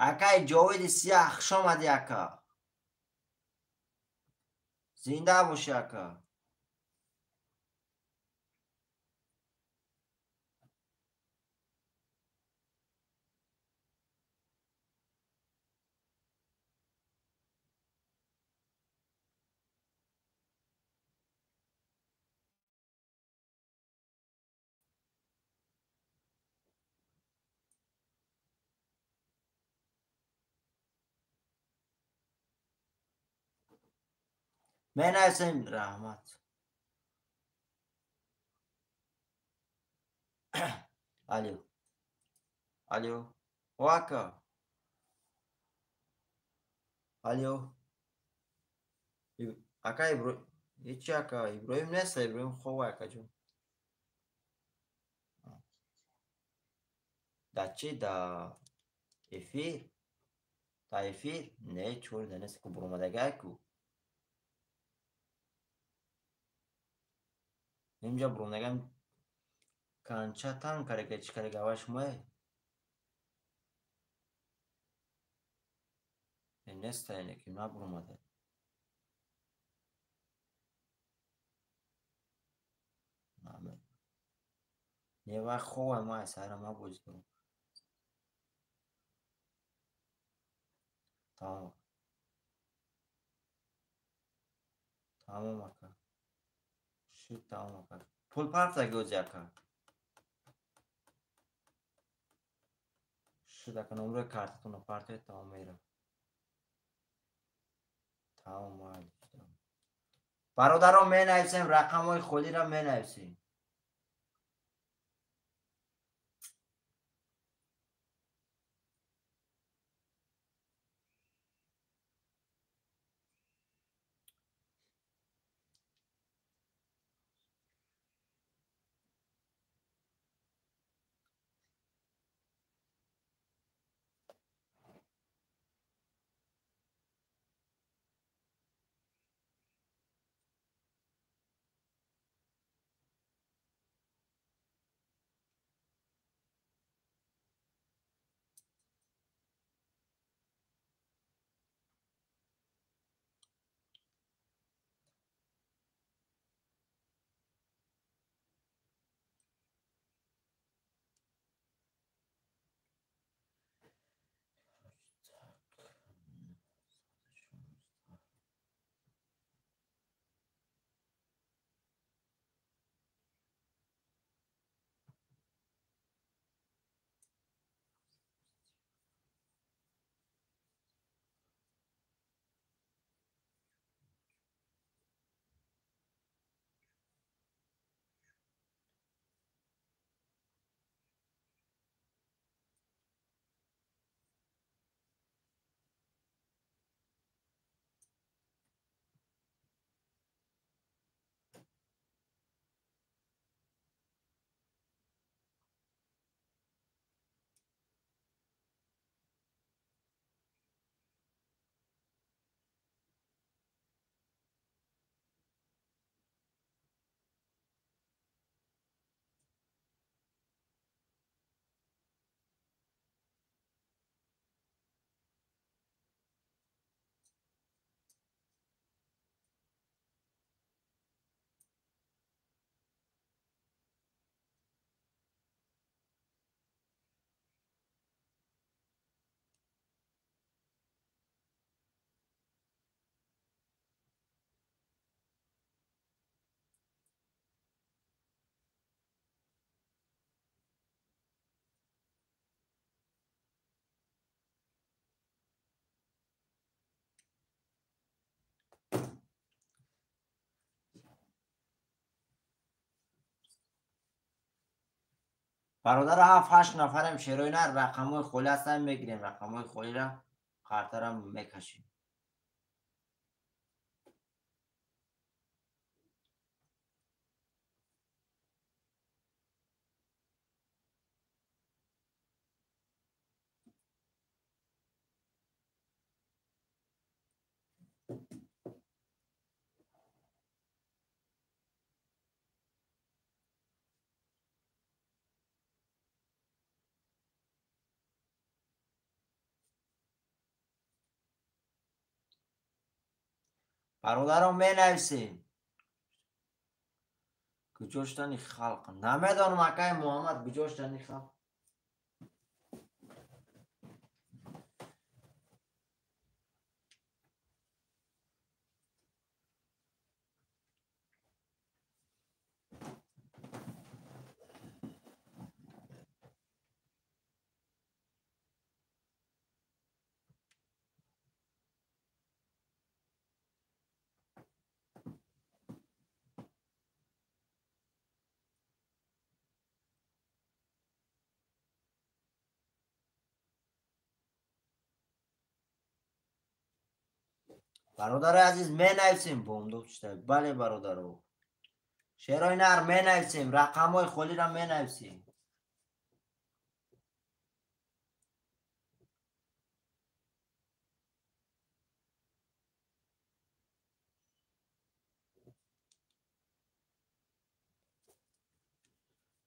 Акаи Ҷовиди Сиёҳ, хуш омадӣ ака. Зинда бошӣ ака. Менависем раҳмат. Алё. Алё. О ака. Алё. Ака Иброҳим. Ҳечи ака Иброҳим нест, Иброҳим хова акаҷон. Да чӣ? Да эфир? Да эфир? Не, чор да нест, ку буромадагай ку. Инҷа буромадагам канча танг карега чӣ карега ава шумое? Неста ине ки набуромада. Не вай ховай май сайра ма бозӣ дорам. Тамом. Тамом ака. Шуд тамом ака. Пул партаги ози ака. Шуд ака номерои картатонро партоед тамом мерав. Тамом майли. Бародарон менависем рақамҳои холиро менависем. Бародар 7-8 нафарем шерои нар рақамҳои холӣ ҳастанд мегирем рақамҳои холиро қартара мекашем. Бародарон менависем. Куҷо шудани халқ? Намедонам акай Муҳаммад куҷо шудани халқ. Бародари азиз, менависем бомдод шуда. Бале бародаро. Шерои нар менависем, рақамҳои холиро менависем.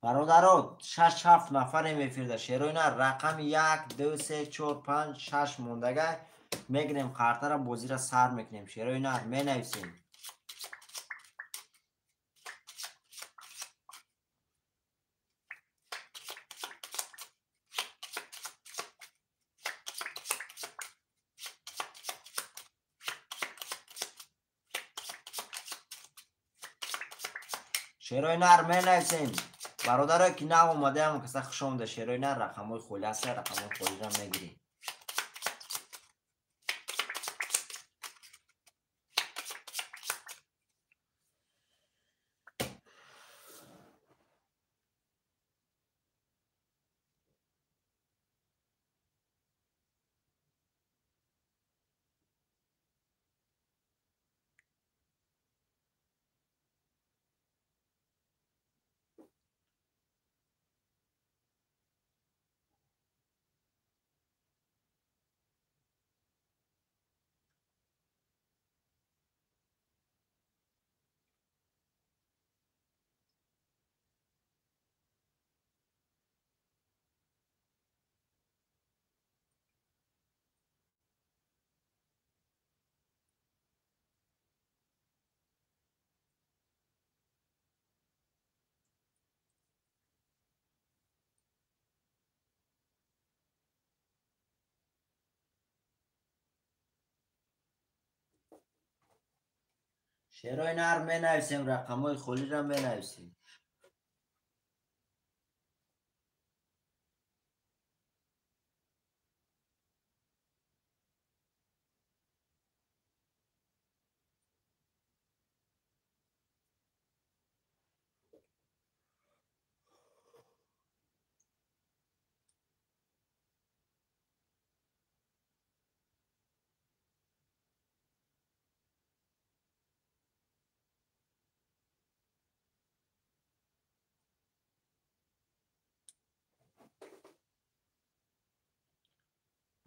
Бародаро, 6-7 нафарем эфирда. Шерои нар рақами 1, 2, 3, 4, 5, 6 мондагай. Мегирем қартара, бозира сар мекунем. Шерои нар менависем. Шерои нар менависем. Бародарое ки нав омадаам, каса хуш омада. Шерои нар рақамҳои холи ҳаста, рақамҳои холиро мегирем. Шерои нар менависем, рақамҳои холиро менависем.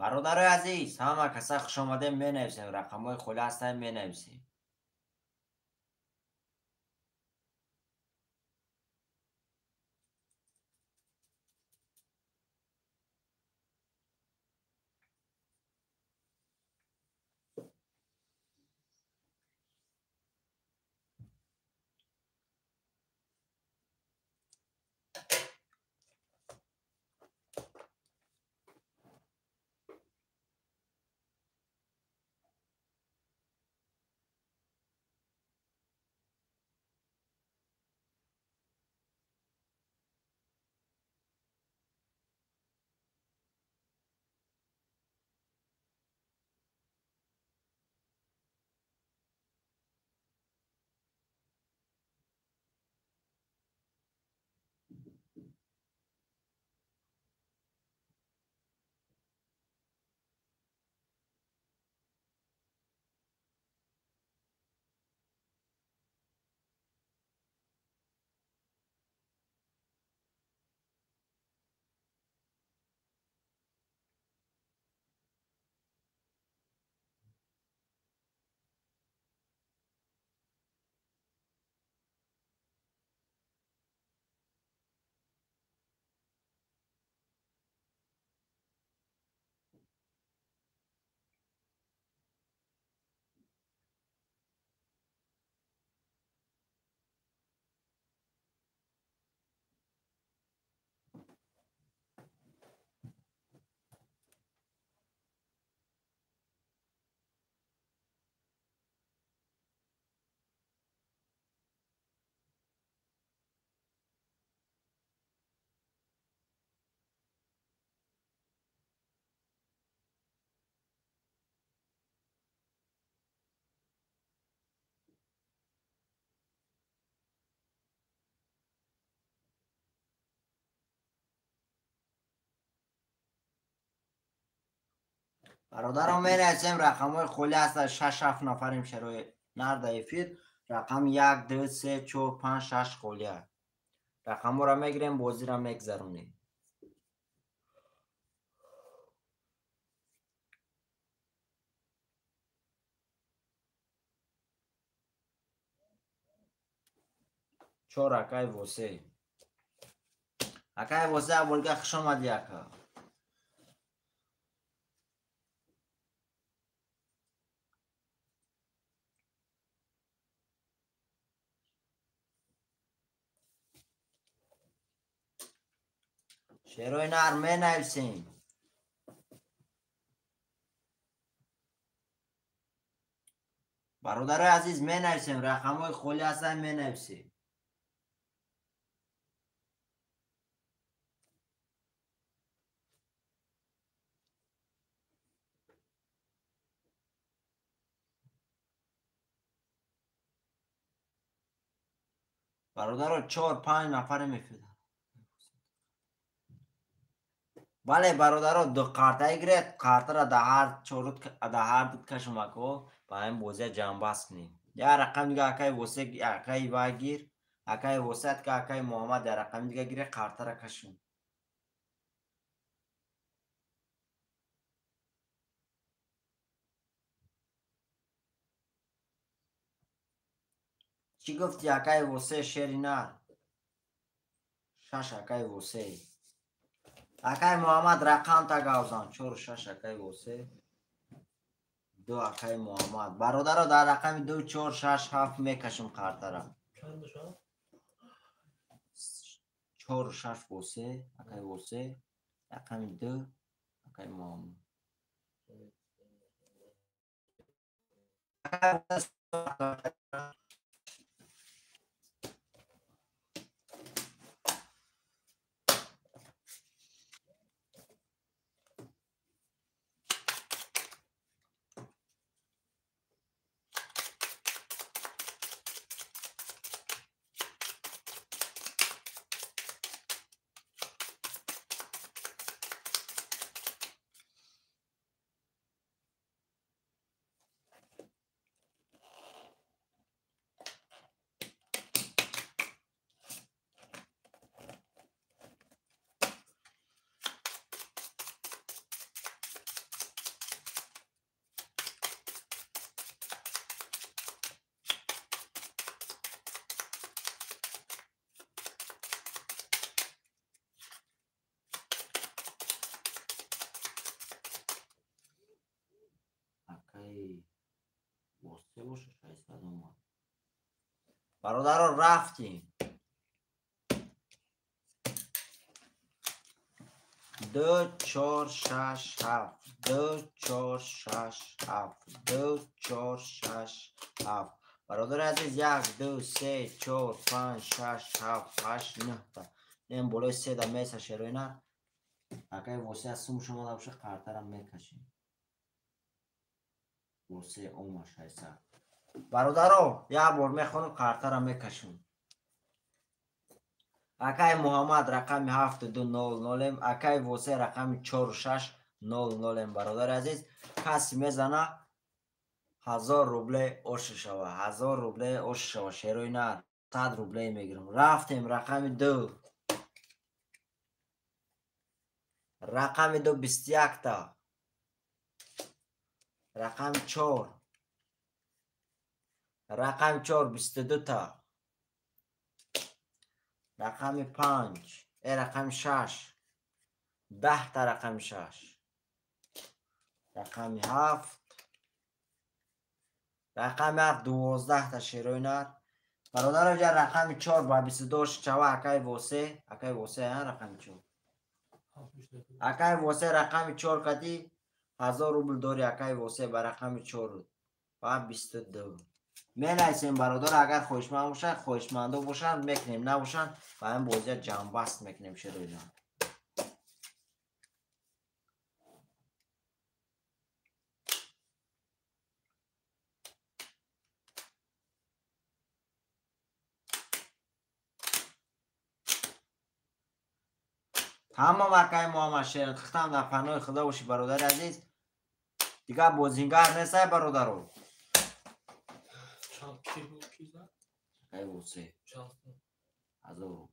Бародарои азиз, ҳама каса хуш омадем, менависем. Рақамҳои холи ҳастанд, менависем. Бародаро менависем рақамҳои холӣ ҳастанд, 6-7 нафарем шарои нар дар эфир. Рақам 1, 2, 3, 4, 5, 6 холӣ аст. Рақамҳоро мегирем, бозиро мегзаронем. Чор акай восе. Акай восе аболга хуш омадӣ ака. Шерои нар менависем. Бародарои азиз менависем, рақамҳои холӣ ҳастанд менависем. Бародаро 4-5 нафаре мефиданд. Бале бародаро ду қартаи гиред, қартаро дар ҳар чорут дар ҳар дуд кашумако ба ҳамин бозия ҷамъбаст кунем. Як рақам дига акаи восе акаи вай гир, акаи восеат ка акаи Муҳаммад як рақами дига гире қартаро кашум. Чӣ гуфти акаи восе шери нар? 6 акаи восе. Акаи Муҳаммад рақам тагавзан. 4 6 акаи восе. 2 акаи Муҳаммад. Бародаро дар рақами 2 4 6 7 мекашем қартара. 4 6 восе, акаи восе, рақами 2 акаи Муҳаммад. Бародаро рафтем. 2 4 6 7 2 4 6 7 2 4 6 7. Бародари азиз 1 2 3 4 5 6 7 8 9 та. Нем болои 3 да меса шерои нар. Акаи восе аз сум шумо дабша қартара мекашем. Восе ома 600. Бародаро, як бор мехонам қартара мекашам. Акаи Муҳаммад рақами 7200, акаи Восе рақами 4600. Бародари азиз, каси мезана 1000 рубле ош шава, 1000 рубле ош шава, шерои нар 100 рубле мегирам. Рафтем рақами 2. Рақами 2 21 та. Рақами 4. Рақами 4 22 та. Рақами 5, рақами 6. 10 та рақами 6. Рақами 7. Рақами 7 12 та шерои нар. Бародаро ҷа рақами 4 ба 22 шава акаи Восе, акаи Восе рақами 4. Акаи Восе рақами 4 кати 1000 рубл дори акаи Восе ба рақами 4 ба 22. Менависем бародар, агар хоҳишманд бошанд, хоҳишмандо бошанд мекунем, набошанд ба ҳамин бозия ҷамъбаст мекунем шерои нар. Тамом акаи Муҳаммад шер, хитам дар паноҳи Худо бошӣ бародари азиз. Дигар бозингар нестай, бародаро. Чанд ки буд, ки зад? Акай Восе. Чанд сум? 1000 рубл.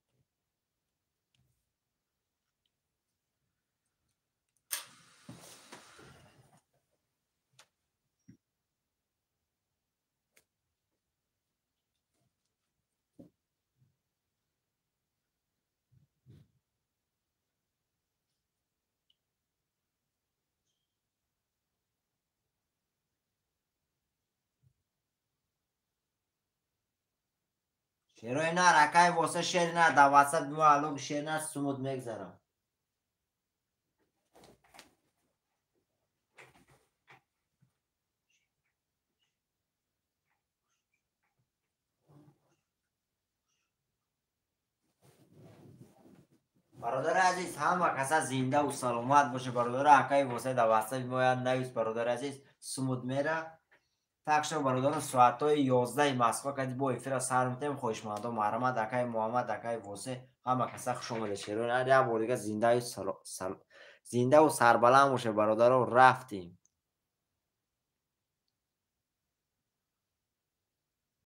Шерои нар, акай Восе, шери нар, дар ватсап мо алло, шери нар, сумуд мегзарам. Бародари азиз, ҳама каса зиндаву саломат боше. Бародари, акаи Восе, дар ватсапи мо як навис, бародари азиз, сумуд мера. Так шо, бародарон, соатҳои 11-и Москва кади бо эфира сар метем. Хоҳишмандо, марҳамат, акаи Муҳаммад, акаи Восе, ҳама каса хуш омадед. Шерои нар, як бор дига зиндаву сарбаланд боше, бародаро, рафтем.